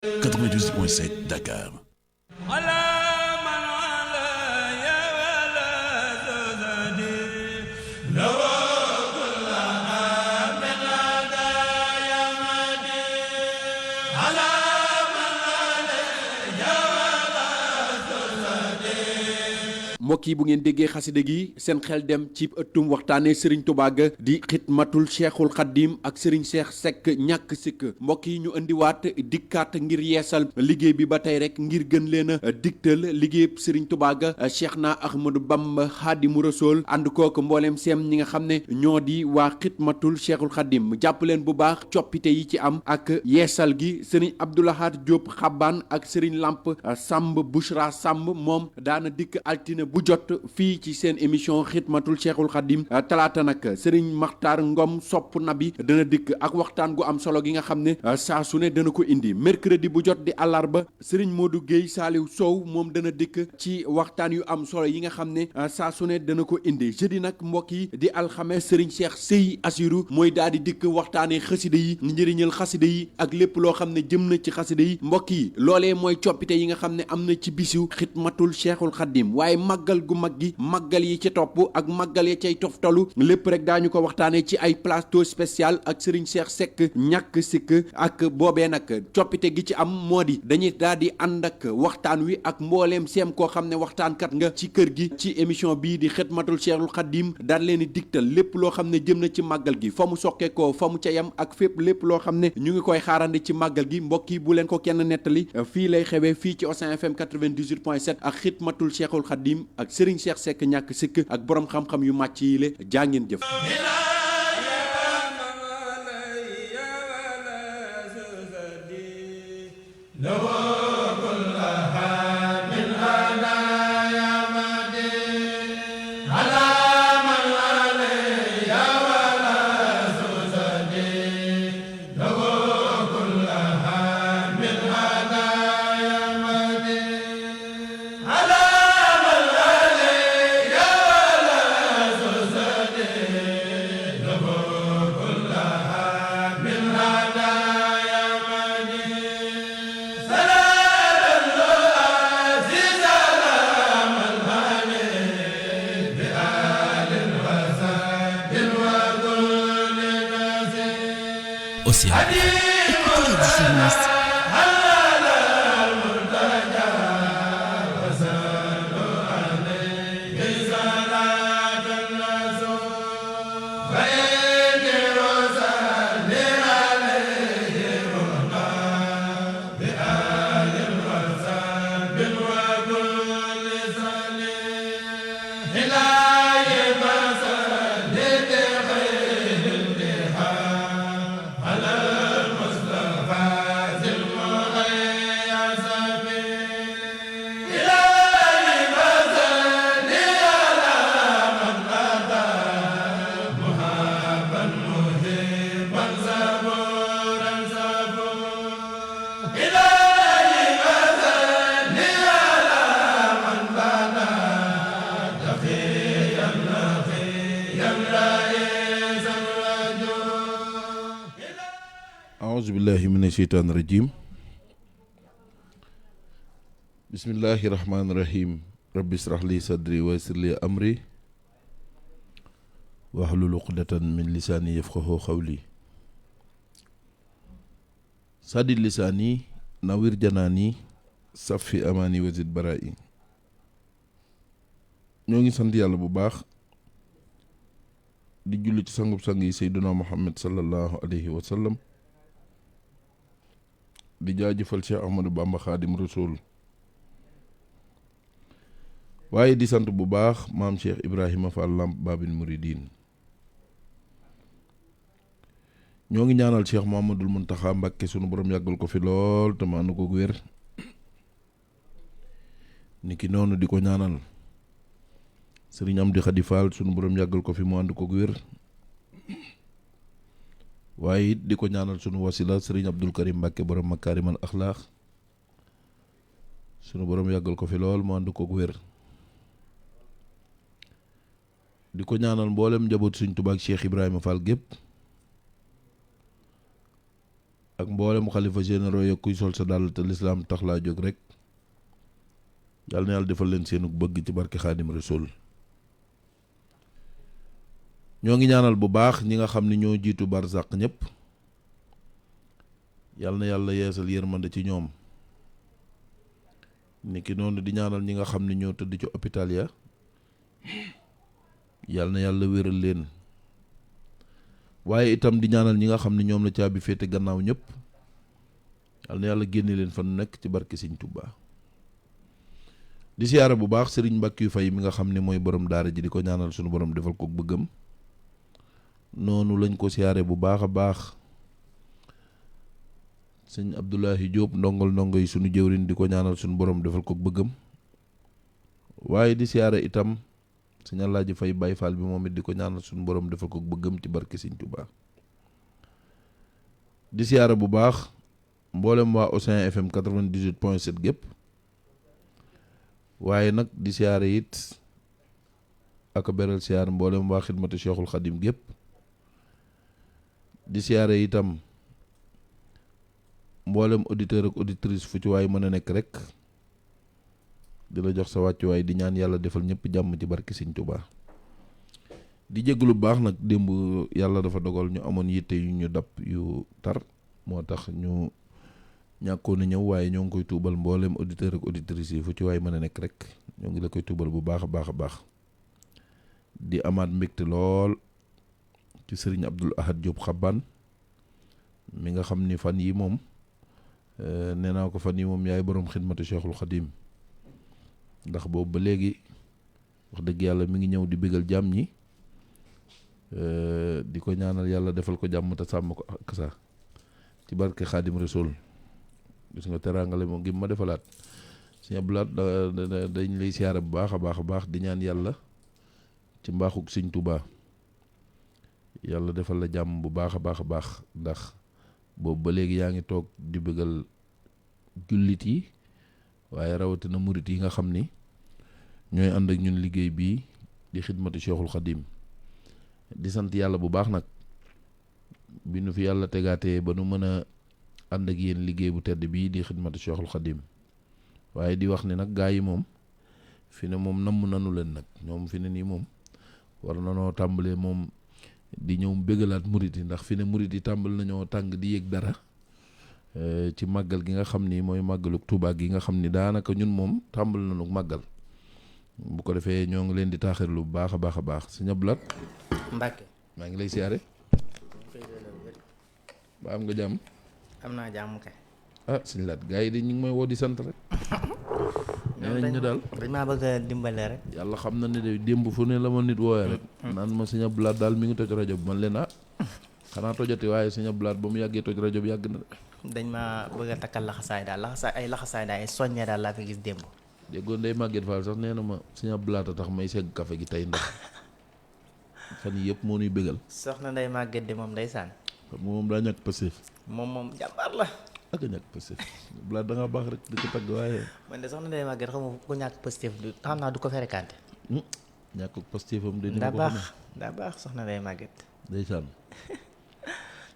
92.7 Dakar. mbokk yi bu ngeen déggee xasida gi seen xel dem ci ëttum waxtaane Serigne Touba ga di xidmatul cheikhul xaddim ak Serigne Cheikh Seck ñàkk sikk mbokk yi ñu indiwaat dikkaat ngir yeesal liggéey bi ba tey rek ngir gën leen a digtal liggéeyub Serigne Touba ga Cheikhna Ahmadou Bamba Xaadimu Rasuul ànd kook mbooleem seem ñi nga xam ne ñoo di waa xidmatul cheikhul xaddim jàpp leen bu baax coppite yi ci am ak yeesal gi Serigne Abdou Lahad Diop Xabbaan ak Serigne Lamp Samb Bouchra Samb moom daana dikk altine bu jot fii ci seen émission xidmatul cheikhul xadim talaata nag Serigne Makhtar Ngom sopp nabi dana dikk ak waxtaan gu am solo gi nga xam ne saa su ne dana ko indi mercredi bu jot di àllarba Serigne Modou Guèye Saliou Sow moom dana dikk ci waxtaan yu am solo yi nga xam ne saa su ne dana ko indi jeudi nag mbokk yi di alxames Serigne Cheikh Sey Assirou mooy daal di dikk waxtaanee xasida yi njëriñal xasida yi ak lépp loo xam ne jëm na ci xasida yi mbokk yi loolee mooy coppite yi nga xam ne am na ci bisu xidmatul cheikhul xadim waaye màggal gu mag gi màggal yi ci topp ak màggal ya cay toftalu lépp rek daañu ko waxtaanee ci ay plateau spécial ak Serigne Cheikh Seck ñàkk sikk ak boobee nag coppite gi ci am moo di dañuy daal di ànd ak waxtaan wi ak mbooleem seem koo xam ne waxtaankat nga ci kër gi ci émission bii di xidmatul cheikhul xadim daan leen di digtal lépp loo xam ne jëm na ci màggal gi fa mu soqeekoo fa mu ca yam ak fépp lépp loo xam ne ñu ngi koy xaarandi ci màggal gi mbokk yi bu leen ko kenn nettali fii lay xewee fii ci Océan FM 98.7 ak xidmatul cheikhul xadim ak Serigne Cheikh Seck ñàkk sikk ak borom xam-xam yu màcc yi le jaa ngeen jëf. Océan. Écoutez la différence. aouzubillahi min asheytaan rajim bismillahi rahmaani rahim rabbi israh li sadri wa yassir li amri wahlul uqdatan min lisaani yafqahu qawli sadid lisaani nawir janaani safi amaani wazid baraa'i ñoo ngi sant yàlla bu baax di julli ci sangub sang yi seyduna muhammad sallallahu alayhi wa sallam di jaajëfal Cheikh Ahmadou Bamba Xaadim Rasul waaye di sant bu baax maam Cheikh Ibrahima Fall Lamp Babil Mouridine ñoo ngi ñaanal Cheikh Mouhamadoul Mountakha Mbacké sunu borom yàggal ko fi lool te ma ànd ko wér niki noonu di ko ñaanal Serigne Amdi Khady Fall sunu borom yàggal ko fi mu ànd ko wér waaye it di ko ñaanal sunu wasila Serigne Abdul Karim Mbacké borom makaarimal axlaax sunu borom yàggal ko fi lool mu ànd ko wér di ko ñaanal mboolem njaboot Sëriñ Tuubaa ak Cheikh Ibrahima Fall gépp ak mboolem xalifa généraux ya kuy sol sa dàll te lislaam tax laa jóg rek yàlla na yàlla defal leen seenu bëgg ci barke Xaadim Rasul. ñoo ngi ñaanal bu baax ñi nga xam ne ñoo jiitu barzaq ñëpp yàlla na yàlla yeesal yërmande ci ñoom niki noonu di ñaanal ñi nga xam ne ñoo tëdd ci hôpital ya yàlla na yàlla wéral leen waaye itam di ñaanal ñi nga xam ne ñoom la caabi féete gannaaw ñëpp yàlla na yàlla génne leen fan nekk ci barke Sëñ Tuubaa. di siyaare bu baax Serigne Mbackiou Faye mi nga xam ne mooy borom daara ji di ko ñaanal sunu borom defal ko bëggam noonu lañ ko siyaare bu baax a baax sëñ Abdoulahi Diop ndongo yi sunu jëwrin di ko ñaanal sunu borom defal ko bëggam waaye di siyaare itam sëñ Alaaji Faye Baye Fall bi moom it di ko ñaanal sunu borom defal ko bëggam ci barke Sëñ Tuubaa. di siyaare bu baax mboolem waa Océan FM 98.7 gépp waaye nag di siyaare it ak beral siyaare mboolem waa xidmatu Cheikhul Khadim gépp di siyaare itam mboolem auditeur ak auditrice fu ci waay mën a nekk rek di la jox sa wàccuwaay di ñaan yàlla defal ñëpp jàmm ci barke Sëñ Tuubaa. di jéglu bu baax nag démb yàlla dafa dogal ñu amoon yitte yu ñu dab yu tar moo tax ñu ñàkkoon a ñëw waaye ñoo ngi koy tuubal mboolem auditeur ak auditrice yi fu ci waay mën a nekk rek ñoo ngi la koy tuubal bu baax a baax a baax. di amaat mbégte lool ci sëriñ Abdul Ahad Diop Xabbaan mi nga xam ni fan yi moom nee naa ko fan yi moom yaay boroom xidmatu Cheikhul Khadim ndax boobu ba léegi wax dëgg yàlla mi ngi ñëw di bégal jàmm ñi di ko ñaanal yàlla defal ko jàmm te sàmm ko ak sa ci barke Xaadim Rasul. gis nga teraangale moom gi ma defalaat sëñ Abdulaat dañ lay siyaare bu baax a baax a baax di ñaan yàlla ci mbaaxug Sëñ Tuubaa yàlla defal la jàmm bu baax a baax a baax ndax boobu ba léegi yaa ngi toog di bëggal jullit yi waaye rawatina murit yi nga xam ni ñooy ànd ak ñun liggéey bii di xidmatu Cheikhul Khadim di sant yàlla bu baax nag bi nu fi yàlla tegaatee ba nu mën a ànd ak yéen liggéey bu tedd bii di xidmatu Cheikhul Khadim waaye di wax ni nag gaa yi moom fi ne moom namm nanu leen nag ñoom fi ne nii moom war nanoo tàmbalee moom di ñëw bégalaat murit yi ndax fi ne murit yi tàmbal nañoo tàng di yëg dara ci màggal gi nga xam ni mooy màggalu Tuubaa gi nga xam ni daanaka ñun moom tàmbal nañu màggal bu ko defee ñoo ngi leen di taaxirlu bu baax a baax a baax sëñ Abdulaat Mbàkke maa ngi lay siyaare ba am nga jàmm. am naa jàmm kay. ah sëñ Laat gars yi de ñu ngi may woo di sant rek. nee nañ ñu daal dañ maa bëgg a dimbale rek. yàlla xam na ne de démb fu ne la ma nit wooyee rek. naan ma sëñ Abdulaat daal mi ngi toj rajo bi man leen xanaa tojati waaye sëñ Abdulaat ba mu yàggee toj rajo bi yàgg na de. dañ maa bëgg a takkal laxasaay daal laxasaay daal ay soññee daal laa fi gis démb. déggoon day màgget Fall sax nee na ma sëñ Abdulaat a tax may segg café gi tey ndax fan yii yëpp moo nuy bégal. soxna Ndeye Maguette de moom ndeysaan. xam nga moom daa ñàkk passif. moom jàmbaar la. ak a ñàkk passif Abdulaat da ngaa baax rek di ko tagg waaye. man de soxna Ndeye Maguette xam nga ku ñàkk positif xam naa du ko fréquenté. ñàkk passifam de. daa baax daa baax soxna Ndeye Maguette. ndeysaan.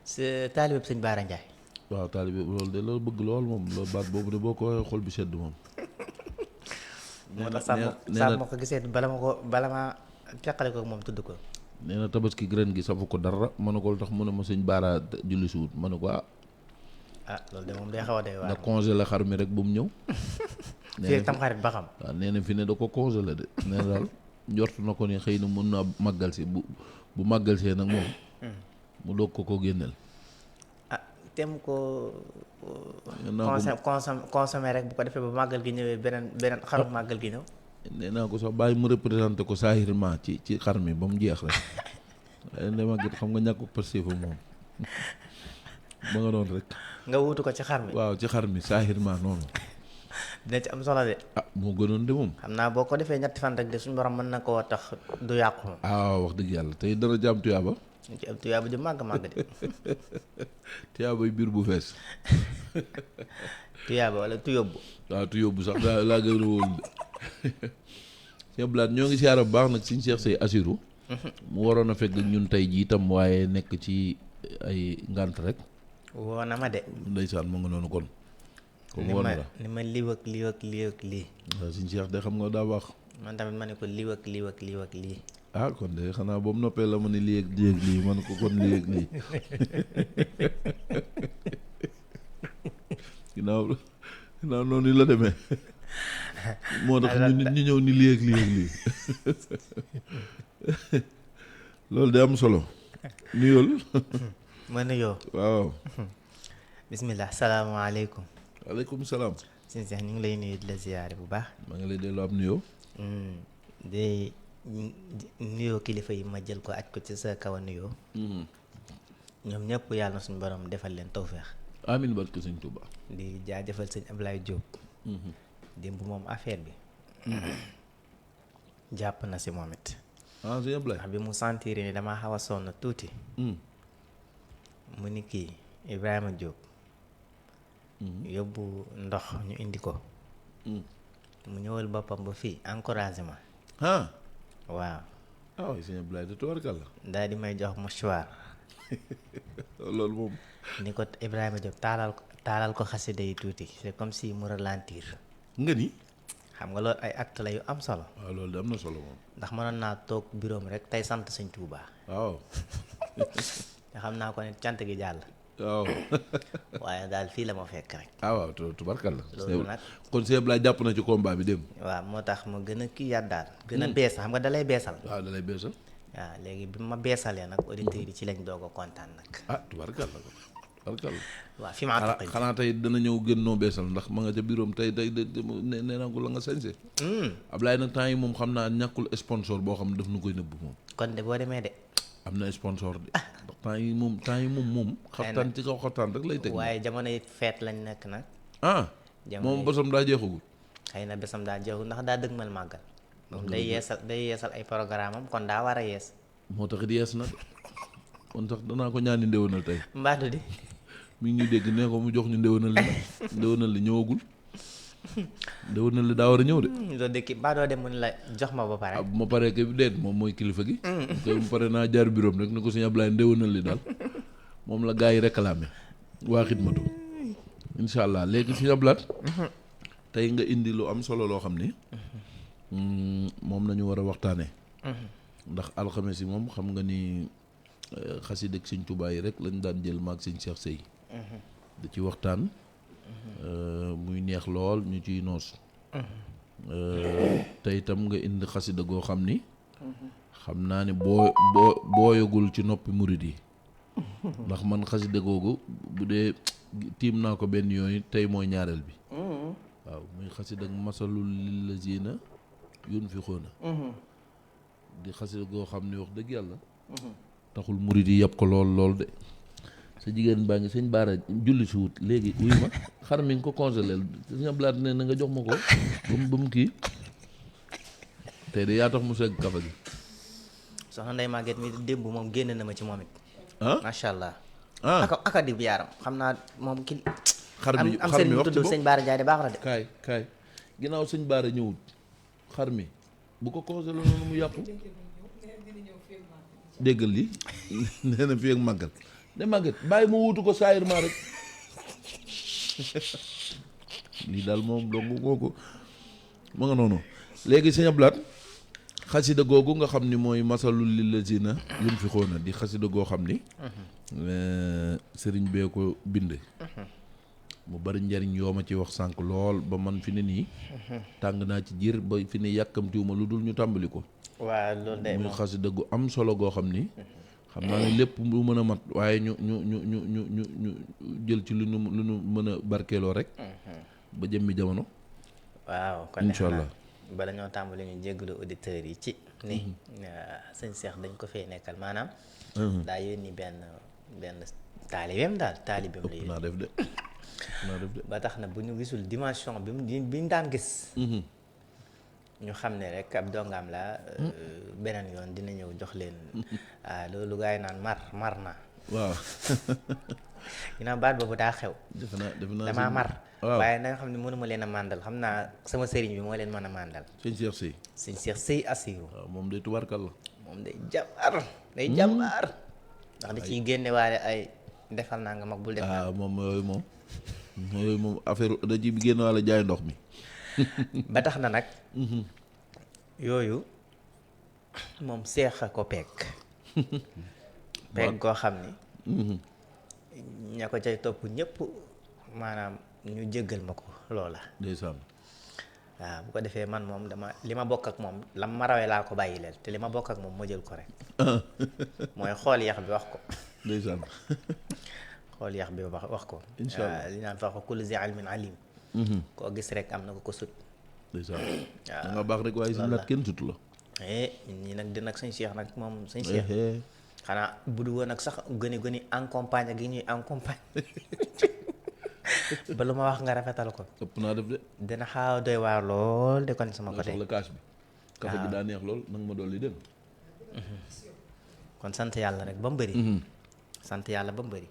c'est taalibe sëñ Baara Ndiaye. waaw taalibe loolu de loolu bëgg lool moom loolu baat boobu de boo ko waxee xol bi sedd moom. moo tax saa ma ko gisee bala ma teqale ko moom tudd ko. nee na tabaski ren gi safu ko dara ma ne ko lu tax mu ne ma sëñ Baara julli si wut ma ne ko loolu de moom day xaw a doy waar. nga congelé xar mi rek bu mu ñëw. fii tam xarit ba xam. waaw nee na fi ne da ko congelé de. nee na daal njortu na ko ni xëy na mën naa màggal si bu màggal see nag moom. mu doog ko génneel. tem ko consommé rek bu ko defee ba màggal gi ñëwee beneen xaru màggal gi ñëw. nee naa ko sax bàyyi mu représenté ko saahirement ci xar mi ba mu jeex rek waaye Ndeye Maguette xam nga ñàkk ko passé fa moom ba nga doon rek. nga wuutu ko ci xar mi. waaw ci xar mi saahirement noonu. dina ci am solo de. moo gënoon de moom. xam naa boo ko defee ñetti fan rek de suñu borom mën na koo tax du yàqu moom. wax dëgg yàlla tey dara jaam tuyaaba. ñu ci am tuyaaba ju màgg de. tuyaabay biir bu fees. tuyaaba wala tuyóbbu. waaw tuyóbbu sax laa gën a wóolu de. Cheikh Blaat ñoo ngi siyaara bu baax nag suñu Cheikh Say Assirou. mu waroon a fekk ñun tey jii itam waaye nekk ci ay ngant rek. woo na ma de. ndeysaan mu nga noonu kon. ni woon ma la ni ma lii ak lii ak lii ak lii. waaw suñu Cheikh de xam nga daa baax. man tamit ma ne ko lii ak lii ak lii ak lii. ah kon de xanaa boobu noppee la ma ni lii ak lii ak lii man ko kon lii ak lii ginnaaw noonu la demee moo tax ñu ñëw ni lii ak lii ak lii loolu de am solo nuyool. ma nuyoo. waaw. bismillah salaamaaleykum. waaleykum salaam. sëñ Cheikh ñu ngi lay nuyu di la ziyaare bu baax. maa ngi lay delloo am nuyoo. di nuyoo kilifa yi ma jël ko aj ko ci sa kaw a nuyoo. ñoom ñëpp yàlla na suñu borom defal leen tawféex. amiin barke sëñ Touba. di jaajëfal sëñ Ablaye Diop. démb moom affaire bi. jàpp na si moom it. ah sëñ Ablaye. ndax bi mu sentir ni damaa xaw a sonn tuuti. mu ni kii Ibrahima Diop. yóbbu ndox ñu indi ko. mu ñëwal boppam ba fii encouragé ma. ah. waaw. ah oui sëñ Ablaye de tubarkalla. daal di may jox mouchoir. loolu moom. ni ko Ibrahima Diop taalal ko xasida yi tuuti c'est comme si mu ralentir. nga ni. xam nga loolu ay acte la yu am solo. waaw loolu de am na solo moom. ndax mënoon naa toog bureau mi rek tey sant sëñ Touba. waaw. te xam naa ko ne cant gi jàll. waaw. waaye daal fii la ma fekk rek. ah waaw tubarkalla. loolu nag kon sëñ Ablaye jàpp na ci combat bi dem. waaw moo tax mu gën a kii yaat daal. gën a bees xam nga dalay beesal. waaw da lay beesal. waaw léegi bi ma beesalee nag auditeurs yi ci lañ doog a kontaan nag. ah tubarkalla tubarkalla. waaw fi ma àtt xanaa tey dana ñëw gën noo beesal ndax ma nga ca biiroom tey nee naa ko la nga sañse. Ablaye nag temps yi moom xam naa ñàkkul sponsor boo xam ne daf nu koy nëbb moom. kon de boo demee de. am na sponsor de. ndax temps yi moom. xaftaan ci kaw xaftaan rek lay teg. waaye jamono yi feet lañ nekk nag. ah. moom bosam daa jeexagul. xëy na bésam daa jeexul ndax daa dëgmal màggal. moom day yeesal ay programme am kon daa war a yees. moo tax it yees na de kon sax danaa ko ñaani ndéwénal tey. mbaatu di. mi ngi ñuy dégg nee ko mu jox ñu ndéwénal li ndéwénal li ñëwagul. ndéwénal li daa war a ñëw de. doo dëkki mbaa doo dem mu ne la jox ma ba pare. bu ma paree kay déet moom mooy kilifa gi. te bu paree naa jaar bureau rek ni ko sëñ Ablaye ndéwénal li daal moom la gaa yi réclamé waa xidmatu incha allah léegi sëñ Ablaye tey nga indi lu am solo loo xam ni moom nañu war a waxtaanee. ndax alxames yi moom xam nga ni xasida ak sëñ Tuubaa yi rek lañ daan jël maag sëñ Cheikh Sey da ci waxtaan muy neex lool ñu ciy noos te itam nga indi xasida goo xam ni xam naa ne booyagul ci noppi murid yi ndax man xasida googu bu dee tiim naa ko benn yoon tey mooy ñaareel bi waaw muy xasida ak masalul lillazina yunfiquna di xasida goo xam ne wax dëgg yàlla taxul murid yi yàpp ko lool de sa jigéen baa ngi sëñ Baara julli si wut léegi wuy ma xar mi nga ko congelé sëñ Ablaat ne na nga jox ma ko ba mu kii tey de yaa tax mu segg kafa gi soxna Ndeye Maguette mi démb moom génn na ma ci moom it. ah macha allah. ah aka di yaaram xam naa moom ki xar mi am sëriñ bu tudd sëñ Baara Ndiaye de baax na de. kaay ginnaaw sëñ Baara ñëwut xar mi bu ko congelé noonu mu yàqu déggal li nee na fii ak màggal de màggat bàyyi ma wuutu ko saayirmaa rek lii daal moom dong kooku ma nga noonu léegi sëñ Ablaat xasida googu nga xam ni mooy masalul lillazina yunfiquna di xasida goo xam ni sëriñ bee ko bind mu bari njariñ yoo ma ci wax sànq lool ba man fi ne nii tàng naa ci jiir ba fi ne yàkkamtiwuma lu dul ñu tàmbali ko waaw loolu day muy xasida gu am solo goo xam ni xam naa ne lépp lu mën a mat waaye ñu jël ci lu ñu mën a barkeeloo rek ba jëmmi jamono waaw kon incha allah bala ñoo tàmbali ñu jéggalu auditeurs yi ci ni sëñ Cheikh dañ ko fee nekkal maanaam daa yónni benn taalibeem daal taalibeem la yónni naa def de ba tax na bu ñu gisul dimension bi ñu daan gis ñu xam ne rek ab dongaam la beneen yoon dina ñëw jox leen loolu gaa yi naan mar na waaw ginnaaw baat boobu daa xew defe naa damaa mar waaw waaye na nga xam ne mënuma leen a màndal xam naa sama sëriñ bi moo leen mën a màndal sëñ Cheikh Sey sëñ Cheikh Sey Assirou waaw moom day tubarkal la moom day jàmbaar ndax da ciy génne waale ay defal naa nga mag bul def ah moom yooyu moom affaire da ci génn walla jaay ndox mi. ba tax na nag yooyu moom seex a ko peeg koo xam ni ña ko cay topp ñëpp maanaam ñu jéggal ma ko loola ndeysaan. waaw bu ko defee man moom li ma bokk ak moom lam ma rawee laa ko bàyyi leen te li ma bokk ak moom ma jël ko rek mooy xool yax bi wax ko ndeysaan. xool yax bi wax ko incha allah li naan fa ko kullu zi ilmin alim koo gis rek am na ko sut ndeysaan. da nga baax rek waaye si nag kenn sut la. ñun ñi nag di nag sëñ Cheikh nag moom sëñ Cheikh xanaa bu du woon nag sax gëni accompagne gi ñuy accompagne ba lu ma wax nga rafetal ko ëpp naa def de. dina xaaw doy waar lool de kon sama nga côté soxla kaas bi. kafe gi daa neex lool nag ma dolli dem. kon sant yàlla rek ba mu bëri sant yàlla ba mu bëri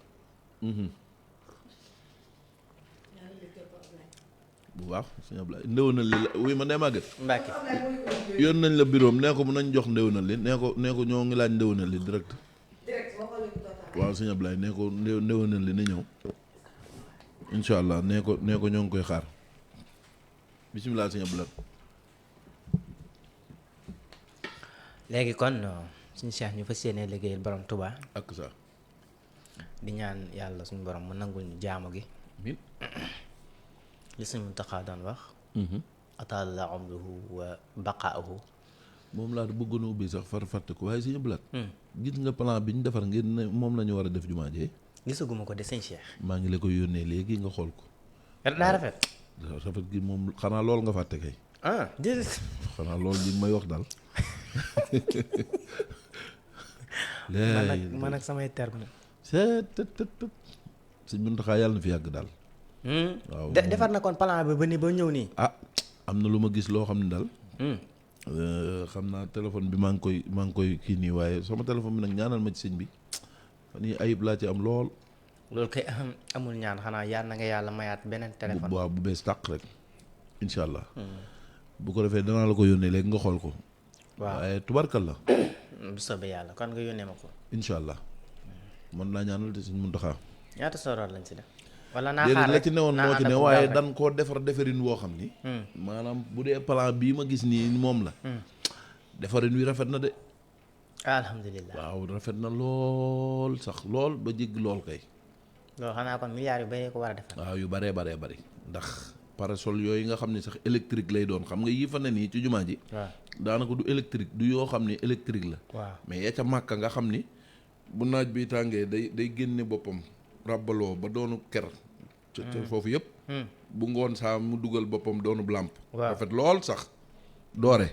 bu baax sëñ Ablaye ndéwénal li la wuy ma nee màgget Mbàkke yoon nañ la biroom nee ko mu nañ jox ndéwénal li nee ko ñoo ngi laaj ndéwénal li direct waaw sëñ Ablaye nee ko ndéwénal li na ñëw incha allah nee ko ñoo ngi koy xaar bisimilah sëñ Ablaye. léegi kon suñu Cheikh ñu fas yéene liggéeyal borom Touba ak sa di ñaan yàlla suñu borom mu nangul ñu jaamu gi min li suñu Muntaxa doon wax atalla umruhu wa baqaahu moom laa bëggoon a ubbi sax far fàtte ko waaye sëñ Ablaye gis nga plan bi ñu defar ngir ne moom la ñu war a def jumaa jee gisaguma ko de sëñ Cheikh maa ngi la koy yónnee léegi nga xool ko daa rafet rafet gi moom xanaa lool nga fàtte kay déedéet xanaa loolu li may wax daal man ak samay terme sëñ Muntaxa yàlla na fi yàgg daal waaw defar na kon plan bi ba ñëw nii am na lu ma gis loo xam ne daal xam naa téléphone bi maa ngi koy kii nii waaye sama téléphone bi nag ñaanal ma ci sëñ bi fan yii ayib laa ci am lool loolu kay amul ñaan xanaa yàlla na nga yàlla mayaat beneen téléphone waaw bu bees tàq rek incha allah bu ko defee danaa la ko yónnee léegi nga xool ko waaw waaye tubarkal la bu soobee yàlla kon nga yónnee ma ko incha allah mën naa ñaanal te sëñ Muntaxa ñaata soroor lañ ci def wala naa déedéet xaar la ci newoon moo ci ne waaye dan koo defarin woo xam ni Hmm. maanaam bu dee plan bii ma gis nii moom la defarin wi rafet na de alhamdulilah waaw rafet na lool sax lool ba jégg lool kay loolu xanaa kon milliards yu bari ko war a defar waaw yu baree bari ndax parasol yooyu nga xam ne sax électrique lay doon xam nga yi fa ne nii ci jumaa ji waaw daanaka du électrique du yoo xam ne électrique la waaw mais ya ca màkka nga xam ni bu naaj bi tàngee day génne boppam ràbbaloo ba doonu ker ca foofu yëpp bu ngoon saa mu dugal boppam doonu làmp waaw rafet lool sax doore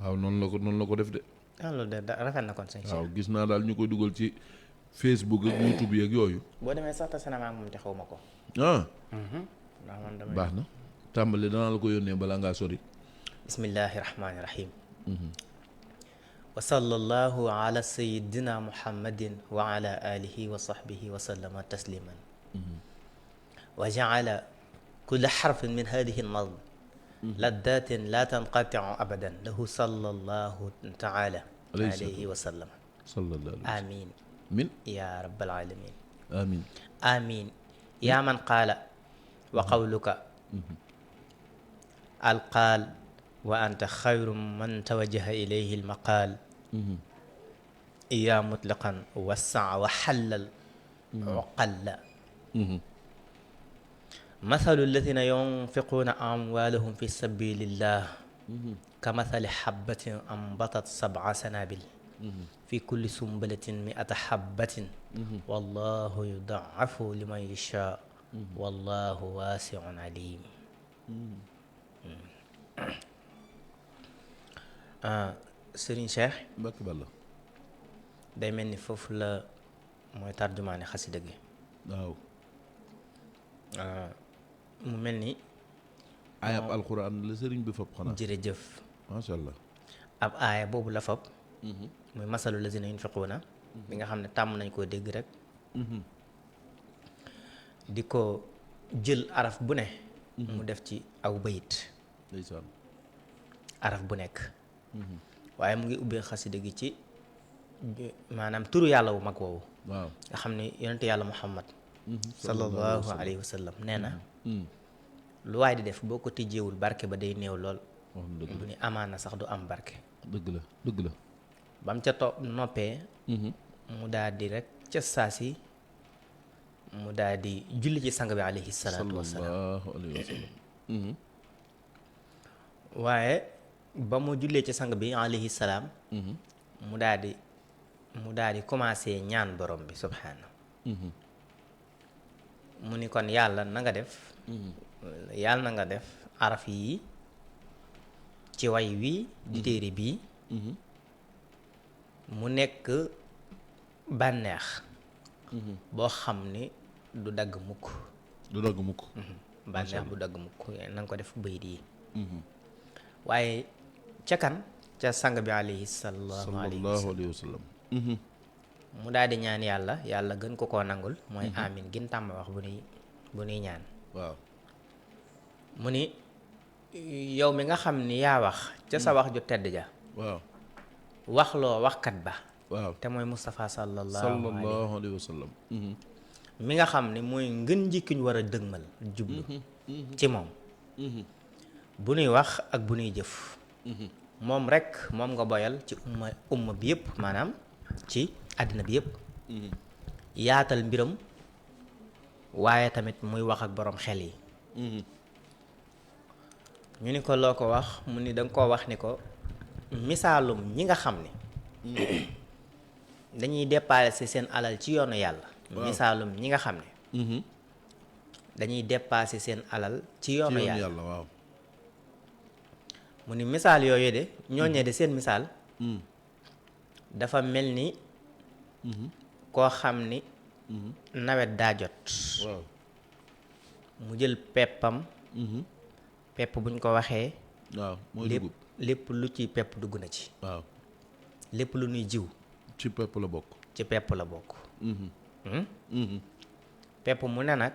waaw noonu la ko def de loolu de rafet na kon sëñ Cheikh waaw gis naa daal ñu koy dugal ci Facebook ak YouTube yeeg yooyu boo demee sax te cinéma moom te xaw ma ko ndax man damay baax na tàmbali danaa la ko yónnee balaa ngaa sori bismillahi rahmaani rahim wa sallallahu ala sayidina muhammadin wa ala alihi wa sahbihi wa sallama tasliman wa jaala kulla xarfin min hadihi an-nazm laddatin la tanqatiu abadan lahu sallallahu taala alayhi wa sallam sallallahu alayhi amin min ya rabbal alamin amin amin ya man qaala wa qawluka alqaal wa anta xayru man tawajjaha ilayhi almaqaal iya mutlaqan wassaa wa xallal wa qalla mathalu alladina yunfiquuna amwaalahum fi sabilillah kamathali xabbatin ambatat sab'a sanabil fi kulli sumbalatin mi'ata xabbatin wallahu yudaafu liman yashaa wallahu waasiun alim Serigne Cheikh mbakk balla day mel ni foofu la mooy tarjumaane xasida gi waaw mu mel ni ayab alquran la sëriñ bi fab xanaa jërëjëf masha allah ab aaya boobu la fab muy masalu lazina yunfiquuna bi nga xam ne tàmm nañ koo dégg rek di ko jël araf bu ne mu def ci aw bayit ndeysaan araf bu nekk waaye mu ngi ubbee xasida gi ci maanaam turu yàlla wu mag woowu waaw nga xam ne yonente yàlla Muhammad sallallahu alayhi wa sallam nee na lu waay di def boo ko tijjeewul barke ba day néew lool wax dëgg bu ni amaana sax du am barke dëgg la dëgg la ba mu ca noppee mu daal di rek ca saasi mu daal di julli ci sang bi alayhi salaatu wasalaam sallallahu alayhi wa sallam waaye ba mu jullee ci sang bi alayhi salaam mu daal di commencé ñaan borom bi subhaana mu ni kon yàlla na nga def yàlla na nga def araf yi ci way wi di téere bii mu nekk bànneex boo xam ni du dagg mukk du dagg mukk bànneex bu dagg mukk na nga ko def bayit yi waaye ca kan ca sang bi alayhi sallallahu alayhi wa sallam mu daal di ñaan yàlla yàlla gën ko koo nangul mooy amin gin tàmm wax bu nuy ñaan waaw mu ni yow mi nga xam ni yaa wax ca sa wax ju tedd ja waaw waxloo waxkat ba waaw te mooy Moustapha sallallahu alayhi wa sallam mi nga xam ni mooy ngën njikkiñ war a dëgmal jublu ci moom bu nuy wax ak bu nuy jëf moom rek moom nga boyal ci umma bi yëpp maanaam ci àddina bi yëpp yaatal mbiram waaye tamit muy wax ak boroom xel yi ñu ni ko loo ko wax mu ni danga koo wax ni ko misaalum ñi nga xam ni dañuy dépassé seen alal ci yoonu yàlla misaalum ñi nga xam ne dañuy dépassé seen alal ci yoonu yàlla waaw mu ni misaal yooyu de ñooñee de seen misaal dafa mel ni koo xam ni nawet daa jot waaw mu jël peppam pepp buñ ko waxee waaw mooy lépp dugub lépp lu ci pepp dugg na ci waaw lépp lu nuy jiw ci pepp la bokk ci pepp la bokk pepp mu ne nag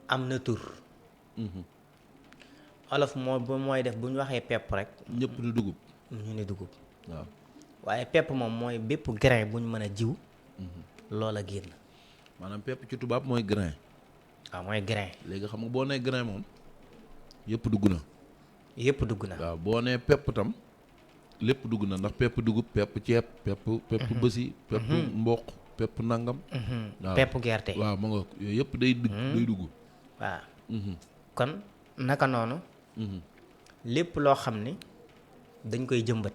am na tur olof mooy def bu ñu waxee pepp rek ñëpp di dugub ñu ni dugub waaw waaye pepp moom mooy bépp grain bu ñu mën a jiw loola génn maanaam pepp ci tubaab mooy grain waaw mooy grain léegi xam nga boo nee grain moom yëpp dugg na yépp dugg na waaw boo nee pepp tam lépp dugg na ndax pepp dugub pepp ceeb pepp bësi pepp mboq pepp nangam waaw pepp gerte waaw ma nga yooyu yëpp day dugg waaw kon naka noonu lépp loo xam ni dañ koy jëmbat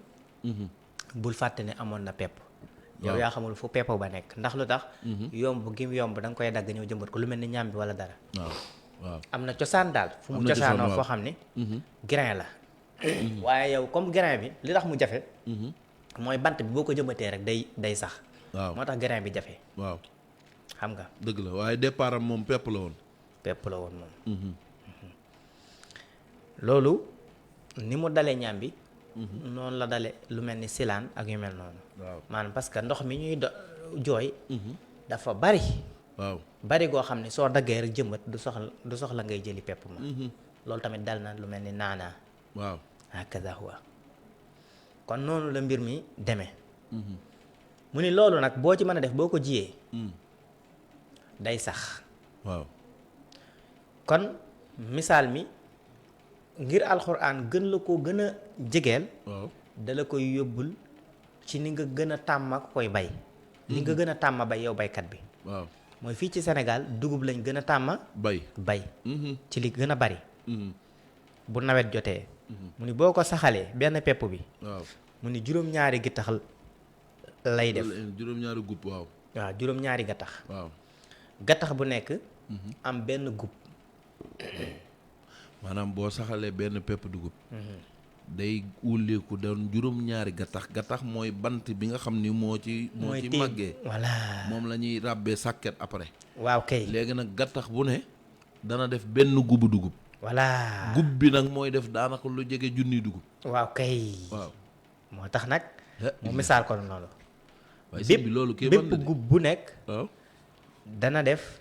bul fàtte ne amoon na pepp yow yaa xamul fu pepp ba nekk ndax lu tax yomb gi yomb da nga koy dagg ñëw jëmbat ko lu mel ni ñaam bi wala dara waaw am na cosaan daal fu mu cosaanoo foo xam ni grain la waaye yow comme grain bi li tax mu jafe mooy bant bi boo ko jëmbatee rek day sax waaw moo tax grain bi jafe waaw xam nga dëgg la waaye départ am moom pepp la woon pepp la woon moom loolu ni mu dale ñaam bi noonu la dale lu mel ni silaan ak yu mel noonu waaw maanaam parce que ndox mi ñuy jooy dafa bari waaw bari goo xam ne soo daggee rek jëmbat du soxla ngay jëli pepp ma loolu tamit dal na lu mel ni naanaa waaw hakaza huwa kon noonu la mbir mi demee mu ni loolu nag boo ci mën a def boo ko jiyee day sax waaw kon misaal mi ngir alxuraan gën la ko gën a jegeel waaw dala koy yóbbul ci ni nga gën a tàmm ak koy bay li nga gën a tàmm bay yow baykat bi waaw mooy fii ci Sénégal dugub lañ gën a tàmm bay ci li gën a bari bu nawet jotee mu ni boo ko saxalee benn pepp bi waaw mu ni juróom-ñaari gittax lay def juróom-ñaari gub waaw waaw juróom-ñaari gattax waaw gattax bu nekk am benn gub maanaam boo saxalee benn pepp dugub day wulleeku doon juróom-ñaari gattax mooy bant bi nga xam ni moo ci màggee voilà moom la ñuy ràbbee sàkket après waaw kay léegi nag gattax bu ne dana def benn gubu dugub voilà gub bi nag mooy def daanaka lu jege junniy dugub waaw kay waaw moo tax nag mu misaal ko noonu waaye sëñ bi loolu kii bépp gub bu nekk waaw dana def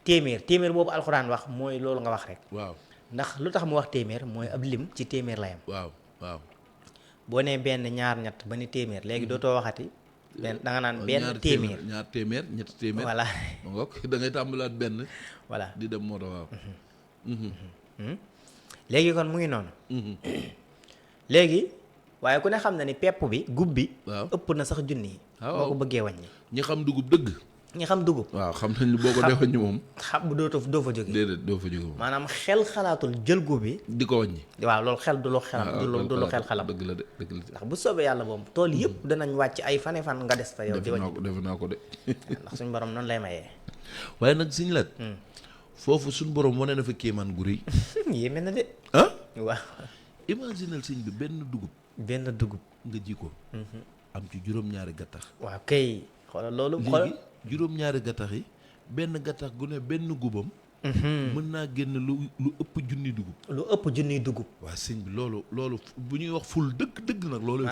téeméer boobu alxuraan wax mooy loolu nga wax rek waaw ndax lu tax mu wax téeméer mooy ab lim ci téeméer la yam waaw waaw boo nee benn ñaar ñett ba ni téeméer léegi dootoo waxati benn da nga naan benn téeméer ñaar téeméer ñetti téeméer. voilà ma ngoog da ngay tàmbalaat benn. voilà di dem moo tax waaw. léegi kon mu ngi noonu léegi waaye ku ne xam na ni pepp bi gub bi waaw ëpp na sax junni yi waaw boo ko bëggee wàññi ñi xam dugub dëgg. ñi xam dugub waaw xam nañ ni boo ko dee wàññi moom. xam bu doo fa jóge déedéet doo fa jóge moom. maanaam xel xalaatul jël gub bi di ko wàññi. waaw loolu xel du lu xelam du lu xel xalam dëgg la de dëgg la de. ndax bu soobee yàlla moom tool yëpp danañ wàcc ay fan nga des fa yow di wàññi defe naa ko de. ndax suñu borom noonu lay mayee waaye nag suñu laat. foofu suñu borom wane na fa kéemaan gu rëy. yéeme na de ah. waaw imaginal sëñ bi benn dugub nga ji ko. am ci juróom-ñaari gattax. waaw kay xoolal loolu xoolal léegi juróom-ñaari gattax yi benn gattax gu ne benn gubam. mën naa génn lu ëpp junni dugub. lu ëpp junniy dugub. waa sëñ bi loolu bu ñuy wax ful dëgg nag loolu.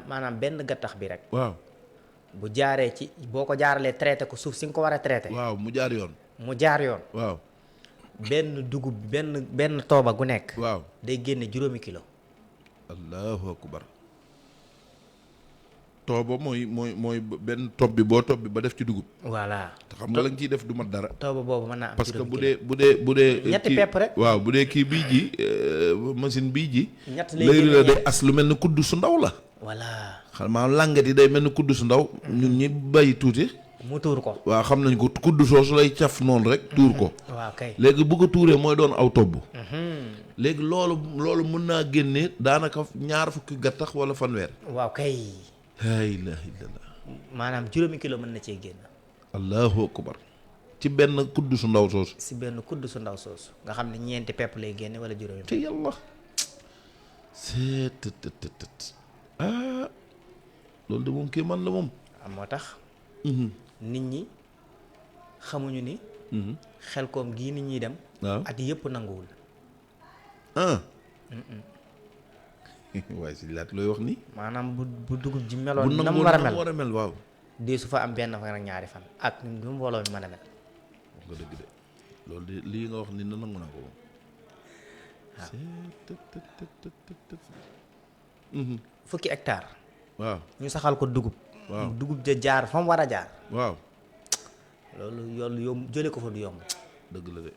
maanaam benn gattax bi rek. waaw bu jaaree ci boo ko jaaralee traité ko suuf si nga ko war a traité. waaw mu jaar yoon. mu jaar yoon. waaw benn dugub benn tooba gu nekk. waaw day génne juróomi kilo. allahu akbar. tooba mooy benn tob bi boo tob bi ba def ci dugub. voilà te xam nga la nga ciy def du mat dara. tooba boobu mën naa am parce que juróomi bu dee ñetti kii- pepp rek. waaw bu dee kii bii ji machine bii ji. ñett lay léegi la génne day as lu mel ni kudd su ndaw la. voilà xam maa langat yi day mel ni kudd su ndaw. ñun ñi bàyyi tuuti. mu tuur ko. waaw xam nañ ko kudd soosu lay caf noonu rek tuur ko. waaw kay. léegi bu ko tuuree mooy doon aw tobb. léegi loolu mën naa génne daanaka ñaar fukki gattax wala fanweer. waaw kay. laa ilaaha illallah. maanaam juróomi kilo mën na cee génn. allahu akbar. ci benn kudd su ndaw soosu. si benn kudd su ndaw soosu nga xam ne ñeenti pepp lay génne wala juróomi. te yàlla. seet ah loolu de moom kii man la moom. am moo tax. nit ñi xamuñu ni. xel koom gii nit ñi dem. waaw at yëpp nanguwul. ah. waaye si laat looy wax nii. maanaam bu dugub ji bu meloon na nangu mu war war a mel waaw. dee su fa am benn fan ak ñaari fan ak nu mu mbooloo mi mën a mel. wax nga dëgg de loolu de lii nga wax ni na nangu naa ko moom. fukki hectare waaw ñu saxal ko dugub. waaw dugub ja jaar fa mu war a jaar. waaw loolu yoolu yomb jële ko fa du yomb. dëgg la de.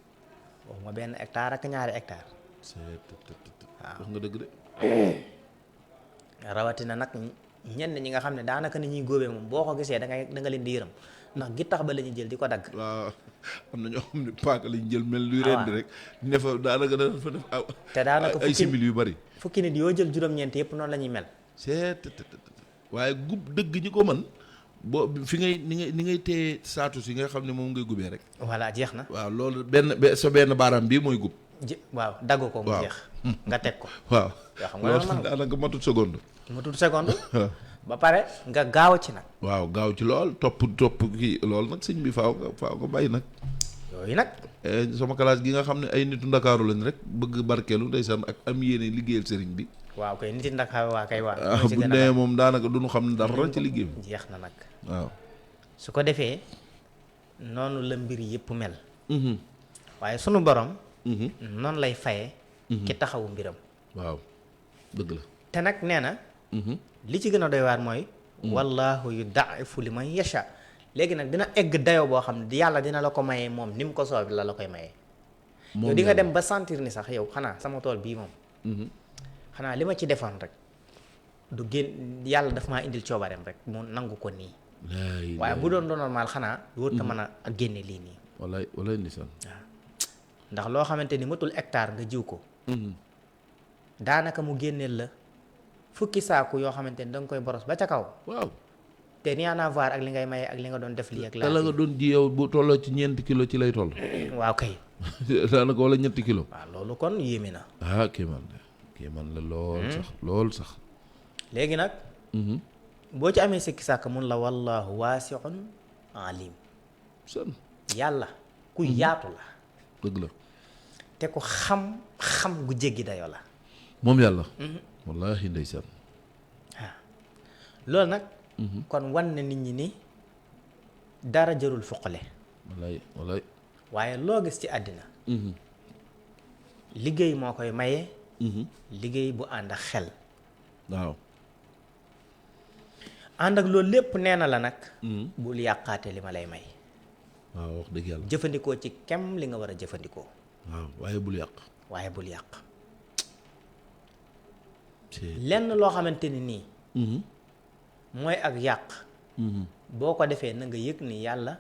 waxuma benn hectare ak ñaari hectare. wax nga dëgg de. rawatina nag ñenn ñi nga xam ne daanaka ni ñuy góobee moom boo ko gisee da nga leen di yërëm ndax gittax ba la ñuy jël di ko dagg. waaw am na ñoo xam ne paaka lañ jël mel luy rendi rek ne fa daanaka dafa def te daanaka ay simili yu bari. fukki nit yoo jël juróom-ñeent yëpp noonu la ñuy mel. waaye gub dëgg ñi ko mën boo fi ni ngay téye saatu si nga xam ne moom ngay gubee rek. voilà jeex na. waaw loolu benn baaraam bii mooy gub. waaw dagg ko mu waaw. jeex. nga teg ko. waaw yoo xam nga loolu mën nga daanaka matut seconde. mu tudd seconde. ba pare nga gaaw ci nag. waaw gaaw ci lool topp kii loolu nag sëñ bi faaw nga bàyyi nag. yooyu nag. sama classe gi nga xam ne ay nitu ndakaaru lañ rek bëgg barkeelu ndeysaan ak am yéene liggéeyal sëriñ bi. waaw kay nit yi Ndakaaru waa kay waa. bu nee moom daanaka duñu xam ne dara ci liggéey bi. jeex na nag. waaw. su ko defee noonu la mbir yëpp mel. waaye sunu borom. noonu lay faye ki taxawu mbiram. waaw dëgg la. te nag nee na. li ci gën a doy waar mooy. wallahu yudaa'ifu liman yasha. léegi nag dina egg dayoo boo xam ne yàlla dina la ko mayee moom ni mu ko soob la koy mayee. yow di nga dem ba sentir ni sax yow xanaa sama tool bii moom. xanaa li ma ci defoon rek du génn yàlla daf maa indil coobareem rek mu nangu ko nii. waaye bu doon normal xanaa wóor ta mën a génne lii nii. wallaay ndeysaan. waaw ndax loo xamante ni matul hectare nga jiw ko. daanaka mu génneel la fukki saaku yoo xamante ni da nga koy boros ba ca kaw. waaw. te rien à voir ak li ngay maye ak li nga doon def lii ak te la nga doon ji yow bu tolloo ci ñeenti kilo ci lay toll. waaw kay. daanaka wala ñetti kilo. waaw loolu kon yéeme na. kéemaan la lool sax. léegi nag. boo ci amee sikki sàkk mun la wallahu waasiun alim. yàlla ku yaatu la. dëgg la. te ku xam gu jéggi dayoo la. moom yàlla. wallaahi ndeysaan. waaw loolu nag. kon wan na nit ñi ni dara jërul fuqale. wallaay. waaye loo gis ci àddina. liggéey moo koy maye. liggéey bu ànd ak xel. waaw. ànd ak loolu lépp nee na la nag bul yàqaate li ma lay may. waaw wax dëgg yàlla. jëfandikoo ci kem li nga war a jëfandikoo. waaw waaye bul yàq. waaye bul yàq. lenn loo xamante ni nii. mooy ak yàq. boo ko defee na nga yëg ni yàlla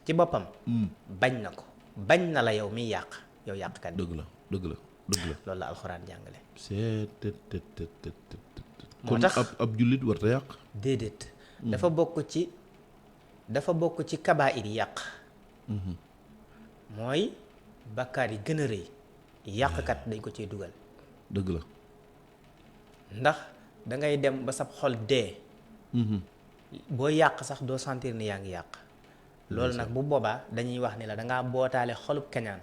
ci boppam. bañ na ko bañ na la yow miy yàq yow yàqkat bi. dëgg la dëgg la dëgg la. loolu la alxuraan jàngale. kon moo tax ab jullit warta yàq. déedéet. dafa bokk ci kabaa'ir yi yàq. mooy bakkaar yi gën a rëy yàqkat dañ ko ciy dugal. dëgg la. ndax da ngay dem ba sab xol dee. boo yàq sax doo sentir ni yaa ngi yàq. loolu nag bu boobaa dañuy wax ni la dangaa bootaale xolub kañaan.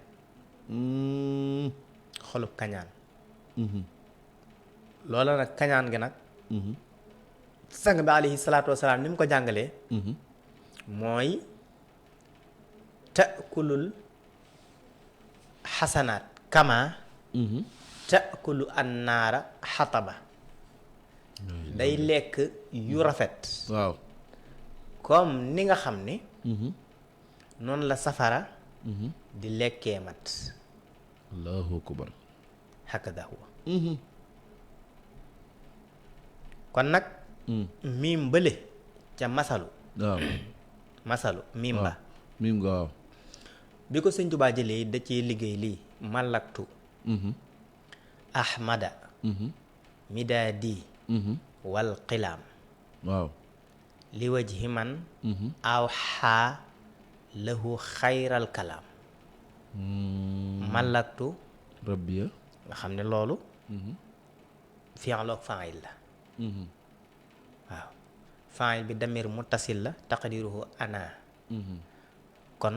xolub kañaan. loola nag kañaan gi nag. sang bi alayhi salaatu wasalaam ni mu ko jàngalee. mooy takulul xasanaat kama takulu annaara xataba. day lekk yu rafet. waaw. comme ni nga xam ni. noonu la safara. di lekkee mat. allahu akbar. hakada huwa. kon nag. miim bële ca masalu. waaw. masalu miim ba. miim nga waaw. bi ko sëñ Tuubaa jëlee da ciy liggéey lii malaktu. ahmada. midaadi. wal qilaam. waaw. li wajhi man. aw xaa lahu xayral kalaam. malaktu. rabbiya. nga xam ne loolu. fi'l ak fa'il la. waaw fa'il bi damir muttasil la taqdiruhu ana. kon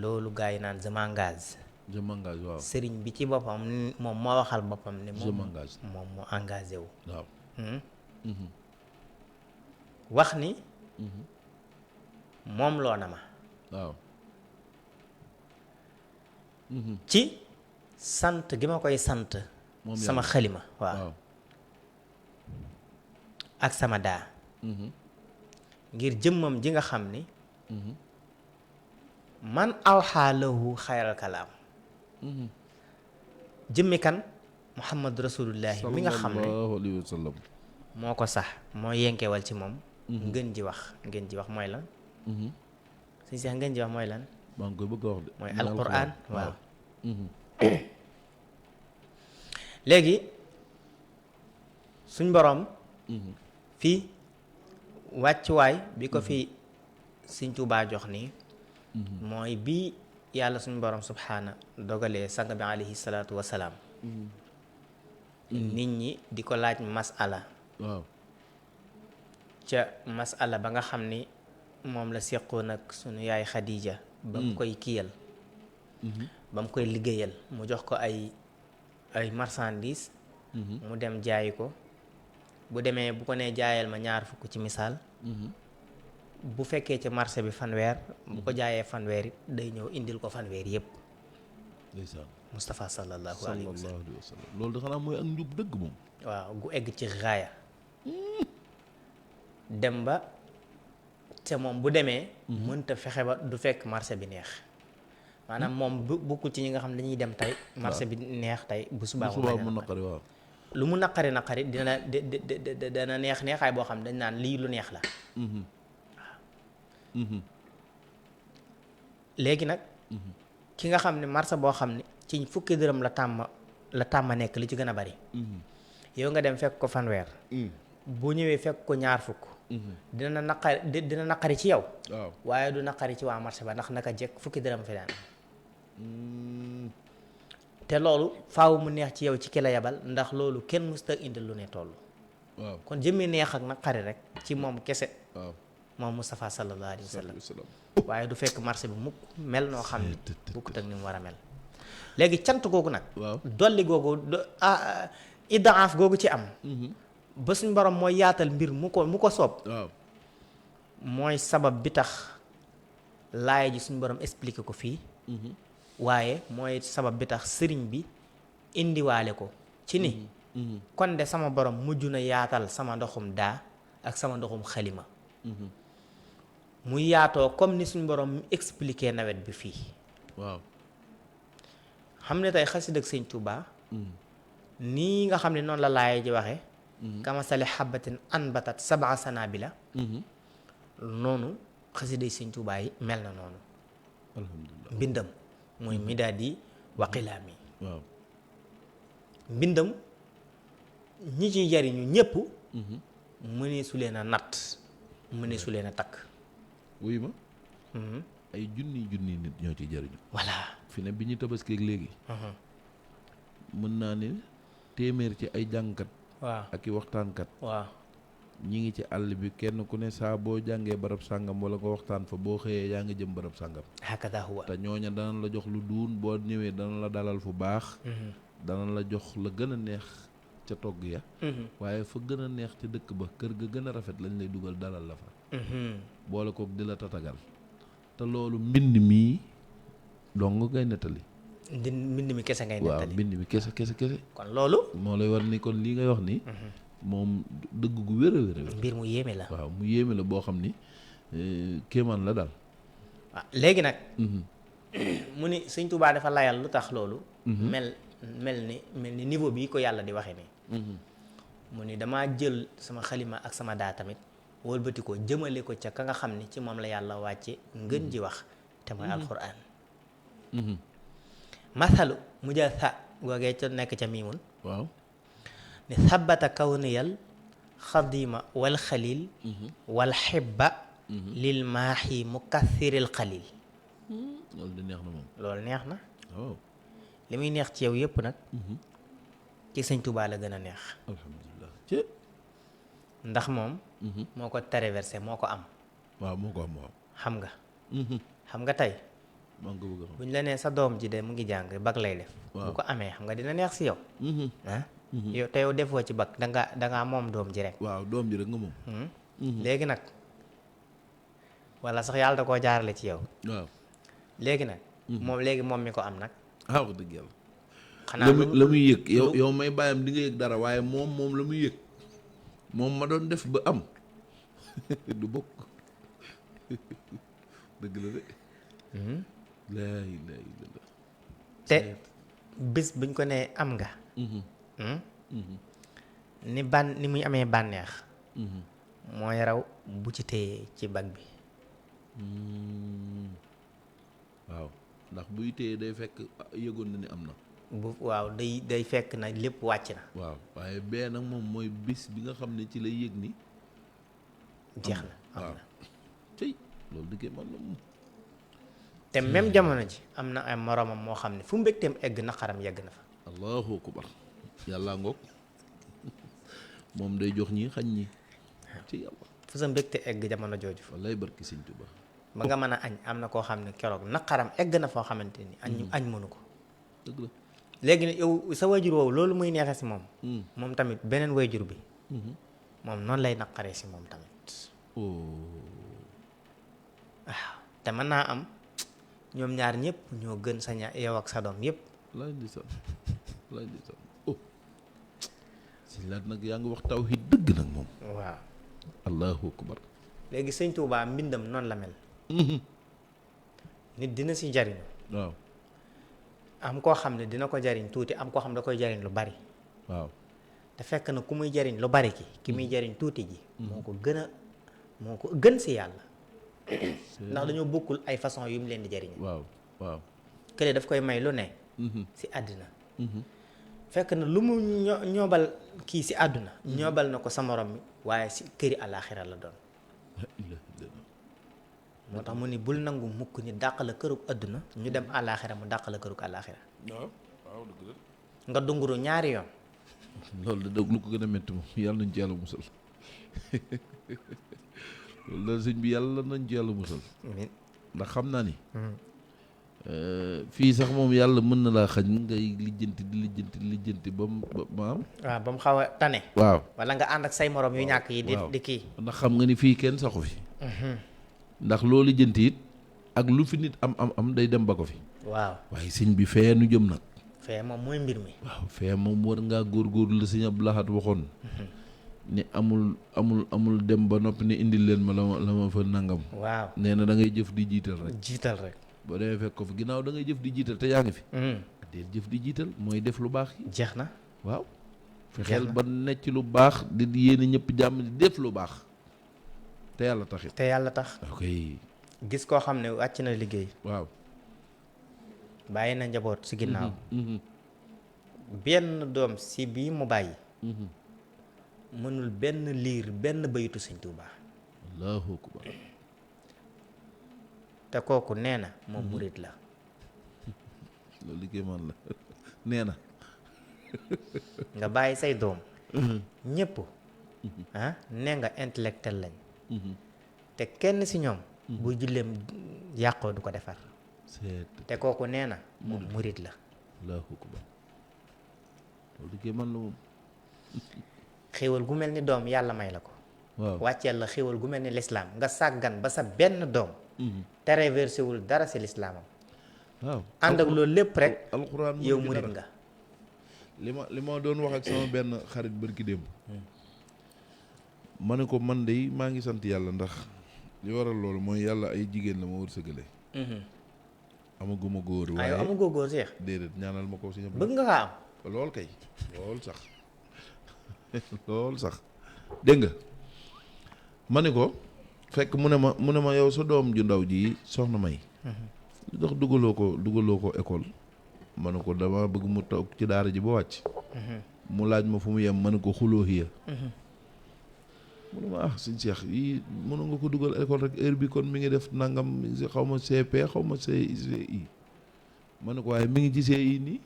loolu gaa yi naan je m'engage. je m'engage waaw. sëriñ bi ci boppam moom moo waxal boppam ne je m'engage. moom moo engagé wu. waaw. wax ni. moom loo na ma. waaw. ci sant gi ma koy sant. moom sama yàlla. xalima waaw. ak sama daa. ngir jëmmam ji nga xam ni. man awxaa lahu xayral kalaam. jëmmi kan muhammad rasulullahi mi nga xam ne sallallahu alayhi wa sallam. moo ko sax moo yenkewal ci moom. ngeen ji wax mooy lan. suñu seex ngeen ji wax mooy lan. maa ngi koy bëgg a wax de. mooy alquran waaw. léegi suñ boroom. fii wàccuwaay bi ko fi Sëñ Tuubaa jox nii. mooy bi yàlla suñ boroom subhaana dogalee sang bi alayhi salaatu wasalaam. nit ñi di ko laaj masala. waaw. ca masala ba nga xam ni moom la seqoon ak sunu yaay Xadiija ba mu koy kiyal. ba mu koy liggéeyal mu jox ko ay marchandise. mu dem jaayi ko. bu demee bu ko nee jaayal ma ñaar fukk ci misaal. bu fekkee ci marché bi fanweer. bu ko jaayee fanweer it day ñëw indil ko fanweer yépp. ndeysaan. Moustapha sallallahu alayhi wa sallam. loolu da xanaa mooy ak njub dëgg moom. waaw gu egg ci raaya. dem ba te moom bu demee. mënta fexe ba du fekk marché bi neex. maanaam moom bu bokkul ci ñi nga xam ne dañuy dem tey. marché bi neex tey bu subaa mu naqari waaw. lu mu naqari dana neex neexaay boo xam dañ naan lii lu neex la. léegi nag. ki nga xam ne marché boo xam ne ci fukki dërëm la tàmma nekk li ci gën a bari. yow nga dem fekk ko fanweer. bu ñëwee fekk ko ñaar fukk. dina naqari ci yow. waaw waaye du naqari ci waa marché ba ndax naka jekk fukki dërëm fi daan. te loolu faaw mu neex ci yow ci ki la yabal ndax loolu kenn musta indil lu ne toll. waaw kon jëmmi neex ak naqari rek ci moom kese. waaw moom Moustapha sallallahu alayhi wa sallam. waaye du fekk marché bi mukk mel noo xam ne bukkut ak ni mu war a mel. léegi cant googu nag. waaw dolli googu idaaf googu ci am. ba suñ borom mooy yaatal mbir mu ko soob. waaw mooy sabab bi tax laay ji suñ borom expliqué ko fii. waaye mooy sabab bi tax sëriñ bi indiwaale ko ci ni. kon de sama borom mujj na yaatal sama ndoxum daa ak sama ndoxum xalima muy yaatoo comme ni suñ borom expliqué nawet bi fii waaw xam ne tey xasida ak sëñ Tuubaa nii nga xam ne noonu la laay ji waxe kamasali xabatin anbatat sab'a sanabila noonu xasiday sëñ Tuubaa yi mel na noonu alhamdulilah mbindam mooy midaadi wa qilaami waaw mbindam ñi ciy jariñu ñépp mënee su leen a natt mënee su leen a takk wuyu ma ay junni nit ñoo ci jariñu voilà fi ne bi ñu tabaskeeg léegi mën naa ne téeméer ci ay jàngkat waaw ak i waxtaankat waaw ñi ngi ci àll bi kenn ku ne saa boo jàngee barab sàngam wala nga waxtaan fa boo xëyee yaa ngi jëm barab sàngam hakada huwa te ñooña dana la jox lu duun boo ñëwee dana la dalal fu baax dana la jox la gën a neex ca togg ya waaye fa gën a neex ca dëkk ba kër ga gën a rafet lañ lay dugal dalal la fa boole kook di la tatagal te loolu mbind mii dong ngay nettali mbind mi kese ngay waaw nettali mbind mi kese kon loolu moo lay war ni kon lii ngay wax ni moom dëgg gu wér a wér mbir mu yéeme la waaw mu yéeme la boo xam ni kéemaan la daal waaw léegi nag mu ni sëñ Tuubaa dafa layal lu tax loolu mel ni niveau bi ko yàlla di waxe nii mu ni damaa jël sama xalima ak sama daa tamit wëlbati ko jëmale ko ca ka nga xam ni ci moom la yàlla wàcce ngën ji wax te mooy alxuraan mathalu mujja sa googee ca nekk ca miimun waaw ni sabata kawniyal xadima wal xalil wal xibba lil maaxi mukathiril xalil loolu di neex na moom loolu neex na waaw li muy neex ci yow yëpp nag ci sëñ Tuubaa la gën a neex alhamdulilah ndax moom moo ko traversé moo ko am waaw moo ko am waaw xam nga tey maa ngi ko bëgg a xam buñ la nee sa doom ji de mu ngi jàng bac lay def waaw bu ko amee xam nga dina neex si yow yow te yow defoo ci bac dangaa moom doom ji rek waaw doom ji rek nga moom léegi nag wala sax yàlla da koo jaarale ci yow waaw léegi nag moom mi ko am nag wax dëgg yàlla xanaa la muy yëg yow may bàyyam di nga yëg dara waaye moom la muy yëg moom ma doon def ba am du bokk dëgg la de laa ilaaha illallaah te bis buñ ko nee am nga ni muy amee bànneex mooy raw bu ci téye ci bag bi waaw ndax buy téye day fekk yëgoon na ni am na waaw day fekk na lépp wàcc na waaw waaye bee nag moom mooy bis bi nga xam ne ci lay yëg ni jeex na am na tey loolu diggee man la moom te même jamono ji am na ay moroomam moo xam ne fu mbégteem egg naqaram yegg na fa allahu akbar yàllaa ngoog moom day jox ñi xañ ñi ci yàlla fu sa mbégte egg jamono jooju wallaay barki sëñ Tuubaa ba nga mën a añ am na koo xam ne keroog naqaram egg na foo xamante ni añ mënu ko dëgg la léegi ne yow sa wayjur woowu loolu muy neexee si moom tamit beneen wayjur bi moom noonu lay naqaree si moom tamit waaw te mën naa am ñoom ñaar ñëpp ñoo gën sa yow ak sa doom yëpp laay di sax si laat nag yaa ngi wax tawhiid dëgg nag moom waaw allahu akbar léegi sëñ Tuubaa mbindam noonu la mel nit dina si jariñu waaw am koo xam ne dina ko jariñ tuuti am koo xam ne da koy jariñ lu bari waaw te fekk na ku muy jariñ lu bari ki muy jariñ tuuti ji moo ko gën si yàlla ndax dañoo bokkul ay façon yu mu leen di jariñ waaw kële daf koy may lu ne si àddina fekk na lu mu ñoobal kii si àdduna ñoobal na ko sa morom mi waaye si këri àllaaxira la doon moo tax mu ni bul nangu mukk ni dàq la kërug àdduna ñu dem àllaaxira mu dàq la kërug àllaaxira waaw dëgg la nga dunguru ñaari yoon loolu da dëgg lu ko gën a métti moom yàlla nañ ci yàlla musal loolu la sëñ bi yàlla nañ ci yàlla musal ndax xam naa ni fii sax moom yàlla mën na laa xañ ngay lijjanti ba mu waaw ba mu xaw a tane waaw wala nga ànd ak say morom yu ñàkk yi di kii ndax xam nga ni fii kenn saxu fi ndax loo lijjanti it ak lu fi nit am day dem ba ko fi waaw waaye sëñ bi fee nu jëm nag fee moom mooy mbir mi. waaw fee moom war ngaa góorgóorlu la Sëñ Abdou Lahad waxoon ni amul dem ba noppi ne indil leen ma la ma fa nangam. waaw nee na da ngay jëf di jiital rek. jiital rek. boo demee fekk ko fi ginnaaw da ngay jëf di jiital te yaa ngi fi. deel jëf di jiital mooy def lu baax yi. jeex na. waaw fexeel ba nekk ci lu baax di yéene ñëpp jàmm di def lu baax te yàlla taxit. te yàlla tax. ok. gis koo xam ne wàcc na liggéey. waaw. bàyyi na njaboot si ginnaaw. benn doom si bii mu bàyyi. mënul benn liir benn bayitu Sëñ Tuubaa. allahu akbar. te kooku nee na moom murit la. loolu liggéey man la nee na. nga bàyyi say doom. ñëpp. nee nga intellectuel lañ. te kenn si ñoom. bu julleem yàqoo du ko defar. te kooku nee na moom murit la. allahu akbar. loolu liggéey man la moom. xéewal gu mel ni doom yàlla may la ko. waaw wàcceel la xéewal gu mel ni lislaam nga sàggan ba sa benn doom. te reversé wul dara si lislaamam. waaw ànd ak loolu lépp rek. alxuraan yow murit nga. li ma doon wax ak sama benn xarit bërki démb. ma ne ko man de maa ngi sant yàlla ndax li waral loolu mooy yàlla ay jigéen la ma wërsëgale. amaguma góor. waaye aywa amagoo góor seex. déedéet ñaanal ma ko si ñëpp. bëgg nga kaa am. lool kay lool sax lool sax dégg nga ma ne ko fekk mu ne ma yow sa doom ju ndaw ji soxna May. lu tax dugaloo ko école. ma ne ko dama bëgg mu toog ci daara ji ba wàcc. mu laaj ma fu mu yem ma ne ko xuloo hiya. mu ne ma suñ seex yi mënu nga ko dugal école rek heure bi kon mi ngi def nangam xaw ma CP xaw ma CI. ma ne ko waaye mi ngi ci CI nii.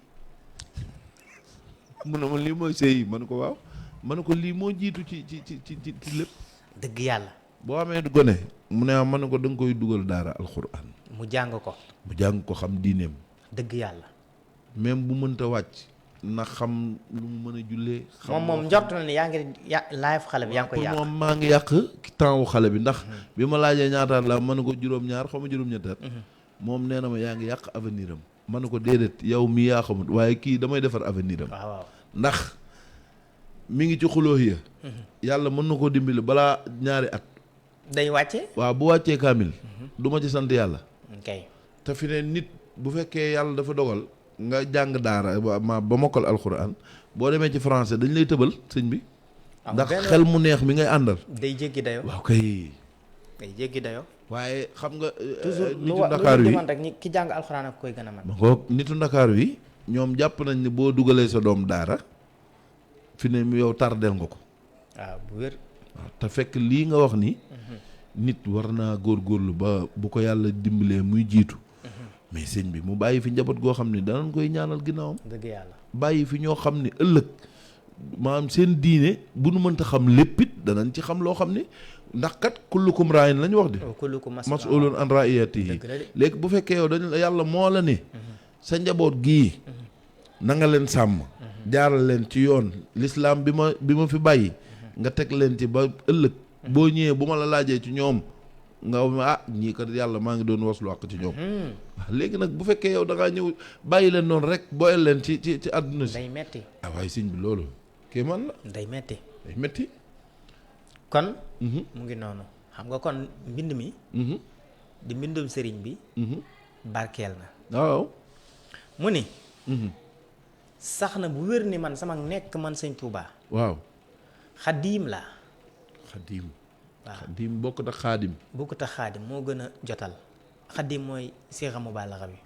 mu ne ma lii mooy CI ma ne ko waaw ma ne ko lii moo jiitu ci lépp. dëgg yàlla. boo amee gone mu ne ma ne ko da nga koy dugal daara alxuraan. mu jàng ko. mu jàng ko xam diineem. dëgg yàlla. même bu mënta wàcc na xam lu mu mën a jullee. xam moom njort na ni yaa ngi live xale bi yaa ngi koy yàq. moom maa ngi yàq temps wu xale bi ndax bi ma laajee ñaataat la ma ne ko juróom-ñaar xaw ma juróom-ñettaat. moom nee na ma yaa ngi yàq avenir am. ma ne ko déedéet yow mii yaa xamut waaye kii damay defar avenir am. waaw ndax mi ngi ci xuloo ya yàlla mën na koo dimbali balaa ñaari at. day wàcce. waaw bu wàccee kaamil. du ma ci sant yàlla. ok te fi ne nit bu fekkee yàlla dafa dogal nga jàng daara ba mokkal alxuraan boo demee ci français dañ lay tëbal sëñ bi. ndax xel mu neex mi ngay àndal. day jéggi dayo. waaw kay. day jéggi dayo. waaye xam nga. toujours nitu Ndakaar wi rek ñi ki jàng alxuraan ak koy gën a mën. ma ngoog nitu Ndakaar wi ñoom jàpp nañ ne boo dugalee sa doom daara fi ne yow tardel nga ko. waaw bu wér. waaw te fekk lii nga wax ni. nit war naa góorgóorlu ba bu ko yàlla dimbalee muy jiitu. mais sëñ bi mu bàyyi fi njaboot goo xam ne danañ koy ñaanal ginnaawam. dëgg yàlla. bàyyi fi ñoo xam ne ëllëg maanaam seen diine bu nu mënta xam lépp it danañ ci xam loo xam ne ndax kat kullukum raayin la ñu wax de. kullukum mas'ulun an raiyatihi léegi bu fekkee yow dañu yàlla moo la ne. sa njaboot gii. na nga leen sàmm. jaaral leen ci yoon lislaam bi ma fi bàyyi. nga teg leen ci ba ëllëg. boo ñëwee bu ma la laajee ci ñoom. nga ñii kat yàlla maa ngi doon waslu àq ci ñoom. léegi nag bu fekkee yow da ngaa ñëw bàyyi leen noonu rek booyal leen ci àdduna si. day metti. waaye sëñ bi loolu. kii man la. day metti. day metti. kon. mu ngi noonu xam nga kon mbind mi. di mbindum sëriñ bi. barkeel na. waaw. mu ni. sax na bu wér ni man sama nekk man sëñ Touba. waaw. xadiim la. xadiim. waaw xadiim bokkut ak xaadim. bokkut ak xaadim moo gën a jotal. xadiim mooy sixa mubaalaxa bi.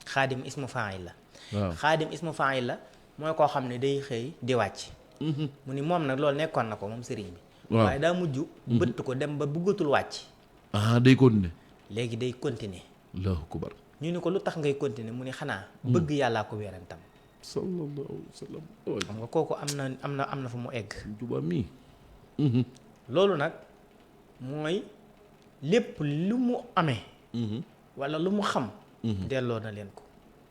xaadim ismu faa'il la. waaw xaadim ismu faa'il la mooy koo xam ne day xëy di wàcc. mu ni moom nag loolu nekkoon na ko moom sëriñ bi. waaw waaye daa mujj. bëtt ko dem ba bëggatul wàcc. day continuer. léegi day continuer. allahu akbar. ñu ni ko lu tax ngay continuer mu ni xanaa. bëgg yàllaa ko weerantam. sallallahu alayhi wa sallam. xam nga kooku am na fu mu egg. Tuubaa mii. loolu nag mooy lépp lu mu amee. walla lu mu xam. delloo na leen ko.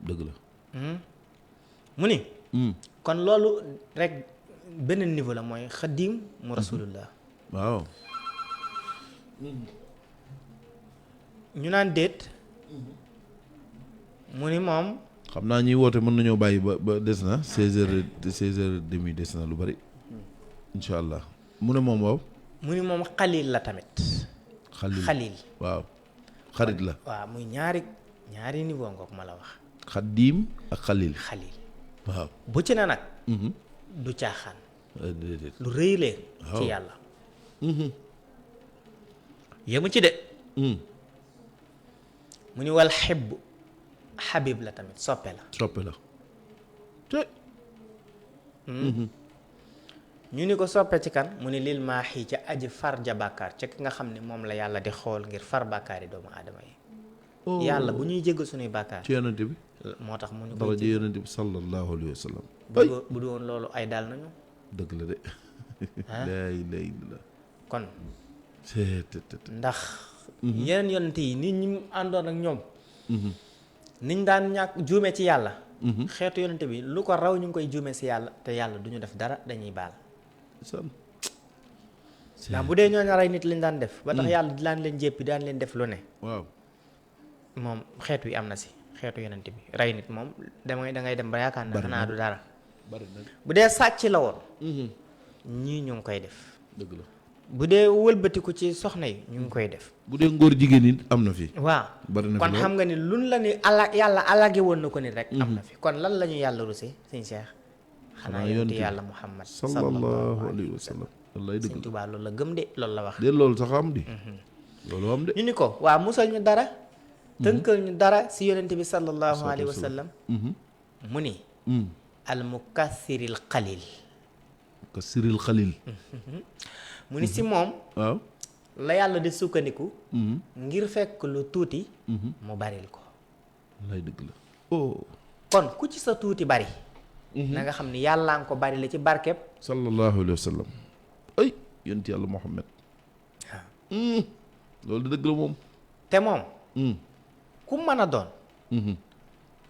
dëgg la. mu ni. kon loolu rek beneen niveau la mooy xadiim mu rasulullah. waaw. ñu naan déet. mu ni moom. xam naa ñuy woote mën nañoo bàyyi ba des na 16h30 des na lu bari incha allah mu ne moom waaw. mu ni moom xalil la tamit. xalil waaw xarit la. waaw muy ñaari niveau ngoog ma la wax. xaddiim ak xalil. waaw bu ci ne nag. du caaxaan. déedéet lu rëy lee ci yàlla. yemu ci de. mu ni wal xabib la tamit soppe la. te. ñu ni ko soppe ci kan mu ni lil maaxi ca aji far ja bàkkaar ca ki nga xam ne moom la yàlla di xool ngir far bàkkaar yi doomu aadama yi. yàlla bu ñuy jéggal suñuy bàkkaar. ci yonente bi. moo tax mu ni ko dara ji yonente bi sallallahu alayhi wa sallam. bu du woon loolu ay daal nañu. dëgg la de. laa ilaaha illallaah. kon. ndax. yeneen yonente yi nit ñi àndoon ak ñoom. niñ daan ñàkk juume ci yàlla. xeetu yonente bi lu ko raw ñu ngi koy juume si yàlla te yàlla du ñu def dara dañuy baal. ndax bu dee ñooñu rey nit lañ daan def. ba tax yàlla daan leen jéppi daan leen def lu ne. waaw. moom xeetu yi am na si xeetu yonente bi rey nit moom da ngay dem ba yaakaar na xanaa du dara. bu dee sàcc la woon. ñii ñu ngi koy def. dëgg la. bu dee wëlbatiku ci soxna yi ñu ngi koy def. bu dee ngóor jigéen it am na fi. waaw kon xam nga ni luñ la ni yàlla alage woon na ko nit rek. am na fi kon lan la ñu yàlla rusé sëñ Cheikh. xanaa yonent yàlla Muhammad sallallahu alayhi wa sallam. wallaay dëgg sëñ Tuubaa loolu la gëm de loolu la wax. de loolu sax am di. loolu am de. ñu ni ko waa musal ñu dara. tënkal ñu dara si yonent bi sallallahu alayhi wa sallam. mu ni. al mukassiril xalil. mukassiril xalil. mu ni si moom. waaw. la yàlla di sukkandiku. ngir fekk lu tuuti. mu baril ko. lay dëgg la. oh. kon ku ci sa tuuti bari. na nga xam ni yàllaa nga ko bari la ci barkeb. sallallahu alayhi wa sallam. ay yonent yàlla Muhammad. waaw. loolu di dëgg la moom. te moom. ku mën a doon.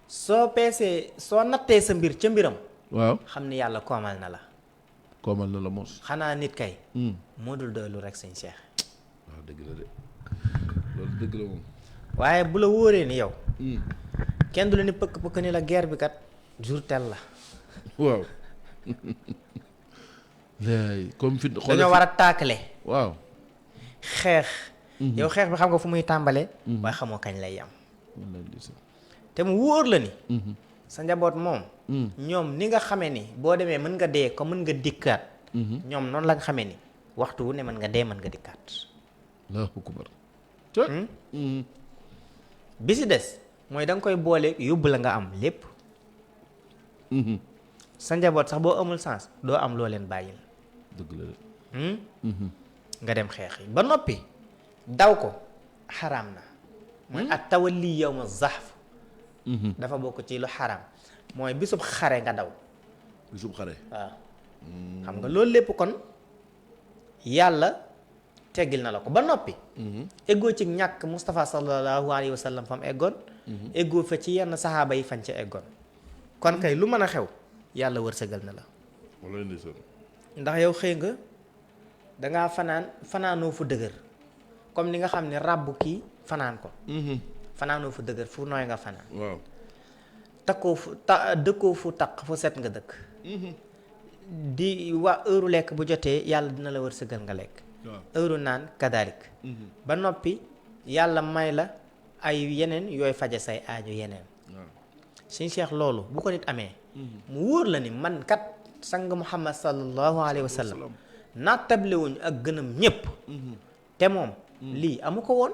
soo peesee soo nattee sa mbir ca mbiram. waaw xam ni yàlla koomal na la. koomal na la mos. xanaa nit kay. moo dul doylu rek sëñ Cheikh. waaw dëgg la de loolu dëgg la moom. waaye bu la wóoree ni yow. kenn du la ni pëkk ni la guerre bi kat jour tel la. waaw. comme fi dañoo war a taakale. waaw. xeex. yow xeex bi xam nga fu muy tàmbalee. waaye xamoo kañ lay yam. te mu wóor la ni. sa njaboot moom. ñoom ni nga xamee ni boo demee mën nga dee ko mën nga dikkaat. ñoom noonu la nga xamee ni waxtu wu ne mën nga dee mën nga dikkaat. Allahu akbar. bi si des mooy da nga koy boole yóbbu la nga am lépp. sa njaboot sax boo amul sens doo am loo leen bàyyil. dëgg la de. nga dem xeex yi ba noppi daw ko xaraam na. mooy at tawalli yawma zahf. dafa bokk ci lu xaraam mooy bisub xare nga daw. bisub xare. waaw xam nga loolu lépp kon yàlla teggil na la ko ba noppi. eggoo ci ñàkk Moustapha sallallahu alayhi wa sallam fam eggoon. eggoo fa ci yenn saxaaba yi fañ ca eggoon. kon kay lu mën a xew yàlla wërsëgal na la. ndax yow xëy nga dangaa fanaanoo fu dëgër comme ni nga xam ne ràbb kii fanaan ko. fanaanoo fu dëgër fu nooy nga fanaan. waaw. dëkkoo fu taq fu set nga dëkk. di waa heure lekk bu jotee yàlla dina la wërsëgal nga lekk. heure naan kadalik. ba noppi yàlla may la ay yeneen yooy faje say aajo yeneen. suñ Cheikh loolu bu ko nit amee. mu wóor la ni man kat sang Muhammad sallallahu alayhi wa sallam nattablewuñ ak gënam ñépp. te moom lii amu ko woon.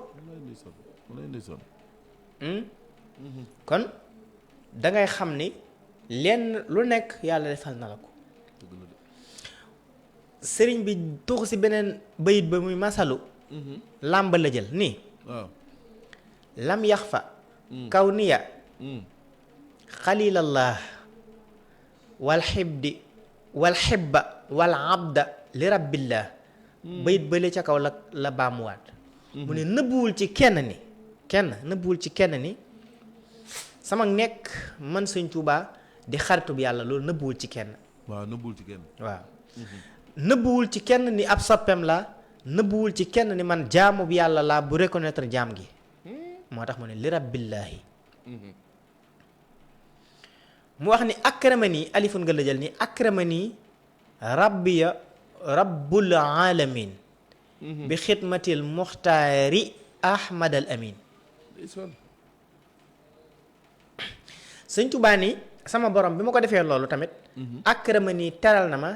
kon dangay xam ni lenn lu nekk yàlla defal na la ko. sëriñ bi tuux si beneen bayit ba muy masalu. làmb la jël nii. waaw. lam yax fa. kaw niya. xalilallah. wal xibdi wal xibba wal abda li rabbillah. bayit bële ca kaw la baamuwaat. mu ne nëbbuwul ci kenn ni. nëbbuwul ci kenn ni. sama nekk man sëñ Tuubaa di xaritub yàlla loolu nëbbuwul ci kenn. waaw nëbbuwul ci kenn. waaw. nëbbuwul ci kenn ni ab soppeem la nëbbuwul ci kenn ni man jaamu bi yàlla laa bu reconnaître jaam gi. moo tax mu ne li rabbillaahi. mu wax ni akramani alifun nga la jël ni akramani rabbiya rabbul alamin bi xidmatil muxtaari ahmad al amin. sëñ Tuubaa ni sama borom bi ma ko defee loolu tamit akramani teral na ma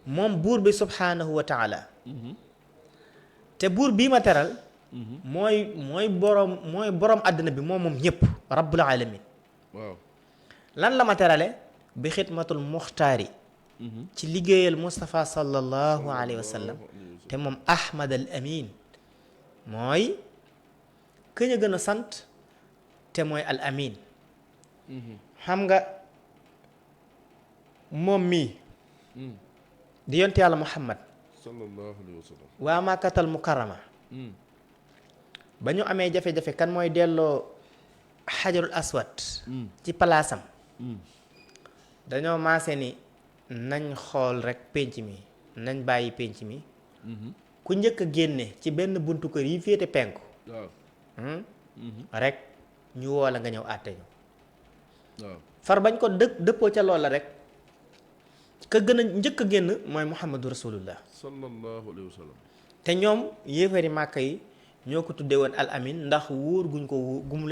moom buur bi subhaanahu wa taala te buur bii ma teral mooy borom àddina bi moom ñëpp rabbul alamin. waaw lan la ma terale bi xidmatul muxtaari ci liggéeyal Moustapha sallallahu alayhi wa sallam te moom ahmad al amin mooy këñ a gën a sant te mooy al amin. xam nga moom mii di yonte yàlla muhammad sallallahu alayhi wa sallam waa Makkatal mukarrama ba ñu amee jafe-jafe kan mooy delloo xajarul aswad ci palaasam dañoo maase ni nañ xool rek pénc mi nañ bàyyi pénc mi ku njëkk a génne ci benn buntu kër yi féete penku rek ñu woo la nga ñëw àtte ñu far bañ ko dëppoo ca loola rek ka gën a njëkk a génn mooy muhammadu rasulullah sallallahu alayhi wa sallam te ñoom yéefari màkk yi ñoo ko tuddee woon al amin ndax wóor guñ ko guñ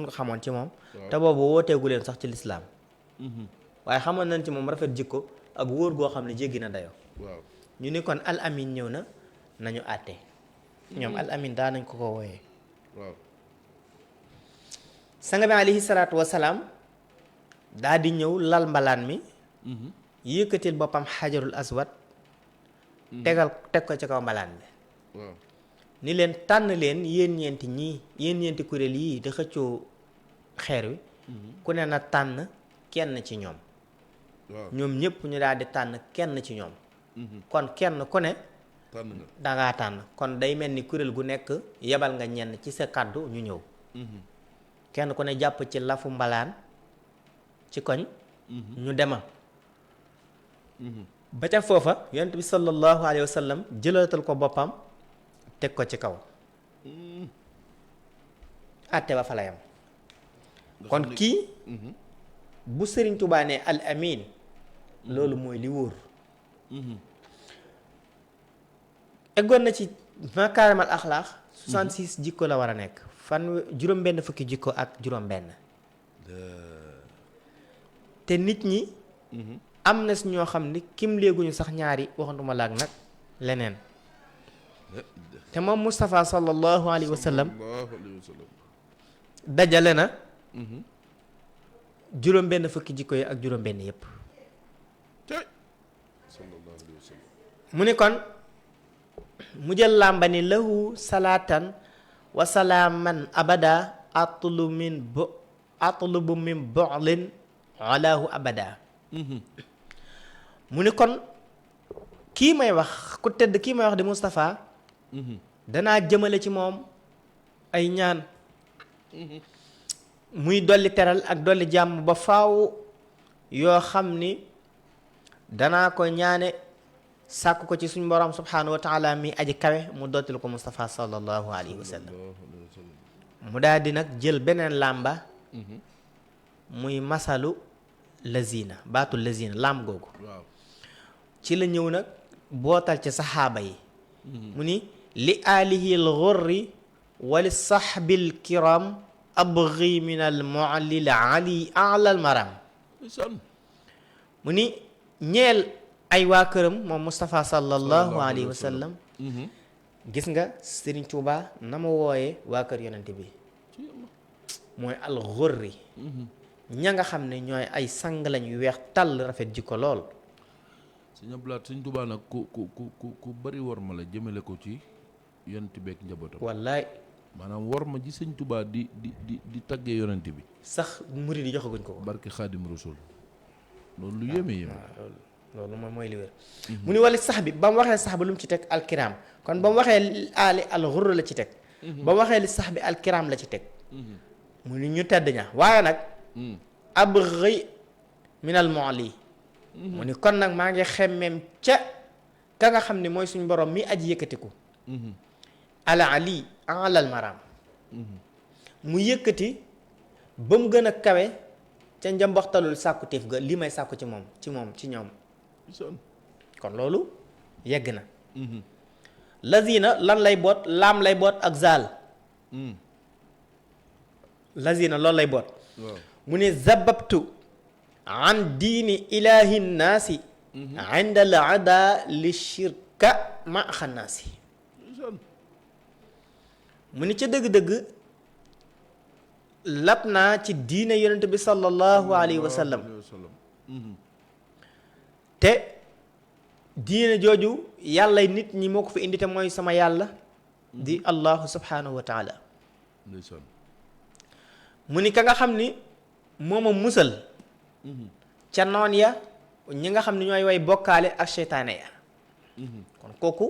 ko xamoon ci moom te boobu wooteegu leen sax ci lislaam waaye xamoon nañ ci moom rafet jikko ak wóor goo xam ne jéggi na dayoo waaw ñu ni kon al amin ñëw na nañu àtte ñoom al amin daa nañ ko wooyee waaw sanga bi alayhi salaatu wasalaam daa di ñëw lal mbalaan mi yëkkatil boppam xajarul aswad teg ko ci kaw mbalaan bi waaw ni leen tànn leen yéen ñeenti kuréel yii di xëccoo xeer wi ku ne na tànn kenn ci ñoom ñoom ñëpp ñu daal di tànn kenn ci ñoom kon kenn ku ne dangaa tànn kon day mel ni kuréel gu nekk yebal nga ñenn ci sa kàddu ñu ñëw kenn ku ne jàpp ci lafu mbalaan ci koñ ñu dema ba ca foofa yonent bi sallallahu alayhi wa sallam jëlatal ko boppam teg ko ci kaw àtte ba fa la yam kon kii bu Sëriñ Tuubaa ne al amin loolu mooy li wóor eggoon na ci makaarimal axlaax 66 jikko la war a nekk juróom-benn fukki jikko ak juróom-benn te nit ñi am na si ñoo xam ni kim léeguñu sax ñaari waxantuma laag nag leneen te moom Moustapha sallallahu alayhi wa sallam dajale na juróom-benn fukki jikko yi ak juróom-benn yépp mu ni kon mu jël làmba ni lahu salaatan wa salaaman abada atlubu min bu'lin alaahu abada mu ni kon kii may wax ku tedd kii may wax di Moustapha danaa jëmale ci moom ay ñaan muy dolli teral ak dolli jàmm ba faaw yoo xam ni danaa ko ñaane sàkk ko ci suñ borom subhanahu wa taala mi aji kawe mu dottil ko Moustapha sallallahu alayhi wa sallam mu daal di nag jël beneen làmba muy masalu lazina baatu lazina làmb googu ci la ñëw nag bootal ci saxaaba yi mu ni li alihi l ghurri wa li sahbil kiram abghi min al mu'allil ali ala al maram mu ni ñeel ay waa këram moom Moustapha sallallahu alayhi wa sallam gis nga Serigne Touba na ma wooyee waa kër yonente bi mooy al ghurri ña nga xam ne ñooy ay sang lañ yu weex tàll rafet jikko lool sëñ Abdoulaye sëñ Touba nag ku bari war ma la jëmale ko ci yonent beek njabootam wallaay maanaam war ma ji sëñ Touba di taggee yonent bi sax murid yi joxaguñ ko barke Xaadim Rasul loolu lu yéeme loolu moom mooy li wér mu ni wala sax bi ba mu waxee sax bi lu mu ci teg alkiram kon ba mu waxee ali al ghurr la ci teg ba mu waxee li sax bi alkiram la ci teg mu ni ñu tedd ña waaye nag abghi min al mu'li mu ni kon nag maa ngi xemmeem ca ka nga xam ne mooy suñ borom mi aji yëkkatiku ala ali alal maram mu yëkkati ba mu gën a kawe ca njamboxtalul sàkkuteef ga li may sàkku ci ñoom kon loolu yegg na lazina lan lay boot laam lay boot ak zaal lazina loolu lay boot mu ne zababtu an diini ilahi nnaasi inda al ada li shirka ma xannaasi mu ni ca dëgg-dëgg lab naa ci diine yonent bi sallallahu alayhi wa sallam te diine jooju yàlla nit ñi moo ko fi indi te mooy sama yàlla di allahu subhanahu wa taala mu ni ka nga xam ni mooma musal ca noon ya ñi nga xam ne ñooy way bokkaale ak seytaane ya kon kooku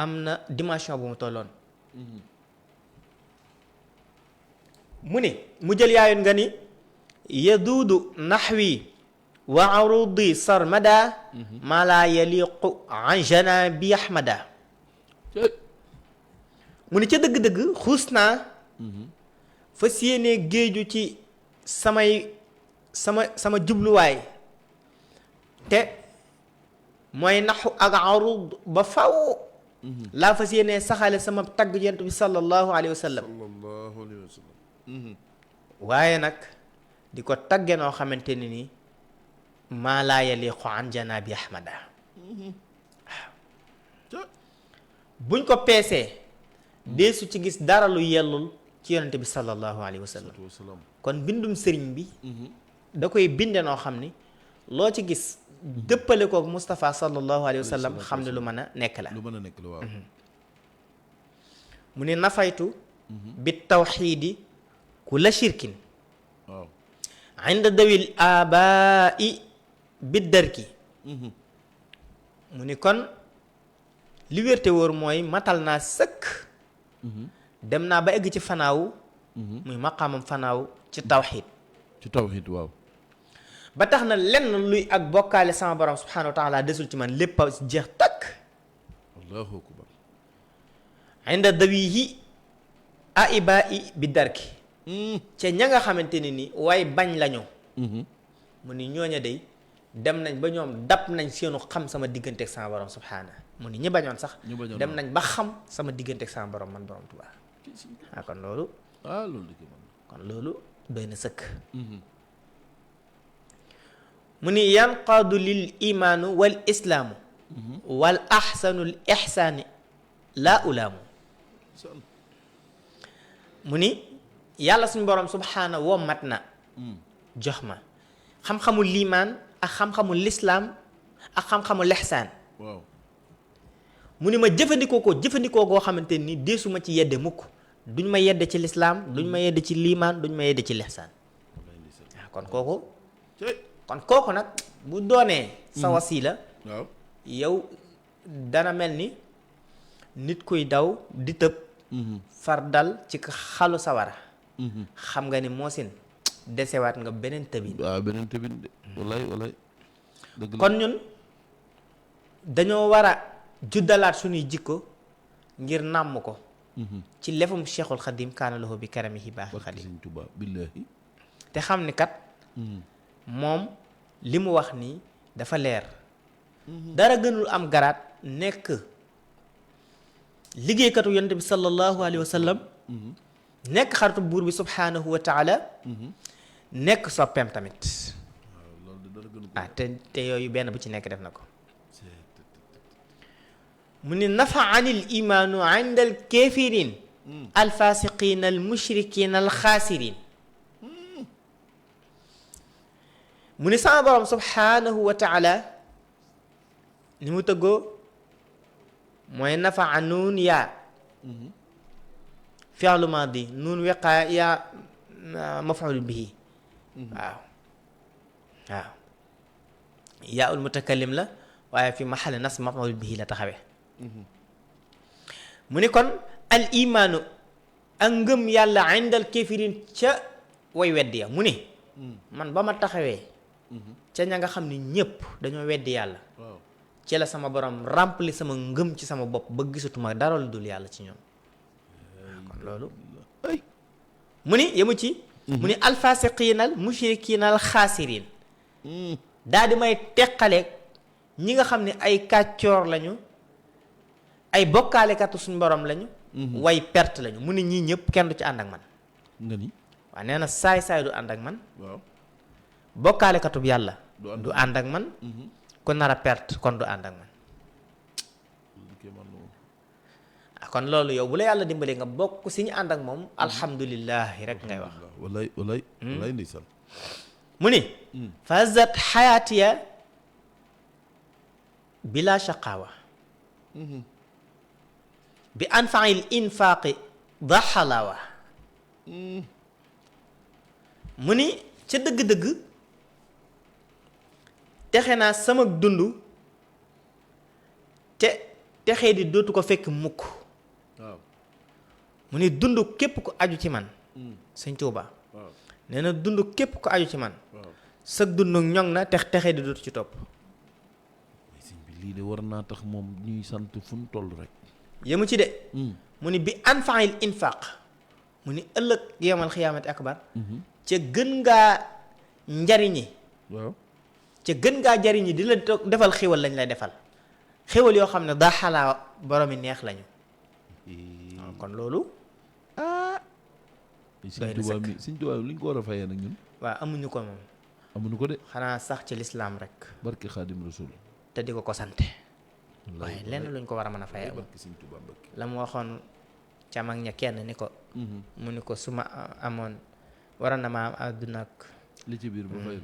am na dimension bu mu tolloon mu ni mu jël yaayoon nga ni yaduudu naxwi wa arudi sarmada maa laa yaliqu an janabi ahmada mu ni ca dëgg-dëgg xuus naa fas yéene géeju ci sama jubluwaay te mooy naxu ak arud ba faw laa fas yéene saxale sama tagg yonent bi sallallahu alayhi wa sallam waaye nag di ko tagge noo xamante ne ni maa laa yaliqu an janabi ahmada waaw buñ ko peesee deesu ci gis dara lu yellul ci yonent bi sallallahu alayhi wa sallam kon bindum sëriñ bi da koy binde noo xam ni loo ci gis dëppale kook Moustapha sallallahu alayhi wa sallam xam ne lu mën a nekk la waaw mu ne nafaytu bi tawxiidi kulla shirkin waaw inda dawil abai bi darki mu ni kon li wérte wóor mooy matal naa sëkk dem naa ba egg ci fanaaw muy maqaamam fanaaw ci tawxiid waaw ba tax na lenn luy ak bokkaale sama borom subhanahu wa taala desul ci man lépp a jeex takk allahu akbar inda dawihi aibai bi darki ca ña nga xamante ne ni waaye bañ lañu mu ni ñooña day dem nañ ba ñoom dab nañ seenu xam sama diggante ak sama borom subhana mu ni ñi bañoon sax dem nañ ba xam sama diggante ak sama borom man borom Tuubaa kon loolu kon loolu doy na sëkk mu ni yanqaadu lil imaanu wal islaamu wal axsanu l ixsaani laa ulaamu mu ni yàlla suñu borom subhaana woo mat na jox ma xam-xamu liimaan ak xam-xamu lislaam ak xam-xamu lexsaan waaw mu ni ma jëfandikoo goo xamante ni deesuma ci yedde mukk duñ ma yedde ci lislaam duñ ma yedde ci liimaan duñ ma yedde ci lexsaan waaw kon kooku nag bu doonee sa wasiila waaw yow dana mel ni nit kuy daw di tëb far dal ci xalu sawara xam nga ni moosin desewaat nga beneen tëbin waaw beneen tëbin de wallaay dëgg la kon ñun dañoo war a juddalaat suñuy jikko ngir nàmm ko ci lefum Cheikhul Khadim kaana lahu bi karamihi baaxil Khadim Sëñ Tuubaa billaahi te xam ni kat moom li mu wax nii dafa leer dara gënul am garaat nekk liggéeykatu yonent bi sallallahu alayhi wa sallam nekk xaritu buur bi subhanahu wa taala nekk soppeem tamit te yooyu benn bu ci nekk def na ko mu ni nafa anil imaanu inda al kafirin al fasiqin al mushrikin al xaasirin mu ni sama borom subhanahu wa taala ni mu tëggoo mooy nafa a nuun yaa fi'lu maadi nuun wiqaa yaa maf'ul bihi waaw yaa ul mutakallim la waaye fi maxalli nas maf'ul bihi la taxawee mu ni kon al imaanu ak ngëm yàlla indal kafirin ca way weddi ya mu ni man ba ma taxawee ca ña nga xam ni ñépp dañoo weddi yàlla ci la sama borom rempli sama ngëm ci sama bopp ba gisatuma dara lu dul yàlla ci ñoom kon loolu mu ni yemu ci mu ni alfasiqiina al mushrikiina al xaasiriin daa di may teqaleeg ñi nga xam ne ay kàccoor lañu ay bokkaalekatu suñ borom lañu way perte lañu mu ni ñii ñëpp kenn du ci ànd ak man nga ni waaw nee na saay-saay du ànd ak man waaw bokkaalekatub yàlla Du ànd du ànd ak man ku nar a perte kon du ànd ak man kon loolu yow bu la yàlla dimbalee nga bokk si ñu ànd ak moom alhamdulillahi rek ngay wax wallaay ndeysaan mu ni fazat xayaatiya bila shaqaawa bi anfail infaaqi da xalaawa mu ni ca dëgg-dëgg texe naa sama dund te texee di dootu ko fekk mukk waaw mu ni dund képp ku aju ci man sëñ Tuuba waaw nee na dund képp ku aju ci man waaw sag dund ñoŋ na texee di dootu ci topp sëñ bi lii de war naa tax moom ñuy sant fu mu toll rek yemu ci de mu ni bi anfail infaq mu ni ëllëg yawmal xiyaamati akbar ca gën ngaa njariñi waaw ca gën ngaa jariñi di la defal xéwal lañ lay defal xéwal yoo xam ne daa xalaa boromi neex lañu kon loolu sëñ Tuubaa mi sëñ Tuubaa mi li ñu ko war a fayee nag ñun waaw amuñu ko moom amuñu ko de xanaa sax ci lislaam rek barke Xaadim Rasul te di ko sante waaye lenn luñ ko war a mën a fayee amul barke sëñ Tuubaa Mbàkke la mu waxoon ca mag ña kenn ni ko mu ni ko su ma amoon waroon na ma am àdduna ak li ci biir ba fay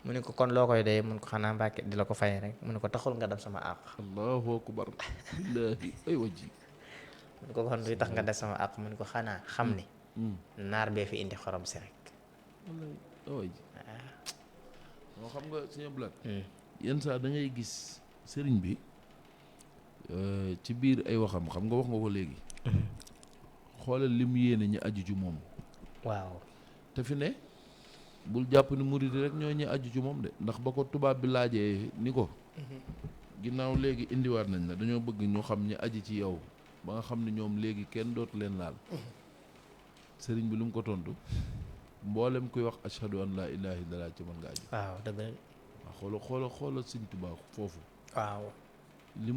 mu ni ko kon loo koy dee mun ko xanaa Mbàkke di la ko fayee rek mu ni ko taxul nga dem sama àq allahu akbar billaahi ay wajji mu ni ko kon duy tax nga def sama àq mu ni ko xanaa xam ni naar bee fi indi xorom si rek wallaay ay wajji moo xam nga sëñ Blaat yenn saa da ngay gis sëriñ bi ci biir ay waxam xam nga wax nga ko léegi xoolal li mu yéene ñi aju ci moom waaw te fi ne bul jàpp ni murid rek ñoo ñi aju ci moom de ndax ba ko tubaab bi laajee ni ko ginnaaw léegi indiwaat nañ la dañoo bëgg ñu xam ñi aji ci yow ba nga xam ne ñoom léegi kenn dootu leen laal sëriñ bi lu mu ko tontu mboolem kuy wax ashhadu an laa ilaaha illallaah ci mën nga aju waaw dëgg la waaw xoolal sëñ Tuubaa foofu waaw li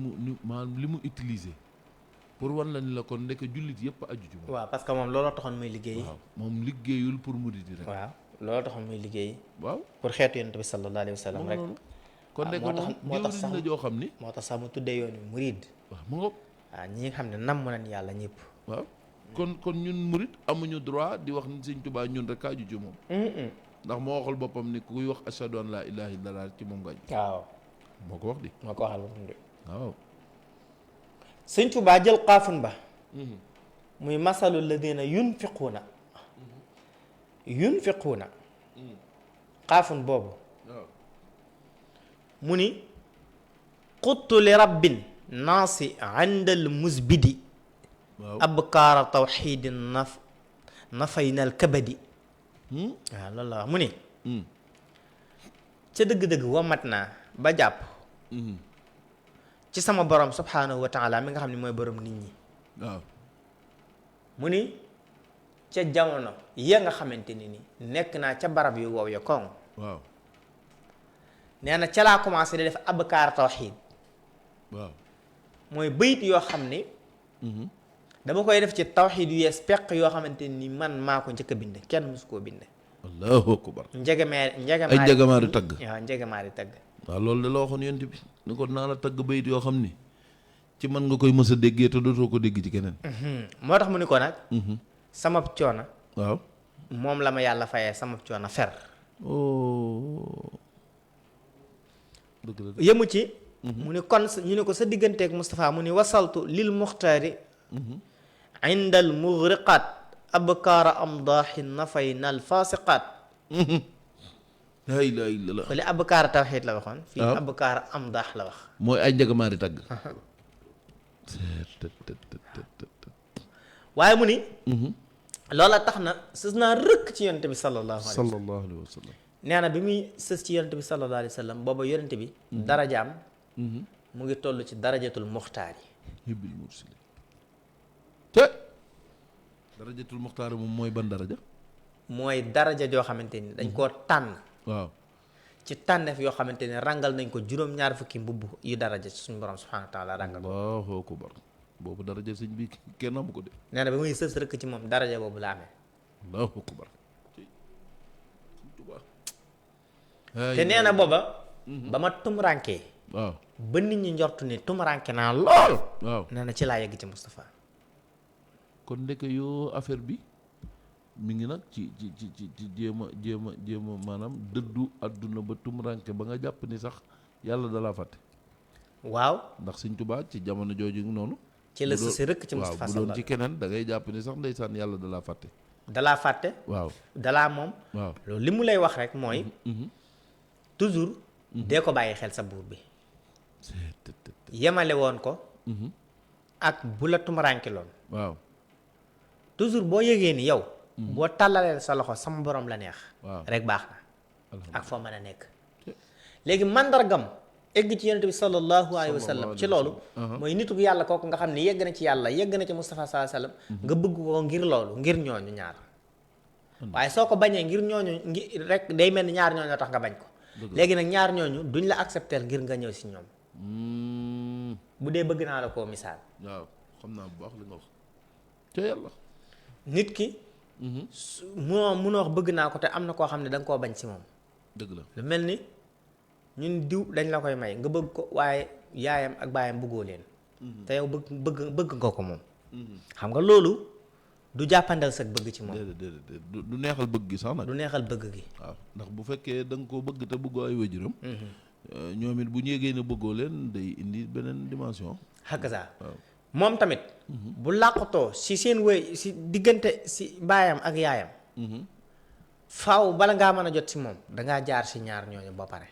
mu utilisé pour wan la ni la kon ndeke jullit yëpp aju ci moom. waaw parce que moom looloo taxoon muy liggéey. waaw moom liggéeyul pour murid yi rek. waaw looloo taxoon muy liggéey. waaw pour xeetu yonent bi sallallahu alayhi wa sallam rek. kon ndeke moom jëwriñ la joo xam ni. moo tax sax mu tuddee yoon wi murid. waaw mu ngoog. waaw ñi nga xam ne namm nañ yàlla ñëpp. waaw kon ñun murid amuñu droit di wax ni Sëñ Tuubaa ñun rek aju ci moom. ndax moo waxal boppam ni kuy wax ashhadu an laa ilaaha illallaah ci moom nga aju. waaw moo ko wax di. moo ko waxal boppam de. waaw. Sëñ Tuubaa jël xaafun ba. muy masalu ladina yunfiquuna xaafun boobu mu ni xuttu li rabbin naasi àndal musbidi abkaara tawxidin nafaynal kabadi waaw loolu la wax mu ni ca dëgg-dëgg wamat naa ba jàpp ci sama borom subhaanahu wa taala mi nga xam ne mooy borom nit ñi waaw mu ni ca jamono ya nga xamante ni nekk naa ca barab yu wow ya koŋ waaw nee na ca laa commencé di def abkaar tawxiid waaw mooy bayit yoo xam ni dama koy def ci tawxiid yu yees peq yoo xamante ni man maa ko njëkk a bind kenn mosu koo bind allahu akbar ay njegamaari tagg waaw njegamaari tagg waaw loolu da la waxoon yonent bi ni ko naa la tagg bayit yoo xam ni ci man nga koy mës a déggee te dootoo ko dégg ci keneen moo tax mu ni ko nag sama coona waaw moom la ma yàlla fayee sama coona fer dëgg la yëmu ci mu ni kon ñu ne ko sa digganteeg Moustapha mu ni wasaltu lil muxtaari inda al mughriqaat abkaara amdaaxi nafayna al faasiqaat laa ilaaha illallaah fële abkaara tawxiid la waxoon fii abkaara amdaax la wax mooy ay njegamaari tagg waaye mu ni loola tax na sës naa rëkk ci yonent bi sallallahu alayhi wa sallam nee na bi muy sës ci yonent bi sallallahu alayhi wa sallam booba yonent bi darajaam mu ngi toll ci darajatul muxtaar yi hibbil mursaliin te darajatul muxtaar moom mooy ban daraja mooy daraja joo xamante ni dañ koo tànn waaw ci tànneef yoo xamante ni rangal nañ ko juróom-ñaar fukki mbubb yu daraja ci suñu borom subhanahu wa taala rangal ko. allahu akbar boobu daraja sëñ bi kenn amu ko de. nee na ba muy sës rëkk ci moom daraja boobu la amee. allahu akbar te nee na booba. ba ma tumurankee. waaw ba nit ñi njortu ni tumuranke naa lool. waaw nee na ci laa yegg ci Moustapha. kon ndeke yoo affaire bi mi ngi nag ci jéem a maanaam dëddu àdduna ba tumuranke ba nga jàpp ni sax yàlla dalaa fàtte. waaw ndax sëñ Tuubaa ci jamono jooju noonu. ci la sësi rëkk ci Moustapha waaw bu doon ci keneen da ngay jàpp ni sax ndeysaan yàlla dalaa fàtte. dalaa fàtte. waaw dalaa moom. waaw loolu li mu lay wax rek mooy. toujours. dee ko bàyyi xel sa buur bi. yemale woon ko. ak bu la tumuranke loon. waaw toujours boo yëgee ni yow. boo tàllalee sa loxo sama borom la neex. waaw rek baax na. ak foo mën a nekk. léegi mandargam egg ci yonent bi sallallahu alayhi wa sallam ci loolu. mooy nitu yàlla kooku nga xam ni yegg na ci yàlla yegg na ci Moustapha sallallahu alayhi wa sallam. nga bëgg ko ngir loolu ngir ñooñu ñaar. waaye soo ko bañee ngir ñooñu rek day mel ni ñaar ñooñu tax nga bañ ko. léegi nag ñaar ñooñu duñ la accepter ngir nga ñëw si ñoom. bu dee bëgg naa la koo misaal. waaw xam naa bu baax li nga wax te yàlla. nit ki. munoo wax bëgg naa ko te am na koo xam ne da nga koo bañ si moom. dëgg la lu mel ni ñun diw dañ la koy may nga bëgg ko waaye yaayam ak baayam bëggoo leen. te yow bëgg nga ko moom. xam nga loolu du jàppandal sa bëgg ci moom. déedéet du neexal bëgg gi sax nag. du neexal bëgg gi. waaw ndax bu fekkee da nga koo bëgg te bëggoo ay waajuram. ñoom it bu ñu yégee ne bëggoo leen day indi beneen dimension. hakaza moom tamit. bu làqatoo si seen wéy si diggante si baayam ak yaayam. faaw bala ngaa mën a jot si moom dangaa jaar si ñaar ñooñu ba pare.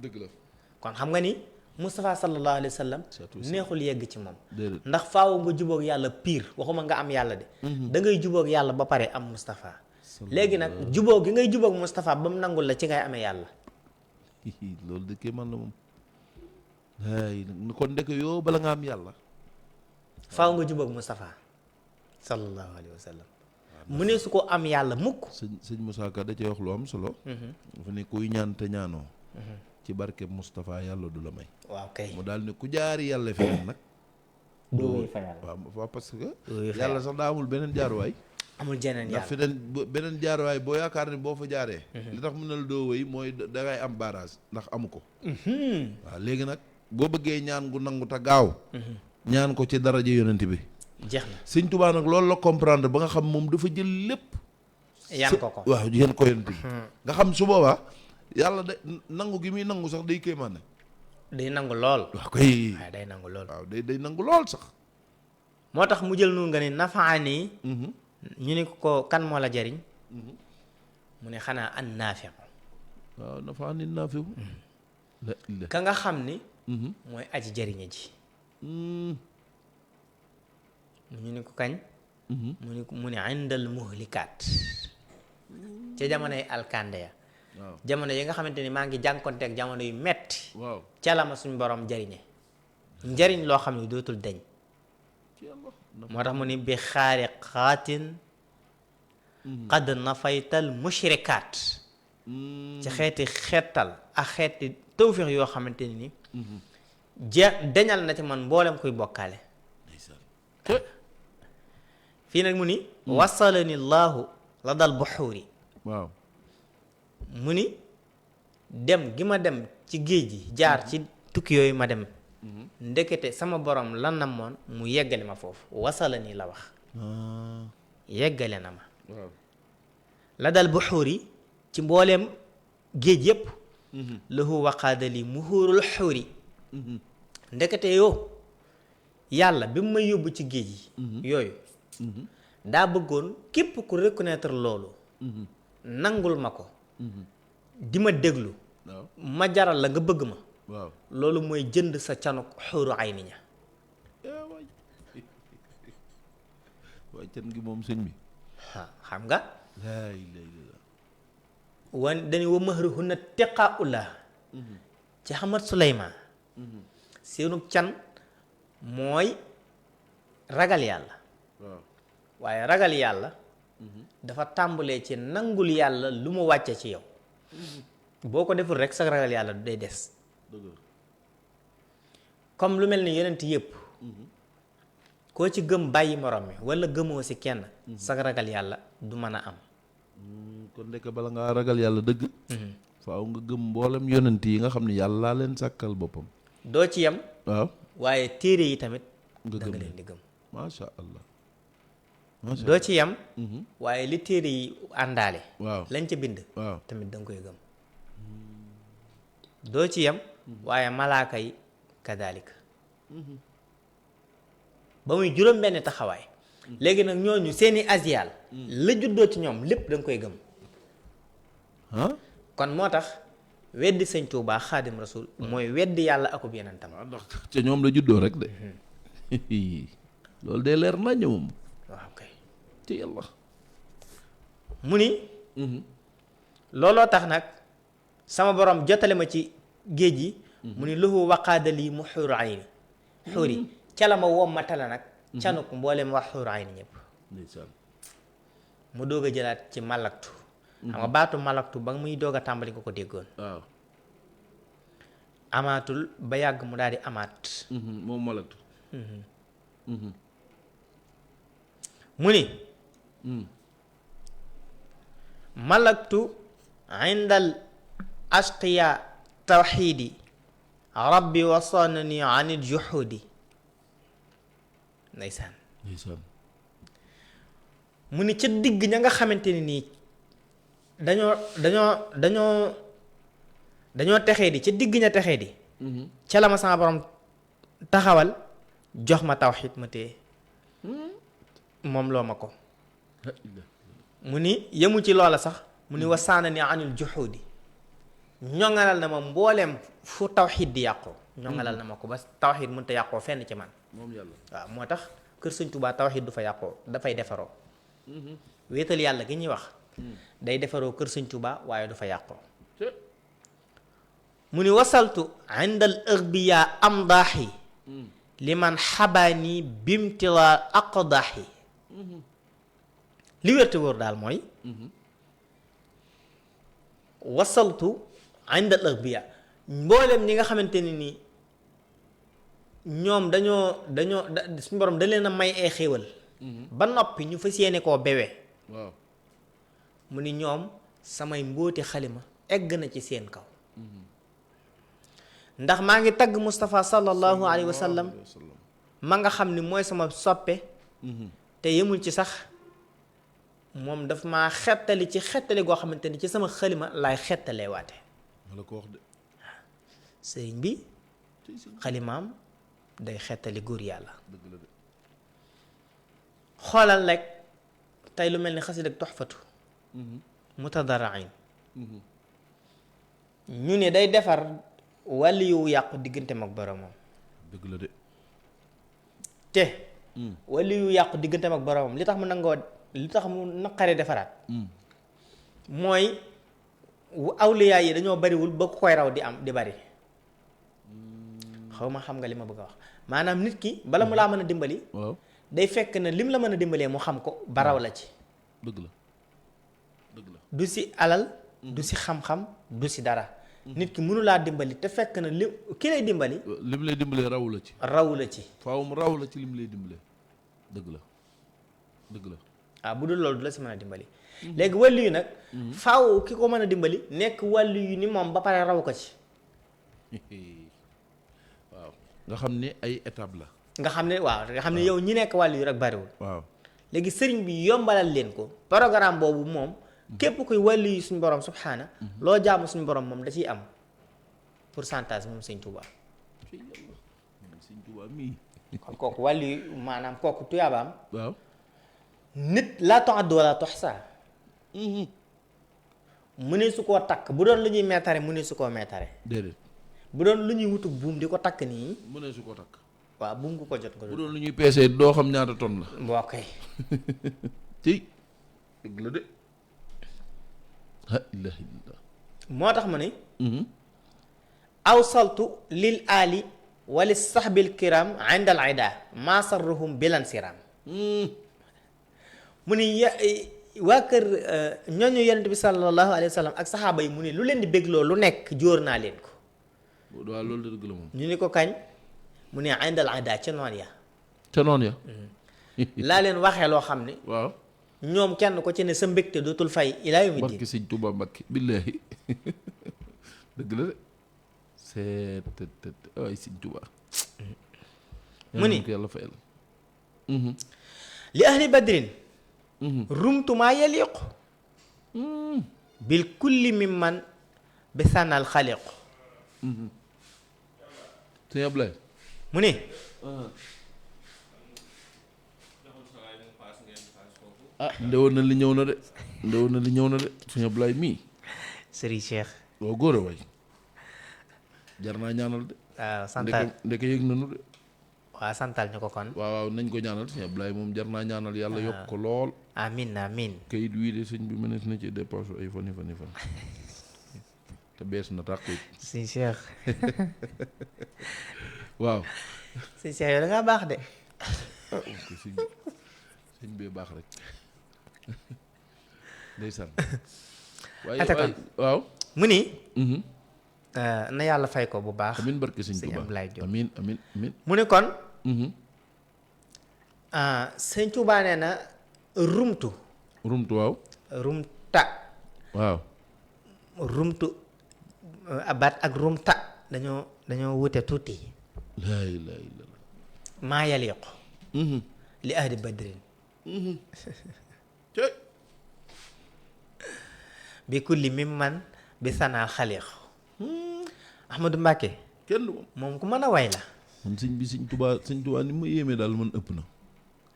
dëgg la kon xam nga ni Moustapha sallallahu alayhi wa sallam neexul yegg ci moom. déedéet ndax faaw nga jubóog yàlla pire waxuma nga am yàlla de. da ngay jubóog yàlla ba pare am Moustapha. léegi nag jubóog gi ngay jubóog Moustapha ba mu nangul la ci ngay amee yàlla. loolu de kéemaan la moom. kon ndek yoo bala nga am yàlla. faaw nga jubóog Moustapha sallallahu alayhi wa sallam. mu ne su ko am yàlla mukk. sëñ Moussa Ka da cee wax lu am solo. dafa ne kuy ñaan te ñaanoo. ci barke Moustapha yàlla du la may. waaw kay mu daal ne ku jaari yàlla feneen nag. doo fa yàlla waaw parce que. yàlla sax daa amul beneen jaaruwaay. amul jeneen yàlla ndax feneen beneen jaaruwaay boo yaakaar ne boo fa jaaree. li tax mu ne la doo wéy mooy dangay am barrage ndax amu ko. waaw léegi nag boo bëggee ñaan gu nangu te gaaw. ñaan ko ci daraja yonent bi. jeex na sëñ Tuubaa nag loolu la comprendre ba nga xam moom dafa jël lépp. yan ko waaw yan ko yonent bi. nga xam su boobaa yàlla de nangu gi muy nangu sax day kéemaane. day nangu lool. waaw kay waaw day nangu lool. waaw day nangu lool sax. moo tax mu jël noonu nga ne nafaani. ñu ne ko kan moo la jariñ. mu ne xanaa an naafi. waaw nafaani naafi. ka nga xam ni. mooy aji jariñe ji. ñu ne ko kañ. mu ne indal muhlikaat. ca jamonoy alkande ya. waaw jamono yi nga xamante ni maa ngi jànkonteeg jamono yu metti. waaw ca la ma suñ borom jariñe njariñ loo xam ne dootul deñ. moo tax mu ni bi xaariqaatin qad nafaytal mushrikaat. ci xeeti xeetal ak xeeti tawfiix yoo xamante ni deñal na ci man mboolem kuy bokkaale. fii nag mu ni wasalani llaahu la dal buxuuri. waaw mu ni dem gi ma dem ci géej gi jaar ci tukki yooyu ma dem. ndekete sama borom lan na moon mu yeggale ma foofu wasalani la wax. yeggale na ma. waaw la dal buxuuri ci mbooleem géej yépp. lahu waqaadali muhuurul xuuri. ndekete yoo yàlla bi mu may yóbbu ci géej yi. yooyu. daa bëggoon képp ku reconnaître loolu. nangul ma ko. di ma déglu. ma jaral la nga bëgg ma. waaw loolu mooy jënd sa canuk xuuru ay niña. waaye can gi moom sëñ bi. xam nga. laay lay wan dañu wa mahruhunna tiqaa'ullah. ci Ahmad Suleymaan. seenu can mooy ragal yàlla. waaw waaye ragal yàlla. dafa tàmbalee ci nangul yàlla lu mu wàcce ci yow boo ko deful rek sa ragal yàlla day des comme lu mel ni yonent yëpp koo ci gëm bàyyi morom mi wala gëmoo si kenn sa ragal yàlla du mën a am kon ndeke bala ngaa ragal yàlla dëgg faaw nga gëm mboolem yonent yi nga xam ne yàlla laa leen sàkkal boppam doo ci yem waaw waaye téere yi tamit nga da gëm nga leen di gëm macha allah doo ci yem waaye li téere yi àndaale waaw lañ ca bind waaw tamit da nga koy gëm doo ci yem waaye malaaka yi kadalika ba muy juróom benn taxawaay léegi nag ñooñu seeni asiyaal la juddoo ci ñoom lépp da nga koy gëm ah kon moo tax weddi sëñ Tuubaa xaadim rasul mooy weddi yàlla akub yenentam waaw ndax ca ñoom la juddoo rek de loolu de leer nañ moom waaw kay ci yàlla mu ni looloo tax nag sama borom jotale ma ci géej gi mu ni lahu waqaadali mu xuuru ayni xuuri ca la ma wommatala nag canuk mboolem wax xuuru ayni ñëpp ndeysaan mu doog a jëlaat ci malaktu xam nga baatu malaktu ba muy doog a tàmbali nga ko déggoon waaw amaatul ba yàgg mu daal di amaat moom malatu mu ni malaktu indal ashqiya tawxiidi rabbi wasanani anil juxuudi ndeysaan ndeysaan mu ni ca digg ña nga xamante ni nii dañoo texee di ca digg ña texee di ca la ma sama borom taxawal jox ma tawxiid ma téye moom loo ma ko mu ni yemu ci loola sax mu ni wasaana ni anil juxuudi ñoŋalal na ma mbooleem fu tawxiid di yàqoo ñoŋalal na ma ko ba tawxiid mënut a yàqoo fenn ci man moom yàlla waaw moo tax kër sëñ Tuubaa tawxiid du fa yàqoo dafay defaroo wéetal yàlla gi ñuy wax day defaroo kër sëñ Tuubaa waaye du fa yàqoo mu ni wasaltu inda al agbiya amdaaxi liman xabaani bimtila aqdaaxi li wérte wóor daal mooy wasaltu inda al agbiya mbooleem ñi nga xamante ni nii ñoom dañoo suñu borom da leen a may ay xéewal ba noppi ñu fas yéene koo bewee waaw mu ni ñoom samay mbóoti xalima egg na ci seen kaw ndax maa ngi tagg Moustapha sallallahu alayhi wa sallam ma nga xam ni mooy sama soppe te yemul ci sax moom daf maa xettali ci xettali goo xamante ni ci sama xalima laay xettalee waate ma la ko wax de sëriñ bi xalimaam day xettali góor yàlla dëgg la de xoolal rek tey lu mel ni xasida ak toxfatu mutadarain ñu ne day defar wàlli yu yàqu digganteem ak boromam dëgg la de te wàlli yu yàqu digganteem ak boromam li tax mu nangoo li tax mu naqaree defaraat mooy awliyaa yi dañoo bariwul ba ku koy raw di am di bari xaw ma xam nga li ma bëgg a wax maanaam nit ki bala mu laa mën a dimbali waaw day fekk na lim la mën a dimbalee mu xam ko ba raw la ci dëgg la dëgg la du si alal du si xam-xam du si dara nit ki mënu laa dimbali te fekk na li ki lay dimbali lim lay dimbalee raw la ci raw la ci faaw mu raw la ci lim lay dimbalee dëgg la dëgg la waaw bu dul loolu du la si mën a dimbali léegi wàllu yu nag faaw ki ko mën a dimbali nekk wàllu yu ni moom ba pare raw ko ci waaw nga xam ne ay étape la nga xam ne waaw nga xam ne yow ñi nekk wàllu yu rek bariwul waaw léegi sëriñ bi yombalal leen ko programme boobu moom képp kuy wàllu yu suñu borom subhaana loo jaamu suñu borom moom da ciy am pourcentage moom sëñ Tuubaa ci yàlla sëñ Tuubaa mii kon kooku wàllu yu maanaam kooku tuyaabaam waaw nit laa tu'addu wala tuhsaa mu ne su koo takk bu doon lu ñuy meetare mu ne su koo meetare déedéet bu doon lu ñuy wutu buum di ko takk nii mu ne su ko takk waaw buum ku ko jot nga bu doon lu ñuy peesee doo xam ñaata tonne la mbokk yi ci dëgg la de la ilaha illallah moo tax mu ne awsaltu lil aali wali sahbil kiram inda al ida ma sarruhum bilan siram mu ni waa kër ñooñu yonent bi sallallahu alayhi wa sallam ak saxaaba yi mu ne lu leen di bégloo lu nekk jóor naa leen ko. waaw loolu dëgg la moom. ñu ni ko kañ mu ne indal ada ca noon ya. ca noonu ya. laa leen waxee loo xam ne. waaw. ñoom kenn ko ci ne sa mbégte dootul fay ilaa yawmi diin. barki sëñ Tuuba Mbakke billaahi dëgg la de seet ay sëñ Tuuba. mu ni yàlla fayal. li ahli badrin rumtu maa yaliqu bil kulli mimman bi sanal xaliqu. sëñ Ablaye. mu ni ndewoon na li ñëw na de ndewoon na li ñëw na de sëñ Ablaye mii. Serigne Cheikh. waaw góor a way jar naa ñaanal de. waaw santal ndeke yëg nañu de. waaw santal ñu ko kon. waaw nañ ko ñaanal sëñ Ablaye moom jar naa ñaanal yàlla yokk ko lool. amin amin. kayit wii de sëñ bi mënees na ci dépense ay fan te bees na tàq it. Serigne Cheikh. waaw. Serigne Cheikh yow da ngaa baax de. sëñ bee baax rek ndeysaan. waaye waaw. mu ni. na yàlla fay ko bu baax. amiin barke sëñ Tuuba Abdoulaye Diop amiin amiin amiin. mu ni kon. sëñ Tuuba nee na rumtu. rumtu waaw. rumta. waaw. rumtu abat ak rumta dañoo wute tuuti. laa ilaaha illallaah. maa yaliqu li ahli badrin bi kulli mimman bi sanaa xaliq. Ahmadou Mbacké kenn moom ku mën a way la. man sëñ Tuuba ni ma yéemee daal man ëpp na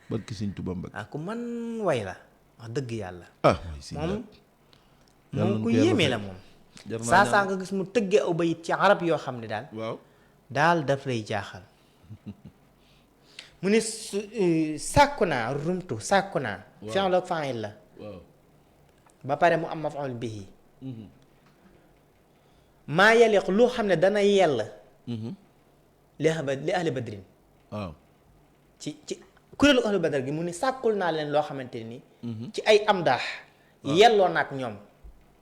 barki sëñ Tuuba Mbacké. ku mën way la wax dëgg yàlla. waay si moom ku yéemee la moom. saa nga gis mu tëggee aw bayit ci arab yoo xam ne daal. waaw daal daf lay jaaxal. mu ni sàkku naa rumtu sàkku naa. waaw fi'l ak fa'il la. waaw ba pare mu am maf'ul bihi. maa yaliq loo xam ne dana yell. li ahli badrin. waaw ci kuréelu ahli badr gi mu ni sàkkul naa leen loo xamante ni. ci ay amdaax. yelloo na ak ñoom.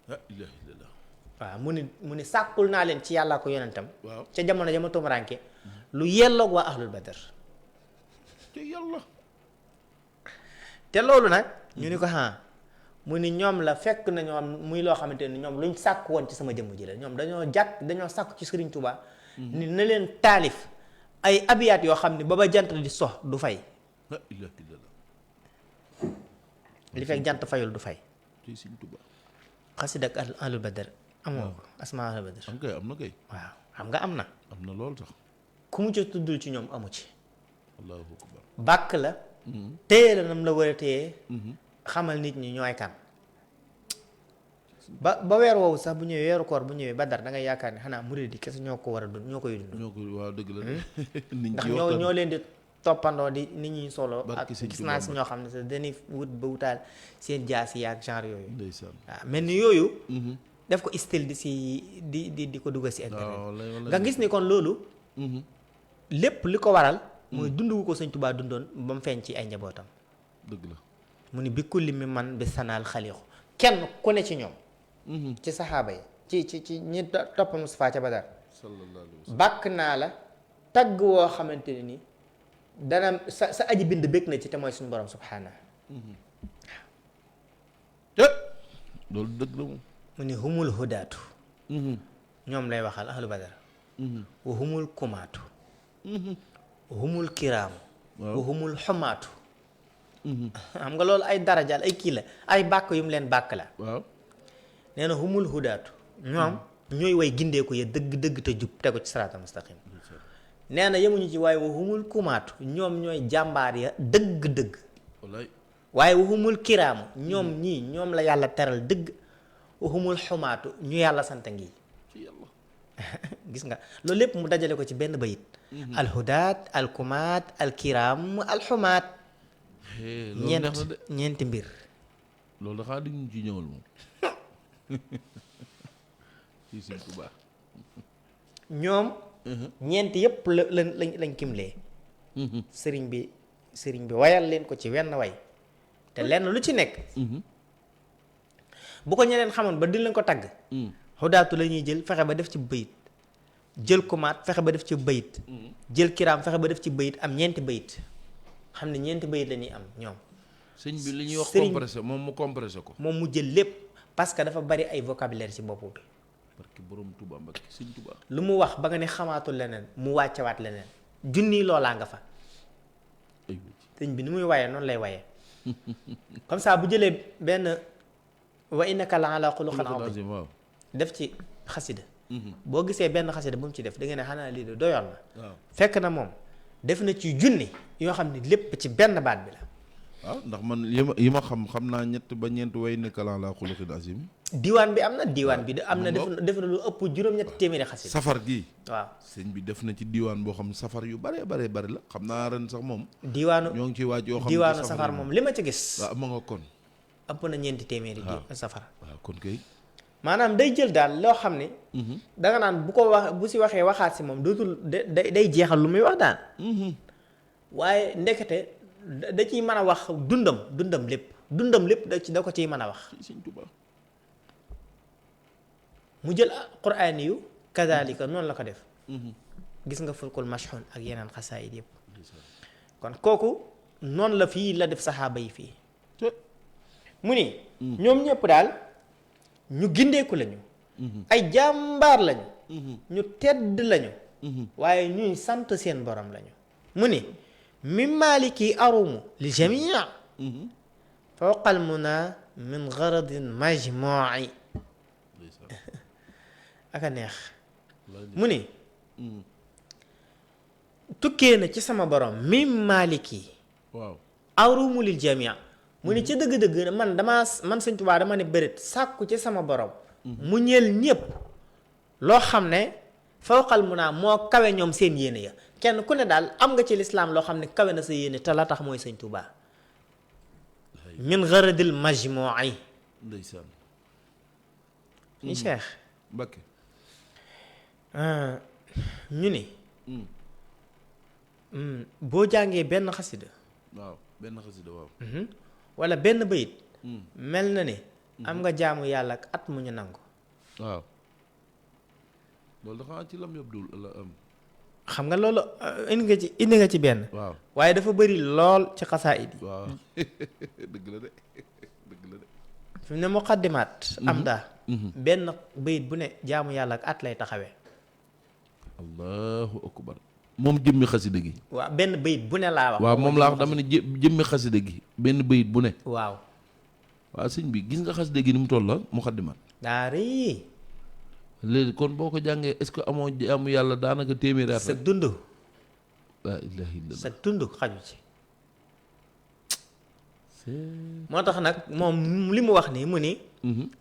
la ilaha illallah. waaw mu ni sàkkul naa leen ci yàllaa ko yonentam. waaw ca jamono jama tumuraanke lu yelloog waa ahlul badr. te yàlla. te loolu nag. ñu ni ko mu ni ñoom la fekk na ñoom muy loo xamante ni ñoom luñ sàkk woon ci sama jëmm ji la ñoom dañoo sàkk ci Sëriñ Tuubaa ni na leen taalif ay abiyaat yoo xam ne ba ba jant di sox du fay. la ilaha illallah. li fekk jant fayul du fay. tey Sëriñ Tuubaa. xasida ak ahlul badr amoo ko asmaa ahlul badr. am kay am na kay. waaw xam nga am na. am na lool sax. ku mu ci tuddul ci ñoom amu ci. allahu akbar. bàkk la. téye la nam la war a téye. xamal nit ñi ñooy kan. ba weer woowu sax bu ñëwee weeru koor bu ñëwee Badar da ngay yaakaar ne xanaa murid yi kese ñoo ko war a dund ñoo koy dund. waaw dëgg la de. ndax ñoo leen di toppandoo di nit ñi solo. ak gis naa si ñoo xam ne sax dañuy wut ba wutaal seen jaas yi ak genre yooyu. ndeysaan. waaw mel ni yooyu. def ko style di ko dugal si internet. nga gis ni kon loolu. lépp li ko waral. mooy dund gu ko Sëñ Tuubaa dundoon ba mu feeñ ci ay njabootam. dëgg la. mu ni bi kulli mi man bi sanaal xaliixu kenn ku ne ci ñoom. ci saxaaba yi ci ñi topp Mustafaa ca Badar. sallallahu alayhi wa sallam. bàkk naa la tagg woo xamante ne ni dana sa aji bind bëgg na ci te mooy suñu borom subhaana. loolu dëgg la moom. mu ni humul hudaatu. ñoom lay waxal ahlu Badar. wa humul kumaatu. wa humul kiraamu. wa humul xumaatu. xam nga loolu ay darajaal ay kii la ay bàkk yu mu leen bàkk la. waaw. nee na humul hudaatu. ñoom ñooy way gindeeku ya dëgg-dëgg te jub tegu ci siraatal mustaqim. nee na yemuñu ci waaye wa humul kumaatu ñoom ñooy jàmbaar ya dëgg-dëgg. wallaay. waaye wa humul kiraamu ñoom ñii ñoom la yàlla teral dëgg. wa humul xumaatu ñu yàlla sant ngi. gis nga loolu lépp mu dajale ko ci benn bayit. alhudaat alkumaat alkiraam alxumaat. ñeenti mbir. loolu dafa di ñu ci ñëwal moom. ci Sëñ Tuubaa. ñoom. ñeenti yépp lañ kimlee. sëriñ bi wayal leen ko ci wenn way. te lenn lu ci nekk. bu ko ñeneen xamoon ba di leen ko tagg xudaatu la ñuy jël fexe ba def ci bayit jël kumaat fexe ba def ci bayit jël kiraam fexe ba def ci bayit am ñeenti bayit xam ne ñeenti bayit la ñuy am ñoom sëñ bi li ñuy wax sëriñ compressé moom mu compressé ko moom mu jël lépp parce que dafa bari ay vocabulaire ci bopp bi parce que borom Touba Mbacke sëñ Touba lu mu wax ba nga ne xamaatul leneen mu wàccewaat leneen junni loolaa nga fa ay sëñ bi ni muy wayee noonu lay wayee comme ça bu jëlee benn wa innaka la ala xuluqin azim waaw def ci xasida boo gisee benn xasida bu mu ci def da nga ne xanaa lii de doyoon na waaw fekk na moom def na ci junni yoo xam ne lépp ci benn baat bi la waaw ndax man yi ma xam naa ñett ba ñeent way ne kalan laa xuluqin azim diwaan bi am na diwaan bi am na def na lu ëpp juróom-ñetti téeméeri xasida safar gi waaw sëñ bi def na ci diwaan boo xam safar yu bare bare bari la xam naa ren sax moom diwaanu ñoo ngi ciy waaj yoo xam diwaanu safar moom li ma ci gis waaw ma nga kon ëpp na ñeenti téeméeri di safar waaw kon kay maanaam day jël daal loo xam ne danga naan bu ko wax bu si waxee waxaat si moom dootul day jeexal lu muy wax daal waaye ndekete da ciy mën a wax dundam lépp da ko ciy mën a wax sëñ Touba mu jël quraan yu kazalika noonu la ko def gis nga fulkul mashxun ak yeneen xasaayid yëpp kon kooku noonu la fii la def saxaaba yi fii mu ni ñoom ñëpp daal ñu gindeeku lañu ay jàmbaar lañu ñu tedd lañu waaye ñuy sant seen borom lañu mu ni min maliki arumu li jamia fawqal muna min garadin majmuci aka neex mu ni tukkee na ci sama borom min maliki waaw arumu lil jamia mu ni ci dëgg-dëgg man Sëñ Tuubaa dama ne bërit sàkku ci sama borom mu ñeel ñépp loo xam ne fawqal mu naa moo kawe ñoom seen yéene ya kenn ku ne daal am nga ci lislaam loo xam ne kawe na sa yéene te la tax mooy Sëñ Tuubaa min garadil majmu'i ndeysaan ni Cheikh Mbacke ñu ni boo jàngee benn xasida waaw benn xasida waaw wala benn bayit mel na ne am nga jaamu yàlla ak at mu ñu nangu waaw loolu dafa ci lam yabdul la am xam nga loolu indi nga ci benn waaw waaye dafa bëri lool ci xasaayid yi waaw dëgg la de fi mu ne muqaddimaat am daa benn bayit bu ne jaamu yàlla ak at lay taxawee allahu akbar moom jëmmi xasida gi waaw benn bayit bu ne laa wax waaw moom laa wax dama ne jëmmi xasida gi benn bayit bu ne waaw sëñ bi gis nga xasida gi ni mu toll la muqaddimaat daa rëy léegi kon boo ko jàngee est-ce que amoo jaamu yàlla daanaka téeméeri at sa dund laa ilaaha illallah sa dund xaju ci moo tax nag moom li mu wax nii mu ni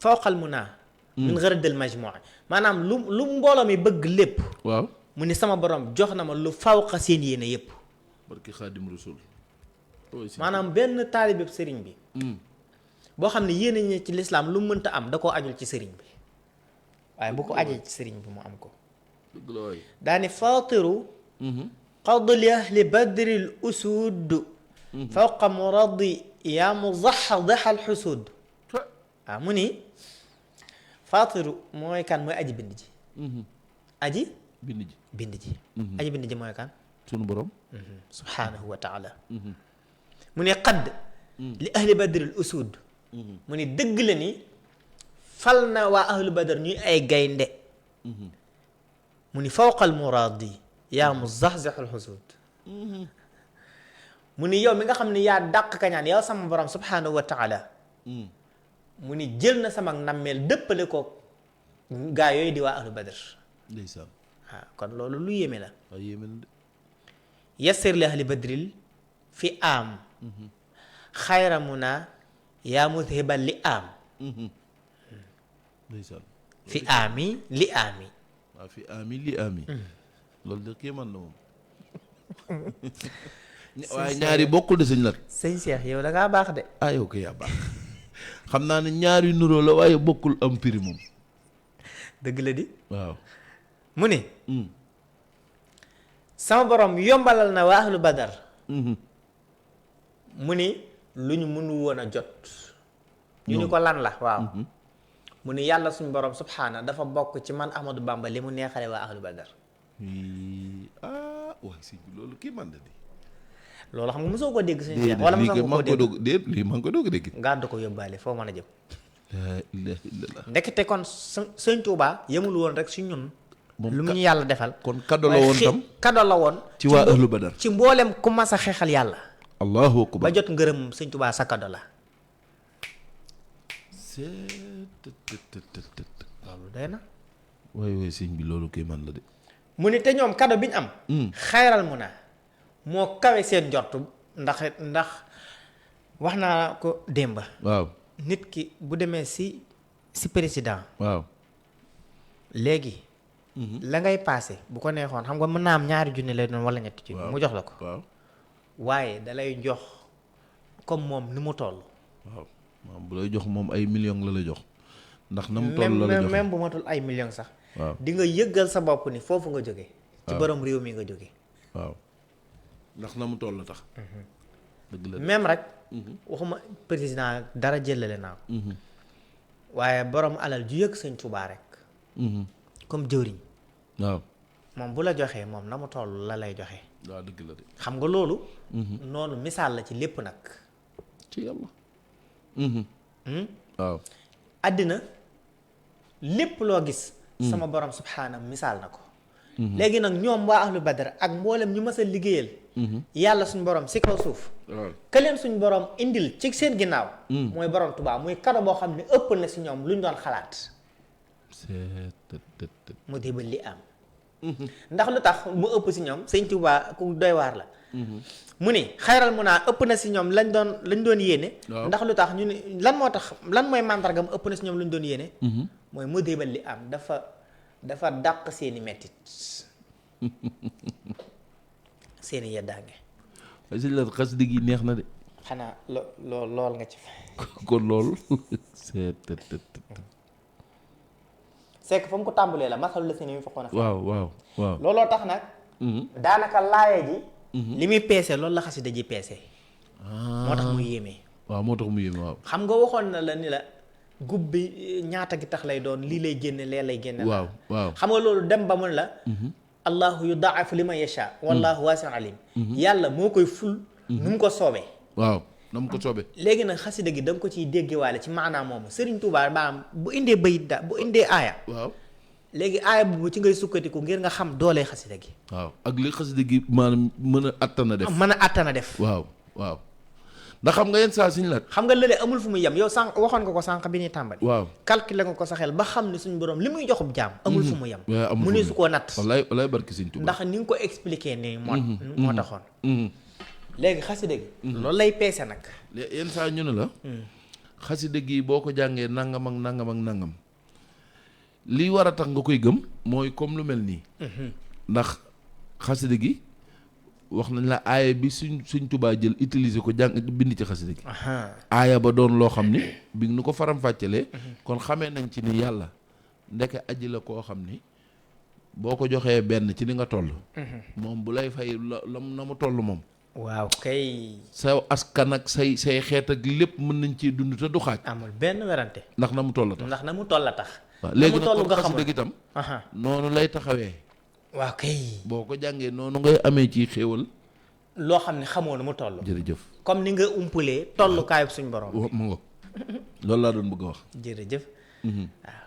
fawqal mu naa min gharadil majmuu maanaam lu mbooloo mi bëgg lépp waaw mu ni sama borom jox na ma lu fawqa seen yéene yépp barki xaadim rasul maanaam benn taalibe sëriñ bi boo xam ne yéene ñi ci lislaam lu mënta am da koo ajul ci sëriñ bi waaye bu ko ajee ci sëriñ bi mu am ko dëgg la waay daani faatiru qadli ahli badril usud fawqa muradi yaa muzaxzax al xusud waaw mu ni faatiru mooy kan mooy aji bind ji aji bind ji aji bind ji mooy kan sunu borom subhanahu wa taala mu ne qadd li ahli badril usud mu ni dëgg la ni fal na waa ahlu badar ñuy ay gaynde mu ni fawqal muraadi yaa muzaxzaxul xusud mu ni yow mi nga xam ne yaa dàq kañaan yow sama borom subhanahu wa taala mu ni jël na sama nammeel dëppale ko gaa yooyu di waa ahlu badar ndeysaan waaw kon loolu lu yéeme la waaw yéeme na de yassir li ahli badril fi am xayra muna yaa mudhibal li am ndeysaan fi ami li ami waaw fi ami li ami loolu de kéemaan la moom waaye ñaari bokkul de sëñ Lat sëñ Cheikh yow da ngaa baax de yow ko yaa baax xam naa ne ñaari nuroo la waaye bokkul am prix moom dëgg la di waaw mu ni sama borom yombalal na waa ahlu badar mu ni lu ñu mënu woon a jot ñu ni ko lan la waaw mu ni yàlla suñ borom subhaana dafa bokk ci man Ahmadou Bamba li mu neexale waa ahlu badar. waaye sëñ bi loolu kii man da di loolu xam nga mosoo ko dégg sëñ Cheikh wala mosoo ko dégg déet lii maa ngi ko doog a dégg. gàddu ko yóbbaale foo mën a jëm. laa ilaaha illallaah. ndekete kon sëñ Tuubaa yemul woon rek si ñun. lu mu ñu yàlla defal. kon kado la woon tam kado la woon. ci waa ahlu badar ci mboolem ku mas a xeexal yàlla. allahu akbar ba jot ngërëm sëñ Tuubaa sa kado la. loolu day na. waay sëñ bi loolu kii man la de. mu ni te ñoom kado bi ñu am. xayral mu na moo kawe seen njort ndax wax naa ko démb. waaw nit ki bu demee si président. waaw léegi. la ngay paase bu ko neexoon xam nga mën naa am ñaari junni lay doon wala ñetti junni. mu jox la ko. waaw waaye dalay jox comme moom ni mu toll. waaw maam bu lay jox moom ay millions la lay jox ndax na mu toll la lay jox même bu matul ay millions sax. waaw di nga yëggal sa bopp ni foofu nga jóge ci borom réew mi nga jóge waaw ndax na mu toll la tax. dëgg la même rek. waxuma président dara jëlale naa ko. waaye borom alal ju yëg sëñ Tuubaa rek. comme jëwriñ. waaw moom bu la joxee moom na mu toll la lay joxe. waaw dëgg la de. xam nga loolu. noonu misaal la ci lépp nag. ci yàlla. waaw. àddina lépp loo gis. sama borom subhaana misaal na ko. léegi nag ñoom waa ahlu badar ak mboolem ñu mës a liggéeyal. yàlla suñ borom si kaw suuf. waaw ka leen suñ borom indil ci seen ginnaaw. mooy borom Tuubaa muy kado boo xam ne ëpp na si ñoom luñ doon xalaat. mu débal li am. ndax lu tax mu ëpp si ñoom sëñ Tuubaa ku doy waar la. mu ni xayral mu naa ëpp na si ñoom lañ doon yéene. ndax lu tax ñu ni lan moo tax lan mooy màndargam ëpp na si ñoom luñ doon yéene. mooy mu débal li am dafa dàq seeni mettit seeni yeddaange. waaye sëñ la xas dëgg yi neex na de. xanaa lool nga ci fa. kon loolu. c'est que fa mu ko tàmbalee la masalu la si ni mu fekkoon. waaw. looloo tax nag. daanaka laaye ji. li muy peese loolu la xasida ji peese. moo tax mu yéeme. waaw moo tax mu yéeme waaw. xam nga waxoon na la ni la gub bi ñaata gi tax lay doon lii lay génne lee lay génne. waaw xam nga loolu dem ba mun la. allahu yudaa'ifu liman yashaa wallahu waasi'un aliim. yàlla moo koy ful. nu mu ko soobee. waaw na mu ko soobee. léegi nag xasida gi da nga ko ciy déggewaale ci maanaam moomu Serigne Touba baam bu indee bayit bu indee aaya. waaw léegi aaya boobu ci ngay sukkandiku ngir nga xam doolee xasida gi. waaw ak li xasida gi maanaam mën a attana def. mën a attana def. waaw ndax xam nga yenn saa suñu la. xam nga lële amul fu muy yem yow sànq waxoon nga ko sànq bi ñuy tàmbali. waaw calculer nga ko sa xel ba xam ne suñu borom li muy joxub jaam. amul fu mu yem. mu ne su koo natt. wallaay barki Sëñ Tuubaa. ndax ni nga ko expliquer nii moo taxoon. léegi xasida gi. loolu lay peese nag. yenn saa ñu ne la. xasida gi boo ko jàngee nangam ak nangam ak nangam. li war a tax nga koy gëm mooy comme lu mel nii. ndax xasida gi wax nañ la aaya bi suñ Tuubaa jël utiliser ko jàng bind ci xasida gi. aaya ba doon loo xam ni bi nu ko faram-fàccelee. kon xamee nañ ci ni yàlla ndeke aji la koo xam ni boo ko joxee benn ci ni nga toll. moom bu lay fay la na mu toll moom. waaw kay. sa askan ak say xeet ak lépp mën nañ ci dund te du xaaj. amul benn werante. ndax na mu toll la tax. ndax na mu toll la tax. waaw léegi nag kon xasida gi itam. noonu lay taxawee. waaw kay. boo ko jàngee noonu ngay amee ci xéewal. loo xam ne xamoo nu mu toll. jërëjëf. comme ni nga umpalee tollukaayu suñ borom. mu ngo loolu laa doon bëgg a wax. jërëjëf. waaw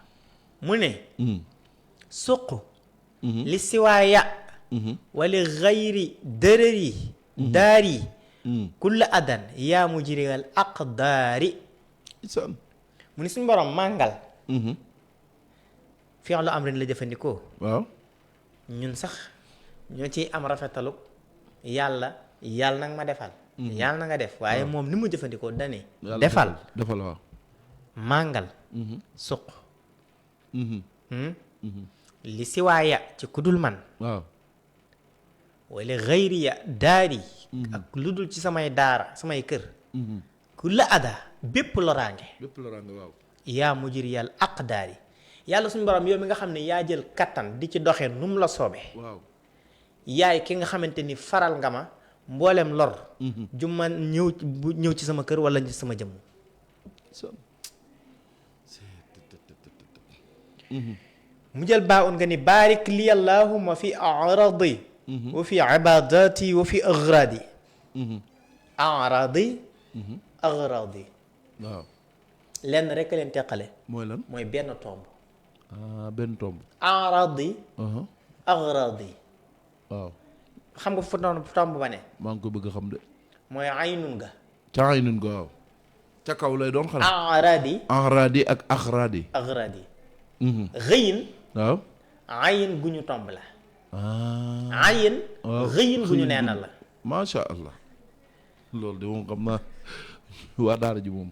mu ne. suq. li siwaaya. wala xayri dërëri. daari. kulla adan yaa mujrial aqdaari. mu ni suñ borom màngal. fi'lu amrin la jëfandikoo. waaw. ñun sax ñoo ciy am rafetalu yàlla nag ma defal. yàlla na nga def waaye moom ni mu jëfandikoo dani defal waaw. màngal. suq. li siwaaya ci kudul man. waaw. wala xayriya daari. ak lu dul ci samay daara samay kër. ku la ada bépp loraange. waaw. yaa mujriyal aqdaari yàlla suñu borom yow mi nga xam ne yaa jël kattan di ci doxee nu mu la soobee. waaw. yaay ki nga xamante ni faral nga ma mboolem lor. ju ma ñëw ci sama kër wala ci sama jëmm. mu jël baa un nga ni baarik li allahumma fi aradi wa fi ibadati wa fi agradi aradi agradi waaw lenn rek leen teqale mooy lan mooy benn tomb benn tomb aradi agradi waaw xam nga fu tomb ba ne maa ngi ko bëgg a xam de mooy aynun nga ca ay nun ko waaw ca kaw lay doon xanaa aradi enradi ak axradi agradi xëyin waaw ayin gu ñu tomb la ayin xëyin gu ñu neenal la macha allah loolu de moom xam naa waa daara ji moom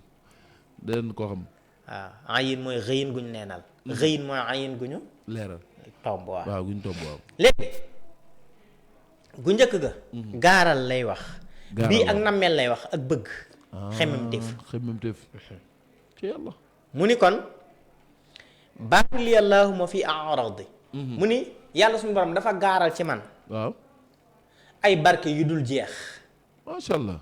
den ko xam waaw ayin mooy xëyin gu ñu neenal xëyin mooy ayin gu ñu leeral tomb waaw waaw guñ tomb waaw léegi gu njëkk ga gaaral lay wax Gaaral bii la. ak nammeel lay wax ak bëgg xemmem téef xemmem téef ci yàlla mu ni kon baarik li allahumma fi aradi mu ni yàlla suñu borom dafa gaaral ci man waaw ay barke yu dul jeex macha allah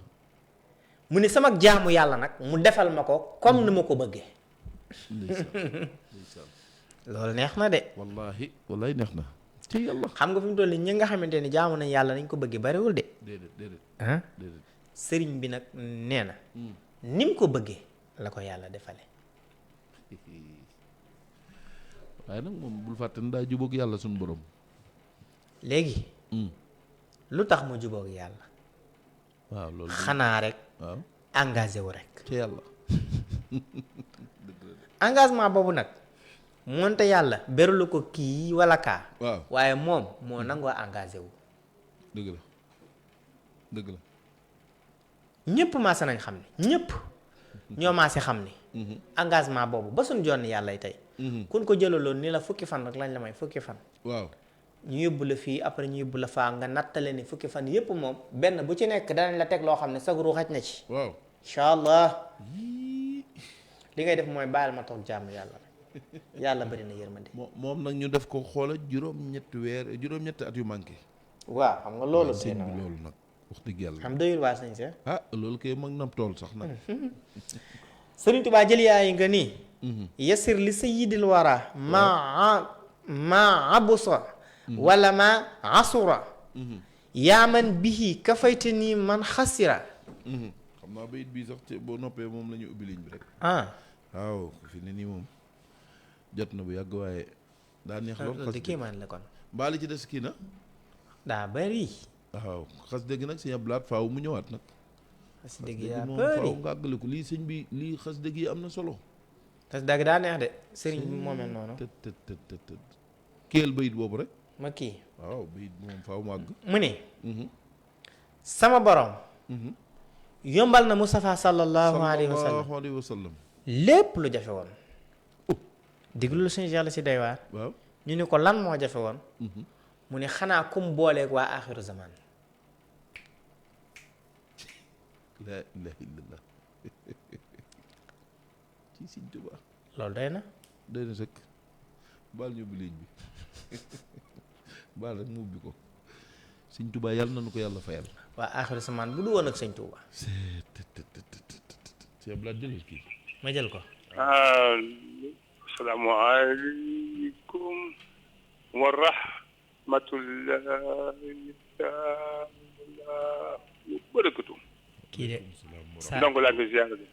mu ni sama jaamu yàlla nag mu defal ma ko comme ni ma ko bëggee ndeysaan loolu neex na de wallahi neex na ci yàlla xam nga fi mu toll nii ñi nga xamante ni jaamu nañ yàlla nañ ko bëggee bariwul de déedéet ah déedéet sëriñ bi nag nee na ni mu ko bëggee la ko yàlla defale waaye nag moom bul fàtte ne daa jubóog yàlla suñu borom léegi lu tax mu jubóog yàlla waaw loolu xanaa rek waaw engagé wu rek ci yàlla engagement boobu nag moonte yàlla berulu ko kii wala kaa waaw waaye moom moo nangoo engagé wu dëgg la dëgg la ñëpp maase nañ xam ni ñëpp ñoo maase xam ni engagement boobu ba suñ jonn yàlla tey kun ko jëlaloon ni la fukki fan rek lañ la may fukki fan waaw ñu yóbbu la fii après ñu yóbbu la faa nga nattale ni fukki fan yëpp moom benn bu ci nekk danañ la teg loo xam ne sag ru xaj na ci waaw incha allah li ngay def mooy bàyyil ma toog jàmm yàlla rek yàlla bari na yërmande moom nag ñu def ko xoola juróom-ñetti weer juróom-ñetti at yu manqué waaw xam nga loolu sëñ bi loolu nag wax dëgg yàlla xam doyul waa sëñ see loolu kay mag nam tool sax nag Sëriñ Tuubaa jël yaay nga nii yasir li sayyidil wara ma abusa wala ma asura yaa man bihi kafayte nii man xasira xam naa bayit bii sax ci boo noppee moom la ñu ubbi ligne bi rek waaw fi ne nii moom jot na bu yàgg waaye daa neex lool loolu de kéemaan la kon mbaali ci des kii na daa bari waaw xas dëgg nag sëñ Ablaat faaw mu ñëwaat nag xas dëgg yaa moom bari faaw nga àggale ko lii sëñ bi lii xas dëgg yi am na solo xas dëgg daa neex de sëriñ bi moo mel noonu të kéel bayit boobu rek ma kii waaw bayit bi moom faaw mu àgg mu ne sama borom yombal na Mustafa sallallahu alayhi wa sallam lépp lu jafe woon diglu suñu yàlla si day waar waaw ñu ni ko lan moo jafe woon mu ne xanaa kum booleeg waa axiru zaman laa ilaaha illallah ci Sëñ Tuubaa loolu doy na doy na sëkk baal ñu ubbi ligne bi baal rek mu ubbi ko Sëñ Tuubaa yàlla nañu ko yàlla fayal waa axiru zaman bu du woon ak sëñ Tuuba Sëñ Ablaat jëlal kii ma jël ko asalaamaaleykum wa rahmatullahi taala wa barakatu kii de sa ndongo laa ngi ziyaara de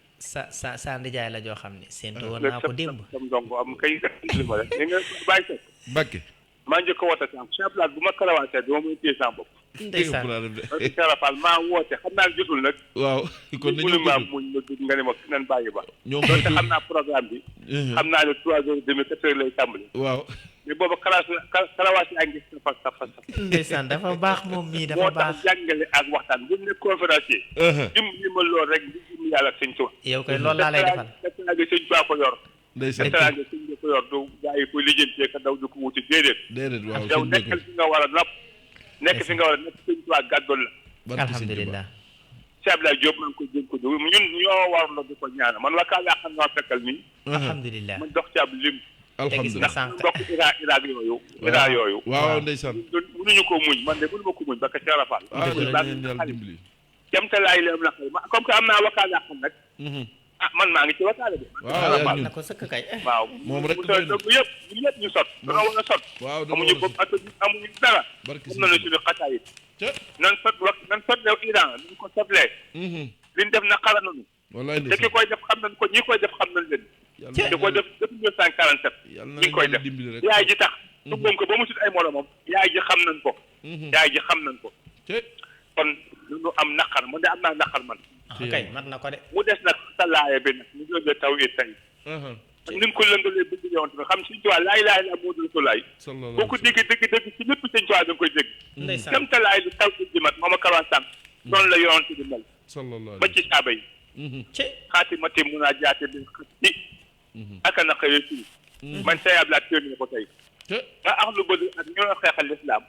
sa ndijaay la joo xam ne séentu woon naa ko démb sam ndongo am kay li ma rek ni nga bàyyi sa Mbàkke maa njëkk a woote sànq Cheikh Abdoulaye bu ma karawaatee dama muy téye sama bopp ndeysaan parce que Serapal maa woote xam naa jotul nag waaw kon nañu maa muñ ma dugg nga ne ma nan bàyyi ba ñoom doonte xam naa programme bi xam naa ne 3h30 4h lay tàmbali waaw mais booba karawaat yaa ngi safa ndeysaan dafa baax moom mii dafa moo baax tax jàngale ak waxtaan bu ne conférencier li ma lool rek li jëm yàlla ak sëñ Tuubaa yow koy loolu laa lay defal teraanga sëñ Tuubaa ko yor ndeysaan teraanga sëñ bi ko yor du gaa yi koy lijjantee ka daw di ko wuti déedéet waaw yow nekkal fi nga war a nopp nekk fi nga war a nekk sëñ Tuubaa gàddul la alhamdulilah Cheikh Abdoulaye Diop maa ngi koy jëm ko dugg ñun ñoo war la di ko ñaana man waa kaa laa xam naa fekkal nii alhamdulilah man dox ci ab lim alhamdulilah sànq mbokk Irak yooyu waaw ndeysaan mënuñu ko muñ man de mënu ma ko muñ parce que Cheikh Rafal yàlla dimbali jam te laay leen na xëy comme que am naa wakkaa laa xam nag ah man maa ngi ci waxtaane bi. waaw yaa ñun na ko sëkk kay. waaw moom rek mu doy na. yëpp ñun ñëpp ñu sot. dañoo war a sot. waaw dama amuñu war a bopp sot. amuñu dara. barki am na suñu xasaay yi. ca nan sotlew Iran nañ ko sotlee. liñ def na xala nañu. wallaay te ki koy def xam nañ ko ñi koy def xam nañ leen. yàlla te ko def depuis 1947. yàlla na ñi ngi koy def dimbali rek. yaay ji tax. duggoon ko ba mu sut ay moromam. yaay ji xam nañ ko. yaay ji xam nañ ko. ca kon lu am naqar man de am naa naqar man. kay mat na ko de. mu des nag sa laaya bi nag ñu doon taw it tey. ak ni nga ko lëngalee bëgg yoon tamit xam suñu tubaab laay laay la moo dul ko laay. sallallahu boo ko déggee dëgg ci lépp sëñ tubaab da nga koy dégg. ndeysaan dem talaay lu taw di mat moom a kawan sànq. noonu la yoon di mel. sallallahu ba ci saaba yi. ci xaati mati mun a jaate bi xati. aka na xëyee fii. man say ablaat téeméer ko tey. ca nga ax lu bëgg ak ñoo xeexal lislaam.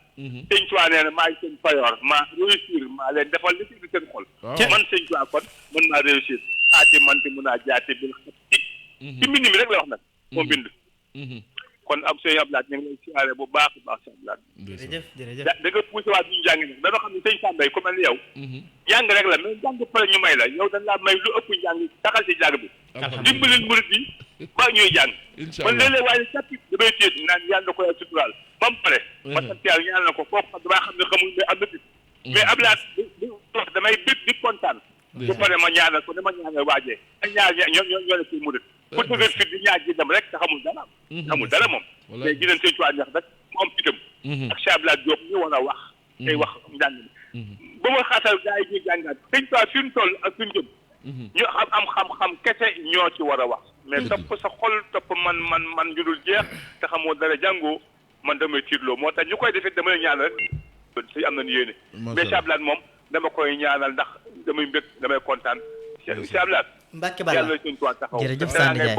sëñ tubaab nee na maay seen payoor maa réussir maa leen defal li ci seen xol. man sëñ tubaab kon mën naa réussir. xaati mati mun a jaate bi xati. ci mbind mi rek la wax nag. moo bind. kon am sëñ Ablaat ñu ngi lay siyaare bu baax a baax sëñ Ablaat. jërëjëf jërëjëf. da nga poussé waat ñu jàng nag dañoo xam ne sëñ Sambay ku mel ni yow. jàng rek la mais jàng pare ñu may la yow dañ laa may lu ëpp njàng taxal ci jàng bi. dimbalil murit bi ba ñuy jàng. incha man allah léeg-léeg waaye cappi damay téye naan yàlla na ko yàlla suturaal ba mu pare. ma sant yàlla ñaan na ko kooku xam damaa xam ne xamul mais am na fit. mais Ablaat di wax damay bég di kontaan. bu pare ma ñaanal ko dama ñaanal waajee. ak ñaar ñoo ne ci murit ku dëgër fit di ñaar ji dem rek te xamul dara. xamul dara moom. mais gis nañ sëñ Tuubaa neex rek mu am fitam. ak Cheikh Abdoulaye Diop ñu war a wax. tey wax njàng mi. ba ma xaatal gars yi ñuy jàngaat sëñ Tuubaa fi mu toll ak fi mu jëm. ñu am xam-xam kese ñoo ci war a wax. mais topp sa xol topp man ñu dul jeex te xamoo dara jàngoo man damay tiitloo moo tax ñu koy defee dama lay ñaanal rek si am nañu yéene. mais Cheikh Abdoulaye moom dama koy ñaanal ndax damay mbég damay kontaan. Cheikh Abdoulaye. Mbacke Balla yàlla sëñ Tuubaa taxaw. jërëjëf Sane Ndiaye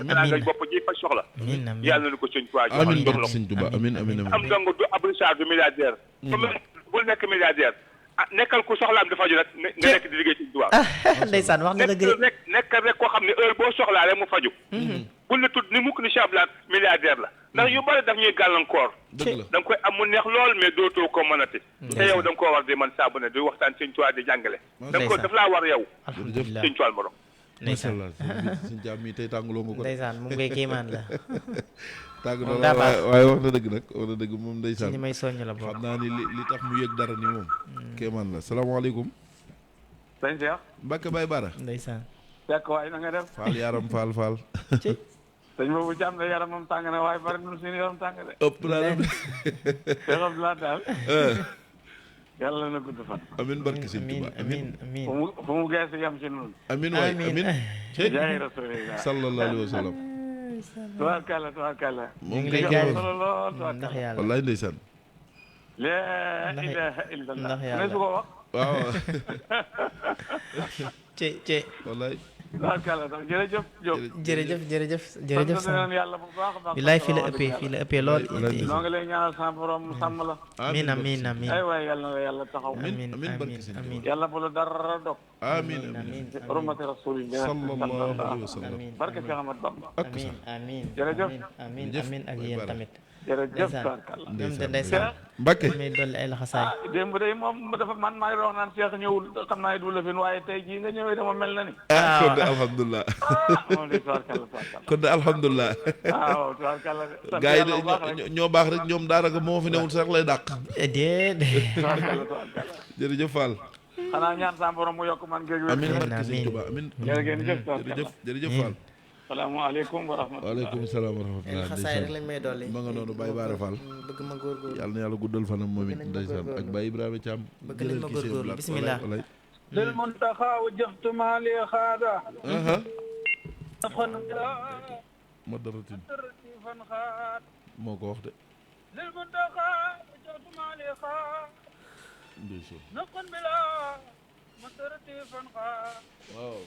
danaa ngay bopp ji fa soxla. amiin amiin yàlla na ko sëñ Tuubaa jox amiin barke sëñ Tuubaa amiin amiin am dong du ab Richard du milliardaire. comme bul nekk milliardaire ah nekkal ku soxlaam dafa ju rek nga nekk di liggéey sëñ Tuubaa. ndeysaan wax nga dëgg de. nekk rek koo xam ne heure boo soxlaa rek mu faju bul la tudd ni mukk ni Cheikh Abdoulaye milliardaire la ndax yu bari daf ñuy gàllankoor. dëgg la da nga koy am mu neex lool mais dootoo ko mënati. te yow da nga koo war di man saabu ne di waxtaan sëñ Tuubaa di jàngale. da nga ko daf laa war yow. alhamdulilah sëñ Tuubaa morom. macha ndeysaan allah suñ jaam mi tey tàngaloo nga ko. ndeysaan moom ngay kéemaan la. tàngaloo daa baax. waaye wax na dëgg nag wax na dëgg moom ci ndeysaan ñi may soññ la bokk. xam naa ni li tax mu yëg dara ni moom. kéemaan la salaamaaleykum. sëñ Cheikh. Mbacke Baye Bara. ndeysaan. fekk waaye na nga def. Faal yaram Faal Faal. ci sëñ boobu jàmm de yaramam tàng na waaye bari na suñu yaram tàng de. ëpp naa dem. Cheikh Abdoulaye daal. yàlla na gudd fan. amiin barke sëñ amiin Tuubaa amiin amiin. fu mu gees yam ci noonu. amiin waay amiin. jaay rasulillah. sallallahu alayhi wa sallam. tubaarkàlla. ñu ngi lay am jaay solo lool ndax tubaarkàlla. yàlla. wallaay ndeysaan. laa ilaaha illallah. ndax yàlla. ne su ko wax. waaw. ci wallaay. tubaarkàlla sax jërëjëf Diop. jërëjëf jërëjëf jërëjëf sant nañu yàlla bu baax a baax. bilaay fii la ëppee fii la ëppee lool. noo ngi lay ñaanal sa borom mu sàmm la. amiin amiin amiin. ay waay yàlla na la yàlla taxaw. amiin amiin barke amiin sëñ amiin. yàlla bu la dara dog. amiin amiin. amiin hurmati rasulillah. sallallahu alayhi wa sallam. amiin barke Cheikh Ahmad Bamba. amiin amiin. Jërëjëf. amiin Jërëjëf. amiin ak yéen tamit. jërëjëf ndeysaan tubaarkàlla. ñoom de ndeysaan. Mbacke. may dolli ay laxasaay. démb day moom dafa man maa ngi wax naan Cheikh ñëwul xam naa ne du la fi waaye tey jii nga ñëwee dama mel na ni. kon de alhamdulilah. moom de tubaarkàlla tubaarkàlla. kon de alhamdulilah. waaw tubaarkàlla. sant gars yàlla bu baax rek. yi ñoo baax rek ñoom daanaka moo fi newul sax lay dàq. déedéet. tubaarkàlla tubaarkàlla. jërëjëf Fall. xanaa ñaan sa borom mu yokk man géej amiin amiin, barke sëñ amiin. Tuubaa amiin. jërëjëf jërëjëf jërëjëf Fall. salaamaaleykum wa rahmatulah. waaleykum salaam wa ay rahmatulah. laxasaay rek lañ may dolli. ma nga noonu Baye Bara Fall. bëgg ma góorgóorlu. yàlla na yàlla guddal fanam moom it Bëgg nañ ma ndeysaan ak góorgóorlu. Baye Ibrahima Thiam. Bëgg nañ ma góorgóorlu. Bismillah. lil muntaxa wajjahtu maali xaada. ma daratin fan xaat. moo ko wax de. lil muntaxa wajjahtu maali xaada. ndeysaan. naqan bila masarati fan xaat. waaw.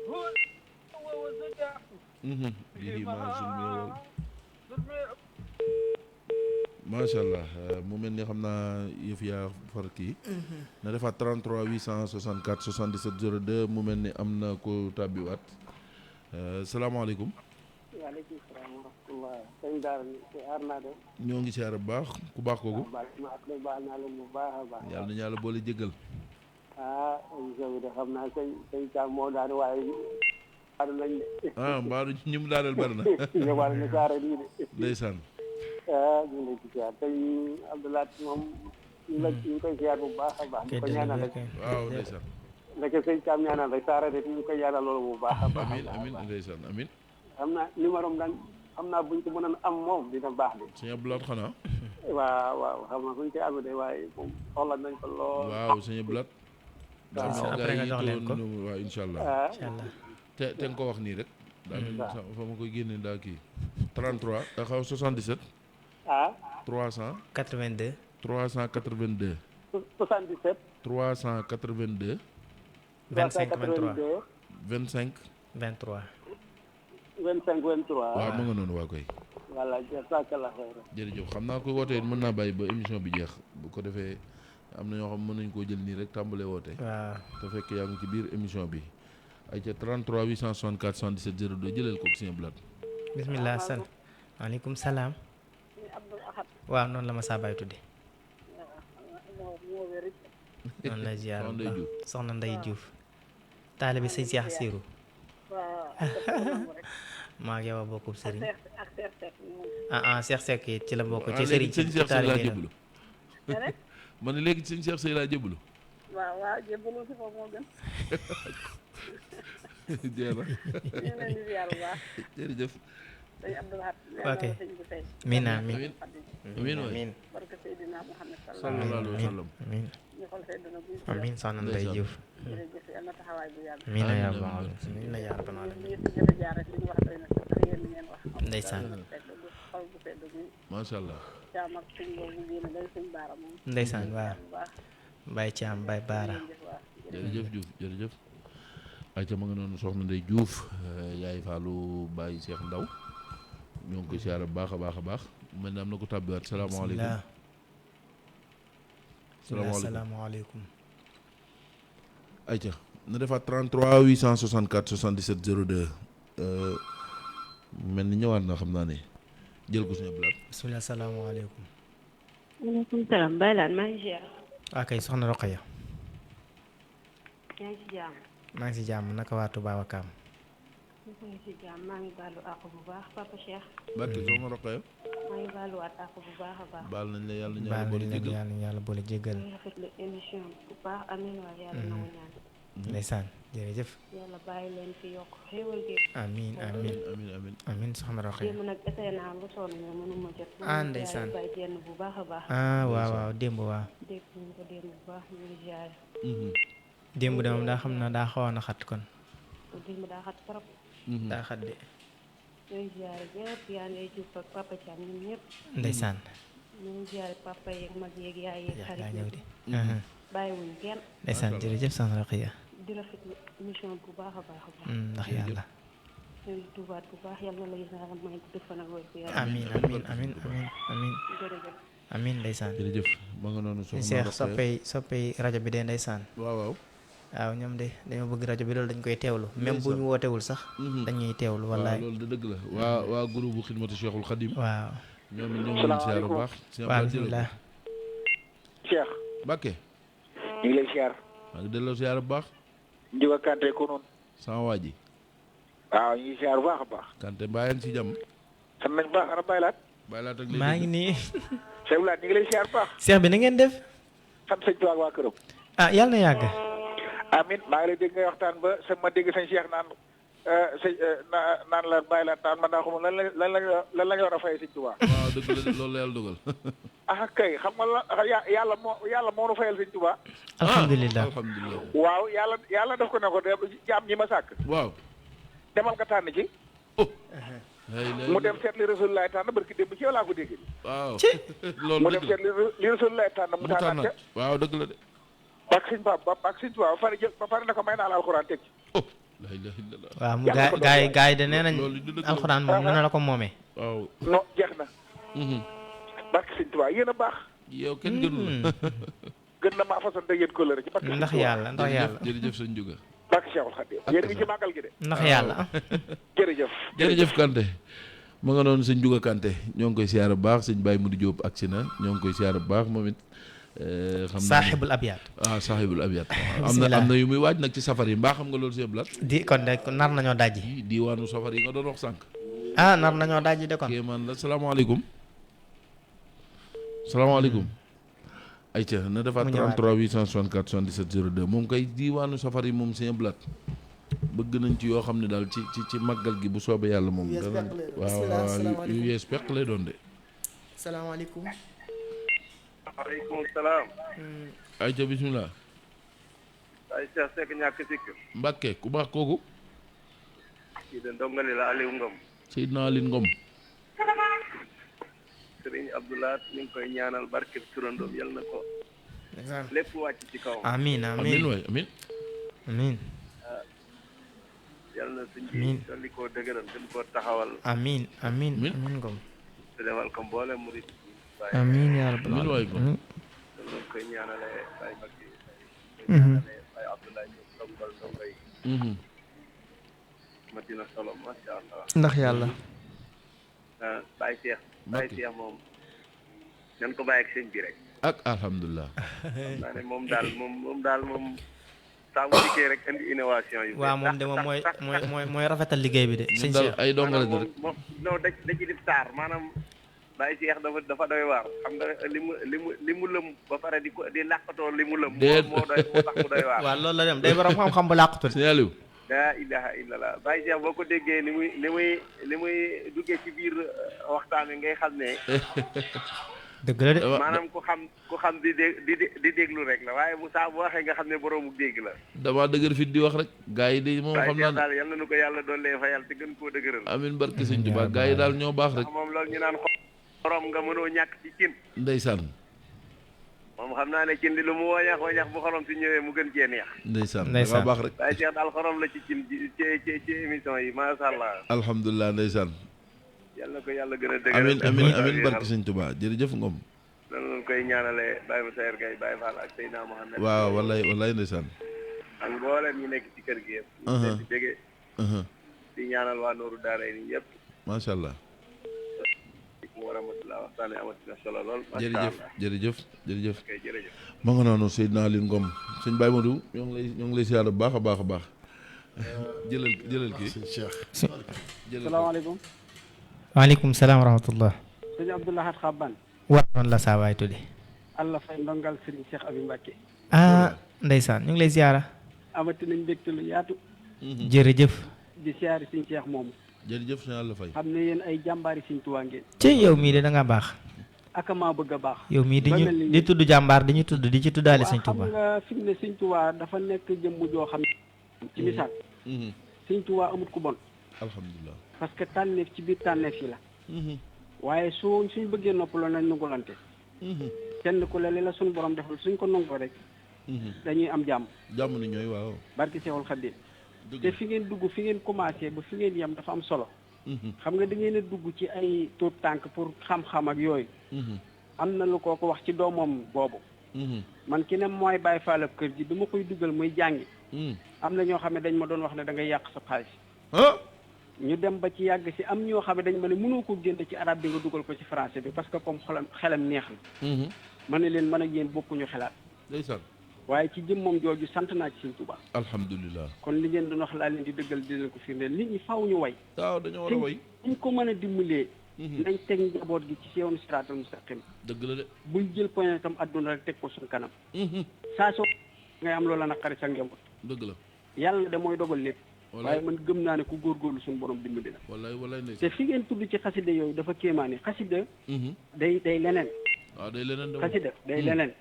huwa wa zajaatu. bii maa zulmi wal. macha allah mu mel ni xam naa yëf yaa far kii. na defaat 33 864 77 02 mu mel ni am na ko tàbbiwaat. salaamaaleykum. waaleykum salaam wa rahmatulah. sëñ Daara si aar naa de. ñoo ngi siyaare bu baax ku baax kooku. baal naa leen bu baax a baax. yàlla na yàlla boole jéggal. émission bi de xam naa sëñ Thiam moo daan waaye daanu nañ de. mbaaru ñi mu daaneel bari na. yóbbaale na saare lii de. ndeysaan. ñu ngi lay ziar tey Abdoulaye moom ñu ngi koy ziar bu baax a baax. di ko ñaanal rek. waaw ndeysaan. nekk sëñ Thiam ñaanal rek saare rek ñu ngi koy ñaanal loolu bu baax a baax. amiin ndeysaan amiin. xam naa numéro am daan xam naa buñ ko mënoon am moom dina baax de. sëñ Abdoulaye xanaa. waaw xam naa buñ koy amee de waaye moom soxla nañ ko lool. waaw sëñ Abdoulaye. après nga jox leen ko waaw incha allah. te nga ko wax nii rek. daa mel ni fa ma koy génne daa kii. 33 da xaw 77. 382. 77. 382. 25 23 25. 23. 25 23. waaw ma nga noonu waa koy. voilà jërëjëf xam naa ko wootee mën naa bàyyi ba émission bi jeex bu ko defee am na ñoo xam mën nañu koo jël nii rek tàmbalee woote. waaw te fekk yaa ngi ci biir émission bi. ay ca 33 864 77 02 jëleel ko Sëñ Blaat. bismillah sal waaleykum salaam. waaw noonu la ma saa baay tudde noonu la ziar soxna Ndey Diouf taalibe sëñ Cheikh Sirou maa ngi yow a bokkub sëriñ Cheikh Seck it ci la bokk ci sëriñ sëñ Cheikh Sey laa jébbalu ma ne léegi sëñ Cheikh Sey laa jébbalu waaw jébbalu si foofu moo gën jeex na ñu leen di ziar bu baax jërëjëf sëñ Abdoulaye ok miin amiin amiin barke Seydina Muhammad sallallahu alayhi wa sallam amiin ñu xol Seydina bu amiin soxna Ndey Diouf jërëjëf yal na taxawaay bu yàgg miin na yàlla miin na yàlla banaa ñu ci jëf jaar rek li ñu wax doy na sax yéen ngeen wax ndeysaan xol bu sedd bi macha allah jaam ak suñ boobu génn day suñ baara moom ndeysaan waaw Baye Thiam Baye Baara jërëjëf Diouf jërëjëf ayca ma nga noonu soxna Ndey Diouf yaay Fallou Baye Cheikh Ndaw ñoo ngi koy siyaare bu baax a baax a baax mel na am na ko tàbbiwaat salaamaaleykum salaamaaleykum ayca na defaat 33 864 77 02 mel ni ñëwaat na xam naa ne jël ko suñu blaat bismillah salaamaaleykum waaleykum salaam Baye Laat maa ngi ziar waa kay soxna Rokhaya yaa ngi ci jàmm maa ngi si jàmm naka waa Touba Wakaam maa ngi ci jàmm maa ngi baalu àq bu baax Papa Cheikh barke soxna Rokhaya maa ngi baaluwaat àq bu baax a baax baal nañ la yàlla baal ñaari boole nañ jéggal leen yàlla boole jéggal ñu rafetlu émission bu baax amiin waay yàlla na mu ñaan ndeysaan jërëjëf yàlla bàyyi leen fi yokk xéewal gi amiin amiin amiin amiin amiin soxna Rokhaya démb nag essayé naa ba sonn mais mënuma jot ndeysaan bay jenn bu baax a baax waaw waaw démb waaw dégg ñu ko démb bu baax ñu ngi ziar démb de moom daa xam na daa xawoon a xat kon démb daa xat trop daa xat de ñuy ziar yëpp yaa ngay jub ak Papa Thiam ñun ñëpp ndeysaan ñu ngi ziar papa yeeg mag yeeg yaay yeeg yaa xarit ñëw de bàyyiwuñ kenn ndeysaan jërëjëf soxna Rokhaya di rafetlu émission bu baax a baax a baax ndax yàlla ñu ngi tubaat bu baax yàlla na la gis naa may gudd fan ak wér gu yaram amiin amiin amiin amiin amiin jërëjëf amiin ndeysaan jërëjëf ma nga noonu soxna Cheikh Rokhaya soppey rajo bi de ndeysaan waaw waaw ñoom de dañoo bëgg rajo bi loolu dañ koy teewlu même bu ñu wootewul sax dañuy teewlu wallaay loolu de dëgg la waa groupe bu xidmatu Cheikhul Khadim waaw ñoom it ñoo ngi leen siyaare bu baax waaw bismillah Cheikh Bakke ñu ngi lay ziar maa ngi delloo siyaare bu baax Njuga Kanté ko noonu sama waa ji waaw ñu ngi ziar bu baax a baax Kanté mbaa yaa ngi ci jàmm xam nañ baax ana Baye Laat bàyyi laat ak maa ngi nii Cheikh Laat ñu ngi lay ziar bu baax Cheikh bi na ngeen def xam sëñ Tuubaa ak waa këram yàlla na yàgg amin maa ngi lay dégg ngay waxtaan ba sama dégg sëñ Cheikh naan naan la Baye Laat naan man daa xamul lan la ñu war a fay sëñ Tuubaa waaw dëgg la loolu la yàlla dogal ah kay xam nga la yàlla moo nu fayal sëñ Tuubaa alhamdulilah alhamdulilah waaw yàlla def ko ne ko de jaam ñi ma sàkk waaw demal nga tànn ci mu dem seet li Rasulullah tànn barki démb ci yow laa ko dégg waaw mu loolu dem dëgg seet li Rasulullah tànn mu tànnaat ca waaw dëgg la de bak sëñ Tuubaa bak sëñ Tuubaa ba pare ne ko may naa la alxuraan teg ci la ilaha illallah waaw mu gaay de nee nañ alxuraan moom nu na la ko moomee waaw non jeex na barke sëñ Tuubaa yéen a baax yow kenn gënu la gën na maa fasante yéen kóllëre ci barke ndax yàlla ndax yàlla jërëjëf sëñ Juga barke Cheikhul Khadim yéen ngi ci màggal gi de ndax yàlla jërëjëf jërëjëf Kanté ma nga noonu sëñ Juga Kanté ñoo ngi koy siyaare bu baax sëñ Baye Modou Diop agsi na ñoo ngi koy siyaare bu baax moom it xam naa saaxibul abyaat. saaxibul abyaat. bismillah am na yu muy waaj nag ci safar yi mbaa xam nga loolu si Ablaat. di kon de nar nañoo dajji. diwaanu safar yi nga doon wax sànq. nar nañoo dajji de kon. kéemaan la salaamaaleykum. salaamaaleykum. ayca na defaat 33 864 77 02 moom kay diwaanu safar yi moom sëñ Ablaat bëgg nañ ci yoo xam ne daal ci màggal gi bu soobee yàlla moom. waaw yu yees peq lay doon de. salaamaaleykum. waaleykum salaam. ayca bismillah. ay Cheikh Seck ñàkk sikk. Mbàkke ku baax kooku. kii de ndongali la Aliou Ngom. Seydina Aliou Ngom. Serigne Abdoulaye ñu ngi koy ñaanal barke turandoom yal na ko. lépp wàcc ci kawam. amiin amiin waay amiin. amiin. yal na suñ bi dolli koo dëgëral gën koo taxawal. amiin amiin amiin Ngom. te defal ko mboole murid. amiin yaa rabbal amiin waay Ngom. ñu koy ñaanalee Baye Bakki. ñaanalee Baye Abdoulaye ñu dongal dongo yi. ma dina solo macha allah. ndax yàlla. Baye Cheikh moom nan ko bàyyi ak sëñ bi rek. ak alhamdulilah. xam naa ne moom daal saa mu dikkee rek indi innovation yi. waaw moom de moom mooy rafetal liggéey bi de. sëñ Cheikh ay dongale de rek moom non da ci def saar maanaam Baye Cheikh dafa doy waar xam nga li mu lëm ba pare di làqatoo li mu lëm. moo tax mu doy waar. waaw loolu la dem day borom xam-xam bu làqatu. Aliou. laa ilaha illallah Baye Cheikh boo ko déggee li muy duggee ci biir waxtaan wi ngay xam ne. dëgg la de. maanaam ku xam di déglu rek la waaye bu saa bu waxee nga xam ne boroomu dégg la. damaa dëgër fit di wax rek. gars yi de moom xam naa daal yal na nu ko yàlla doollee fayal te gën koo dëgëral. amiin barke sëñ Tuubaa gars yi daal ñoo baax rek. moom loolu ñu naan xorom nga mënoo ñàkk ci cin. ndeysaan. moom xam naa ne cin di lu mu woñax bu xorom si ñëwee mu gën cee neex. ndeysaan dafa baax rek. Baye Cheikh daal xorom la ci cin ci émission yi macha allah. alhamdulilah ndeysaan. yal na ko yàlla gën a dëgëral. amiin barke sëñ Tuubaa jërëjëf Ngom. noonu koy ñaanalee Baye Massaer Gaye Baye Fall ak Seydina Mohamed. waaw wallaay ndeysaan. ak mboolem ñi nekk ci kër gi yëpp. ñu leen di déggee. di ñaanal waa Nooru Daara yi nii yëpp. macha allah. wa rahmatulah waxtaane amatina solo lool. jërëjëf. ok jërëjëf. ma nga noonu Seydina Aliou Ngom sëñ Baye Modou ñoo ngi lay siyaar bu baax a baax. jëlal kii sëñ Cheikh. salaamaaleykum. waaleykum salaam wa rahmatullah. sëñ Abdoulahat Xaban. waaw noonu la saa waay tudde. Allah fay ndongal Serigne Cheikh Abi Mbacke. ndeysaan ñu ngi lay ziara. amati nañ mbégte lu yaatu. jërëjëf. di siyaari Serigne Cheikh moomu. jërëjëf sëñ Alla Fay. xam ne yéen ay jàmbaari Serigne Touba ngeen. ci yow mii de da nga baax. ak maa bëgg a baax. yow mii di tudd jàmbaar di ci tuddaale Serigne Touba. xam nga fi mu ne Serigne Touba dafa nekk jëmm joo xam ne. ci misaal. Serigne Touba amut ku bon. alhamdulilah. parce que tànneef ci biir tànneef yi la. waaye suñ bëggee noppaloo nañ nangulante. kenn ku la li la suñu borom defal suñ ko nangoo rek. dañuy am jàmm. jàmm ni ñooy waaw. barki Seexul Xadiim. te fi ngeen dugg fi ngeen commencé ba fi ngeen yem dafa am solo. xam nga da ngeen a dugg ci ay tuut tànk pour xam-xam ak yooyu. am na lu ko wax ci doomam boobu. man ki ne mooy bàyyi faalab kër gi bi ma koy dugal muy jàngi. am na ñoo xam ne dañ ma doon wax ne da ngay yàq sa xaalis. ñu dem ba ci yàgg si am ñoo xam ne dañ ma ne mënoo ko génn ci arabe bi nga dugal ko ci français bi parce que comme xelam neex na. ma ne leen man ak yéen bokkuñu xelaat. ndeysaan. waaye ci jëm moom jooju sant naa ci Sëñ Tuubaa. alhamdulilah. kon li ngeen doon wax laa leen di dëggal di leen ko firndeel nit ñi faaw ñu way. waaw dañoo war a way. ñu ko mën a dimbalee. nañ teg njaboot gi ci yoonu siraatal mustaqim. dëgg la de. buñ jël point itam adduna rek teg ko suñ kanam. saa soo ngay am loola naqari sa njaboot. dëgg la. yàlla de mooy dogal lépp. waaye man gëm naa ne ku góorgóorlu suñu borom dimbali na. wallaay te fi ngeen tudd ci xasida yooyu dafa kéemaane xasida. day leneen. waaw day leneen de. xasida day leneen.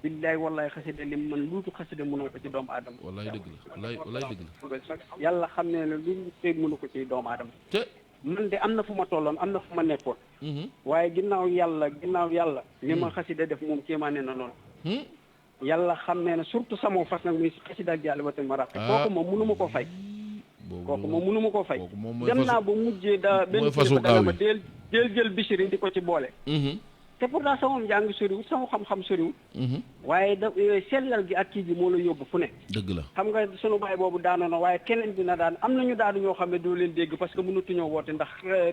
billaay wallaay xasida lim man luutu xasida mënoo ko ci doomu aadama. wallaay dëgg la wallaay dëgg la. yàlla xam ne lu tey mënu ko ci doomu aadama. te man de am na fu ma tolloon am na fu ma nekkoon. waaye ginnaaw yàlla. li ma xasida def moom kéemaane na noonu. yàlla xam ne surtout sama fas nag muy xasida ak yàlla ba te ma ràq. kooku moom mënu ma koo fay. dem naa ba mujjee benn kilifa dana ma deel jël bisiri di ko ci boole. te pourtant sama njàng soriwul sama xam-xam soriwul. waaye da sellal gi ak kii bi moo la yóbbu fu ne. dëgg la xam nga sunu baay boobu daanoon na waaye keneen dina daan am nañu daanu ñoo xam ne doo leen dégg parce que mënatuñoo woote ndax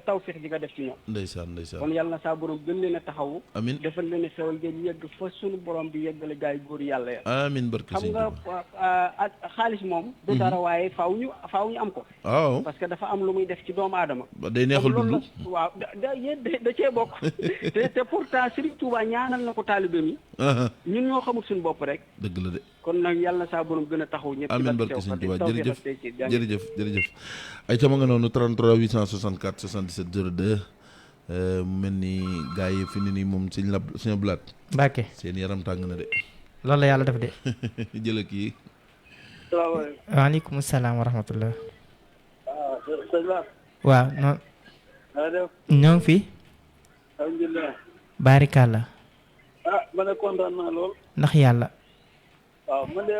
tawfeex ji nga def ci ñoom. ndeysaan kon yàlla na saa borom gën leen a taxawu. amiin defal leen a xewal ngeen yegg fa sunu borom bi yeggale gaay góor yàlla ya. amiin barke xam nga xaalis moom. du dara waaye faaw ñu am ko. waaw parce que dafa am lu muy def ci doomu aadama. day neexal dund. waaw da cee bokk te pourtant Serigne Touba ñaanal na ko taalibe mi. ñun ñoo xamul suñu bopp rek. dëgg la de. kon nag yàlla na saa borom gën a taxaw ñëpp. amiin barke Sëñ Touba jërëjëf ay ca ma nga noonu 33 864 77 02 mu mel ni gars yi fi ni nii moom sëñ Blaat Mbacke seen yaram tàng na de. loolu la yàlla def de. jël kii. salaamaaleykum. waaleykum salaam wa rahmatullah. waaw non. ñoo ngi fi. alhamdulilah. baarikàlla. man de kontaan naa lool. ndax yàlla. waaw man de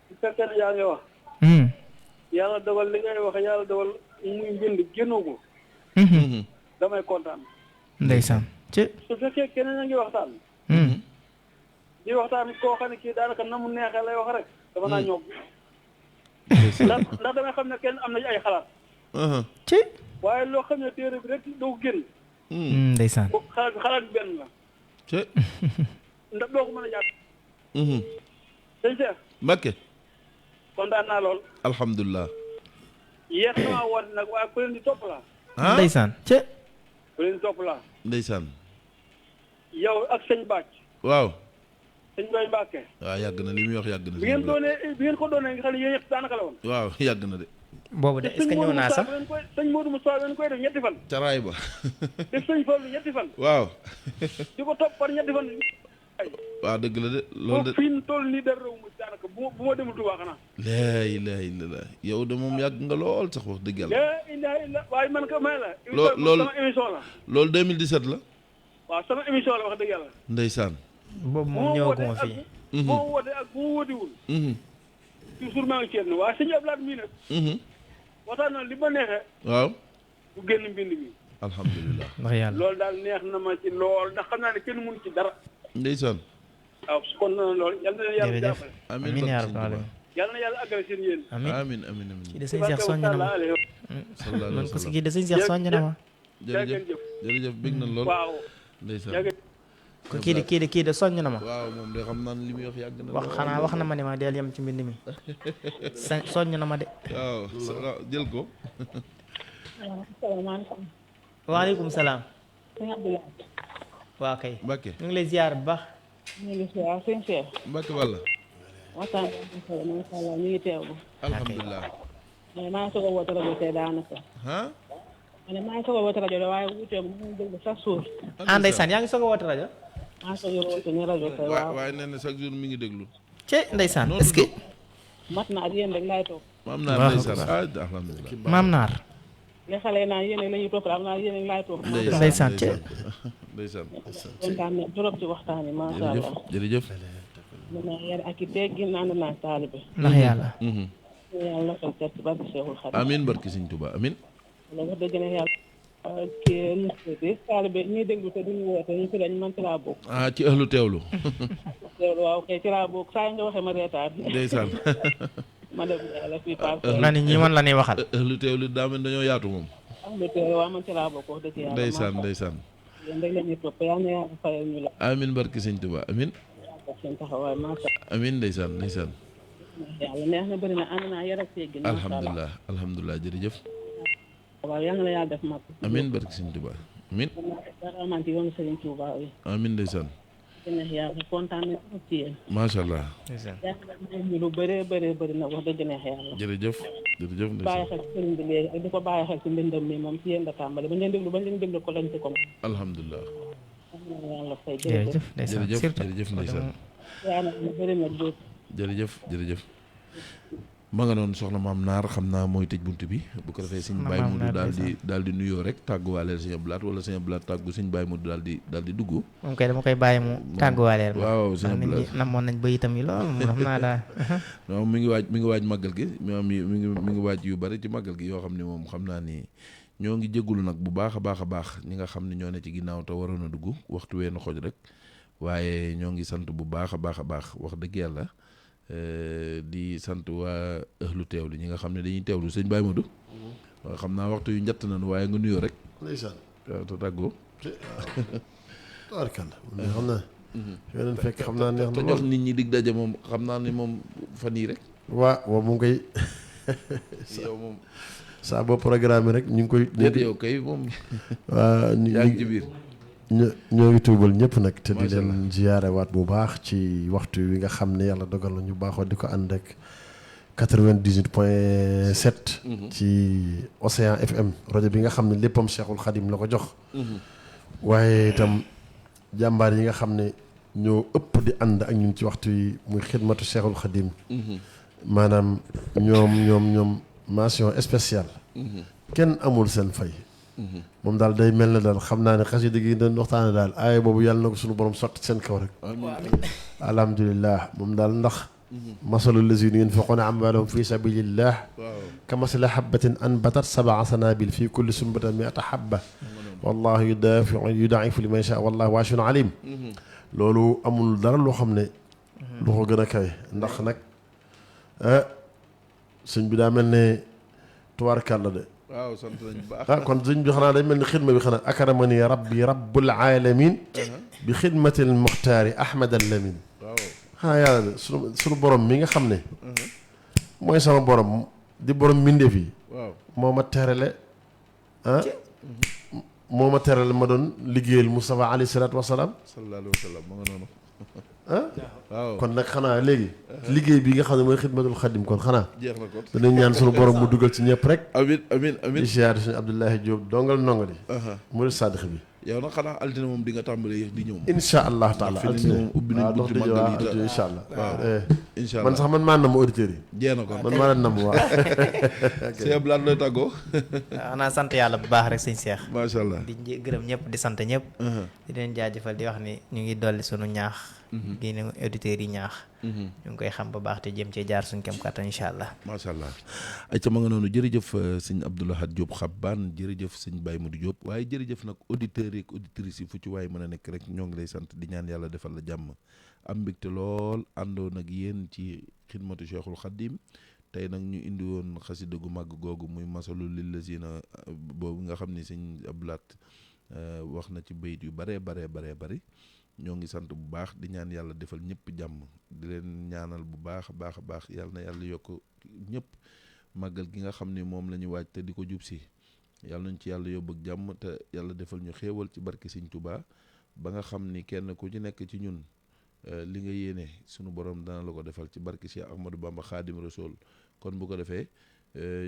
bu fekkee ne yaa ngi wax. yàlla dogal li ngay wax yàlla dogal muy mbind génnoo ko. damay kontaan. ndeysaan. su fekkee keneen a ngi waxtaan. di waxtaan koo xam ne kii daanaka na mu neexee lay wax rek. dafa naa ñoom. ndax damay xam ne kenn am na ay xalaat. waaye loo xam ne téere bi rek doo ko génn. ndeysaan. xalaat bi benn la. ndax doo ko mën a jàpp. sëñ Cheikh. Mbacke. kontaan naa lool. alhamdulilah. yéex na maa woote nag waaye ku leen di topp la. ndeysaan. ku leen di topp la. ndeysaan. yow ak sëñ Bàcc. waaw. sëñ Bay Mbacke. waaw yàgg na li muy wax yàgg na. bi ngeen ko doonee nga xam ne yéen ñëpp daanaka la woon. waaw yàgg na de. boobu de est-ce que ñëw naa sax sëñ Modou Moussa leen koy def ñetti fan. caraay ba. def sëñ Fallu ñetti fan. waaw. di ko topp par ñetti fan. waaw dëgg la de loolu de. fii mu toll nii dara réew mi daanaka bu ma demul Tuubaa xanaa. laa ilaaha illallaah yow de moom yàgg nga lool sax wax dëgg yàlla. laa ilaaha illallaah waaye man ka may la. loolu sama émission la. loolu 2017 la. waaw sama émission la wax dëgg yàlla. ndeysaan. boobu moom ñëwaguma fii. bu ma wootee ak bu ma wootewul. toujours maa ngi ceeb na waaye sëñ Ablaat mii nag. waxtaan na li ma neexee. waaw. bu génn mbind mi. alhamdulilah. ndax yàlla loolu daal neex na ma ci lool ndax xam naa ne kenn mënu ci dara. ndeysaan. waaw kon loolu yal na yàlla jàppale. amiin yaa rabbal aalamiin. yal na yàlla àggale seen yéen. amiin amiin. kii de sëñ Cheikh soññ na ma. man ko si kii de sëñ Cheikh soññ na ma. jërëjëf bég na lool. waaw. ndeysaan. ko kii de soññ na ma. waaw moom de xam naa ne li muy wax yàgg na. xanaa wax na ma ne ma del yem ci mbind mi. soññ na ma de. waaw jël ko. salaamaaleykum. waaleykum salaam. sëñ Abdoulaye. waaw kay. Mbacke. ñu ngi lay ziar bu baax. ñu ngi ziar sëñ Cheikh. Mbacke walla. waxtaan bi macha allah ñu ngi teewlu. alhamdulilah. maa ngi soog a woote rajo tey daanaka. maa ngi soog a woote rajo de waaye wuutee mu ngi déglu chaque jour. ndeysaan yaa ngi soog a woote rajo. maa ngi soog a woote ñu rajo tey waaw. waaye nee na chaque jour mi ngi déglu. ndeysaan est-ce que. mat na ak yéen rek laay toog. maam naar ndeysaan alhamdulilah. maam naar. li xale naa yéen la ñuy topp am naa yéen laay toog. ndeysaan ndeysaan. kontaan na trop ci waxtaan yi macha allah. jërëjëf. dina yar ak i teggin ànd naa taalibe. ndax yàlla. yàlla fal cat ci barke Seexul Xadiim. amiin barke Sëñ Tuubaa amiin. wax dëgg ne yàlla kii bi taalibe ñuy déglu te duñu woote ñu fi lañ man ci laa bokk. ci ëhlu teewlu. teewlu waaw kay ci laa bokk saa nga waxee ma reetaan. ndeysaan. ma dem yàlla fii Pape. na ni ñi man la ñuy waxal. ëhlu teewlu daa mel dañoo yaatu moom. ahlu teewlu waaw man ci laa bokk wax dëgg yàlla. ndeysaan. yéen rek la ñuy topp yal na yàlla fayal ñu la. amiin barke Sëñ Tuubaa amiin. seen taxawaay macha allah. amiin ndeysaan. yàlla neex na bëri na ànd naa yar ak teggin. alhamdulilah jërëjëf. waaw yal na yàlla def mag. amiin barke Sëñ Tuubaa amiin. dara man ci yoonu Serigne Touba yi. amiin ndeysaan. neex yàlla kontaan nañ trop ci yéen. macha allah. yàlla ñu lu bëree bëri na wax dëgg neex yàlla. jërëjëf ndeysaan. bàyyi xel ci sëriñ bi léegi ak di ko bàyyi xel ci mbindam mi moom ci yéen la tàmbali bañ leen déglu ko lañ ci ko. alhamdulilah. yàlla fay jërëjëf ndeysaan. yàlla ñu bëri na jóg. jërëjëf. ma nga noonu soxna maam naar xam naa mooy tëj bunt bi bu ko defee sëñ Baye Modou daal di nuyoo rek tàgguwaaleel sëñ Ablaat wala sëñ Ablaat tàggu sëñ Baye Modou daal di dugg. moom kay dama koy bàyyi mu tàgguwaaleel. waaw sëñ Ablaat namoon nañ ba itam yi lool moom xam naa daal. non mi ngi waaj màggal gi mi ngi waaj yu bari ci màggal gi yoo xam ne moom xam naa ni ñoo ngi jégalu nag bu baax a baax ñi nga xam ne ñoo ne ci ginnaaw te waroon a dugg waxtu ween xoj rek waaye ñoo ngi sant bu baax a baax wax dëgg yàlla di sant waa ëhlu teewlu ñi nga xam ne dañuy teewlu sëñ Baye Modou. waaw xam naa waxtu yu njatt nañu waaye nga nuyoo rek. ndeysaan. waaw te tàggoo. tabarkalla xam naa. yeneen fekk xam naa neex na te jox nit ñi dig daje moom xam naa ni moom fan yii rek. waaw moom koy. yow moom. saa boo programme rek ñu ngi koy. yow kay moom. waa yaa ngi ci biir. ñoo ngi tuubal ñëpp nag. te di leen ziyaarewaat bu baax ci waxtu wi nga xam ne yàlla dogal na ñu baaxoo di ko ànd ak 98.7. ci Océan FM rajo bi nga xam ne léppam Cheikhul Khadim la ko jox. waaye itam jàmbaar yi nga xam ne ñoo ëpp di ànd ak ñun ci waxtu yi muy xidmatu Cheikhul Khadim. maanaam ñoom mention spéciale. kenn amul seen fay. moom daal day mel ne daal xam naa ne xasida gi doon waxtaane daal aaya boobu yàlla na ko suñu borom sotti seen kaw rek. alhamdulilah moom daal ndax. masalu lazina yunfiquna amwaalahum fi sabilillah ka masali habbatin anbatat sab'a sanabil fi kulli sunbatin mi'ata habba wallahu yudaa'ifu liman yashaa wallahu waasi'un alim. loolu amul dara loo xam ne. lu ko gën a kawe ndax nag sëñ bi daa mel ne tubaarkàlla de. waaw sant nañu baax. kon sëñ bi xanaa day mel ni xidma bi xanaa akramani rabbi rabbul alamin bi xidmatil muxtaari ahmad al lamin. waaw yàlla de sunu borom mi nga xam ne. mooy sama borom di borom mbindeef yi. waaw moo ma terale moo ma terale ma doon liggéeyal Mustafa alayhi salaatu wa salaam. sallallahu alayhi wa sallam ma nga noonu. waaw kon nag xanaa léegi. liggéey bi nga xam ne mooy xidmatul xadim kon xanaa. jeex na kon danañ ñaan sunu borom mu dugal ci ñëpp rek. amiin di ziar suñu Abdoulaye Diop dongal ndongali. murid sadix bi. yow nag xanaa altine moom di nga tàmbalee di ñëw. incha allah taala altine moom ubbi nañ buntu màggal yi incha allah. waaw incha allah man sax man maa nam auditeurs yi. jeex na kon man maa leen nam waaw. sëñ Abdoulaye looy tàggoo. xanaa sant yàlla bu baax rek sëñ Cheikh. macha allah di gërëm ñëpp di sant ñëpp. di leen jaajëfal di wax ni ñu ngi dolli sunu ñaax. gi ne auditeurs yi ñaax. ñu ngi koy xam bu baax te jëm cee jaar suñu kem kàttan incha allah. macha allah ay ca ma nga noonu jërëjëf sëñ Abdoulahad Diop Xabbaan jërëjëf sëñ Baye Modou Diop waaye jërëjëf nag auditeurs yi ak auditrices yi fu ci waay mën a nekk rek ñoo ngi lay sant di ñaan yàlla defal la jàmm am mbégte lool àndoon ak yéen ci xidmatu Cheikhul Khadim tey nag ñu indi woon xasida gu màgg googu muy masalu lillazina boobu nga xam ni sëñ Abdoulahat wax na ci bayit yu baree bari ñoo ngi sant bu baax di ñaan yàlla defal ñëpp jàmm di leen ñaanal bu baax a baax yàlla na yàlla yokk ñëpp màggal gi nga xam ni moom la ñu waaj te di ko jub si yàlla nañ ci yàlla yóbbu ak jàmm te yàlla defal ñu xéewal ci barke Sëñ Tuubaa ba nga xam ni kenn ku ci nekk ci ñun li nga yéene sunu borom dana la ko defal ci barke Cheikh Ahmadou Bamba Xaadim Rasul kon bu ko defee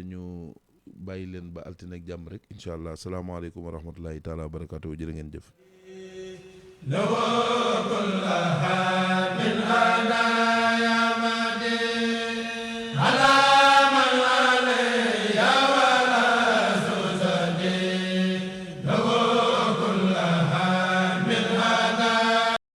ñu bàyyi leen ba altine ak jàmm rek incha allah asalaamaaleykum wa rahmatullahi taala wa barakaatu jërë ngeen jëf.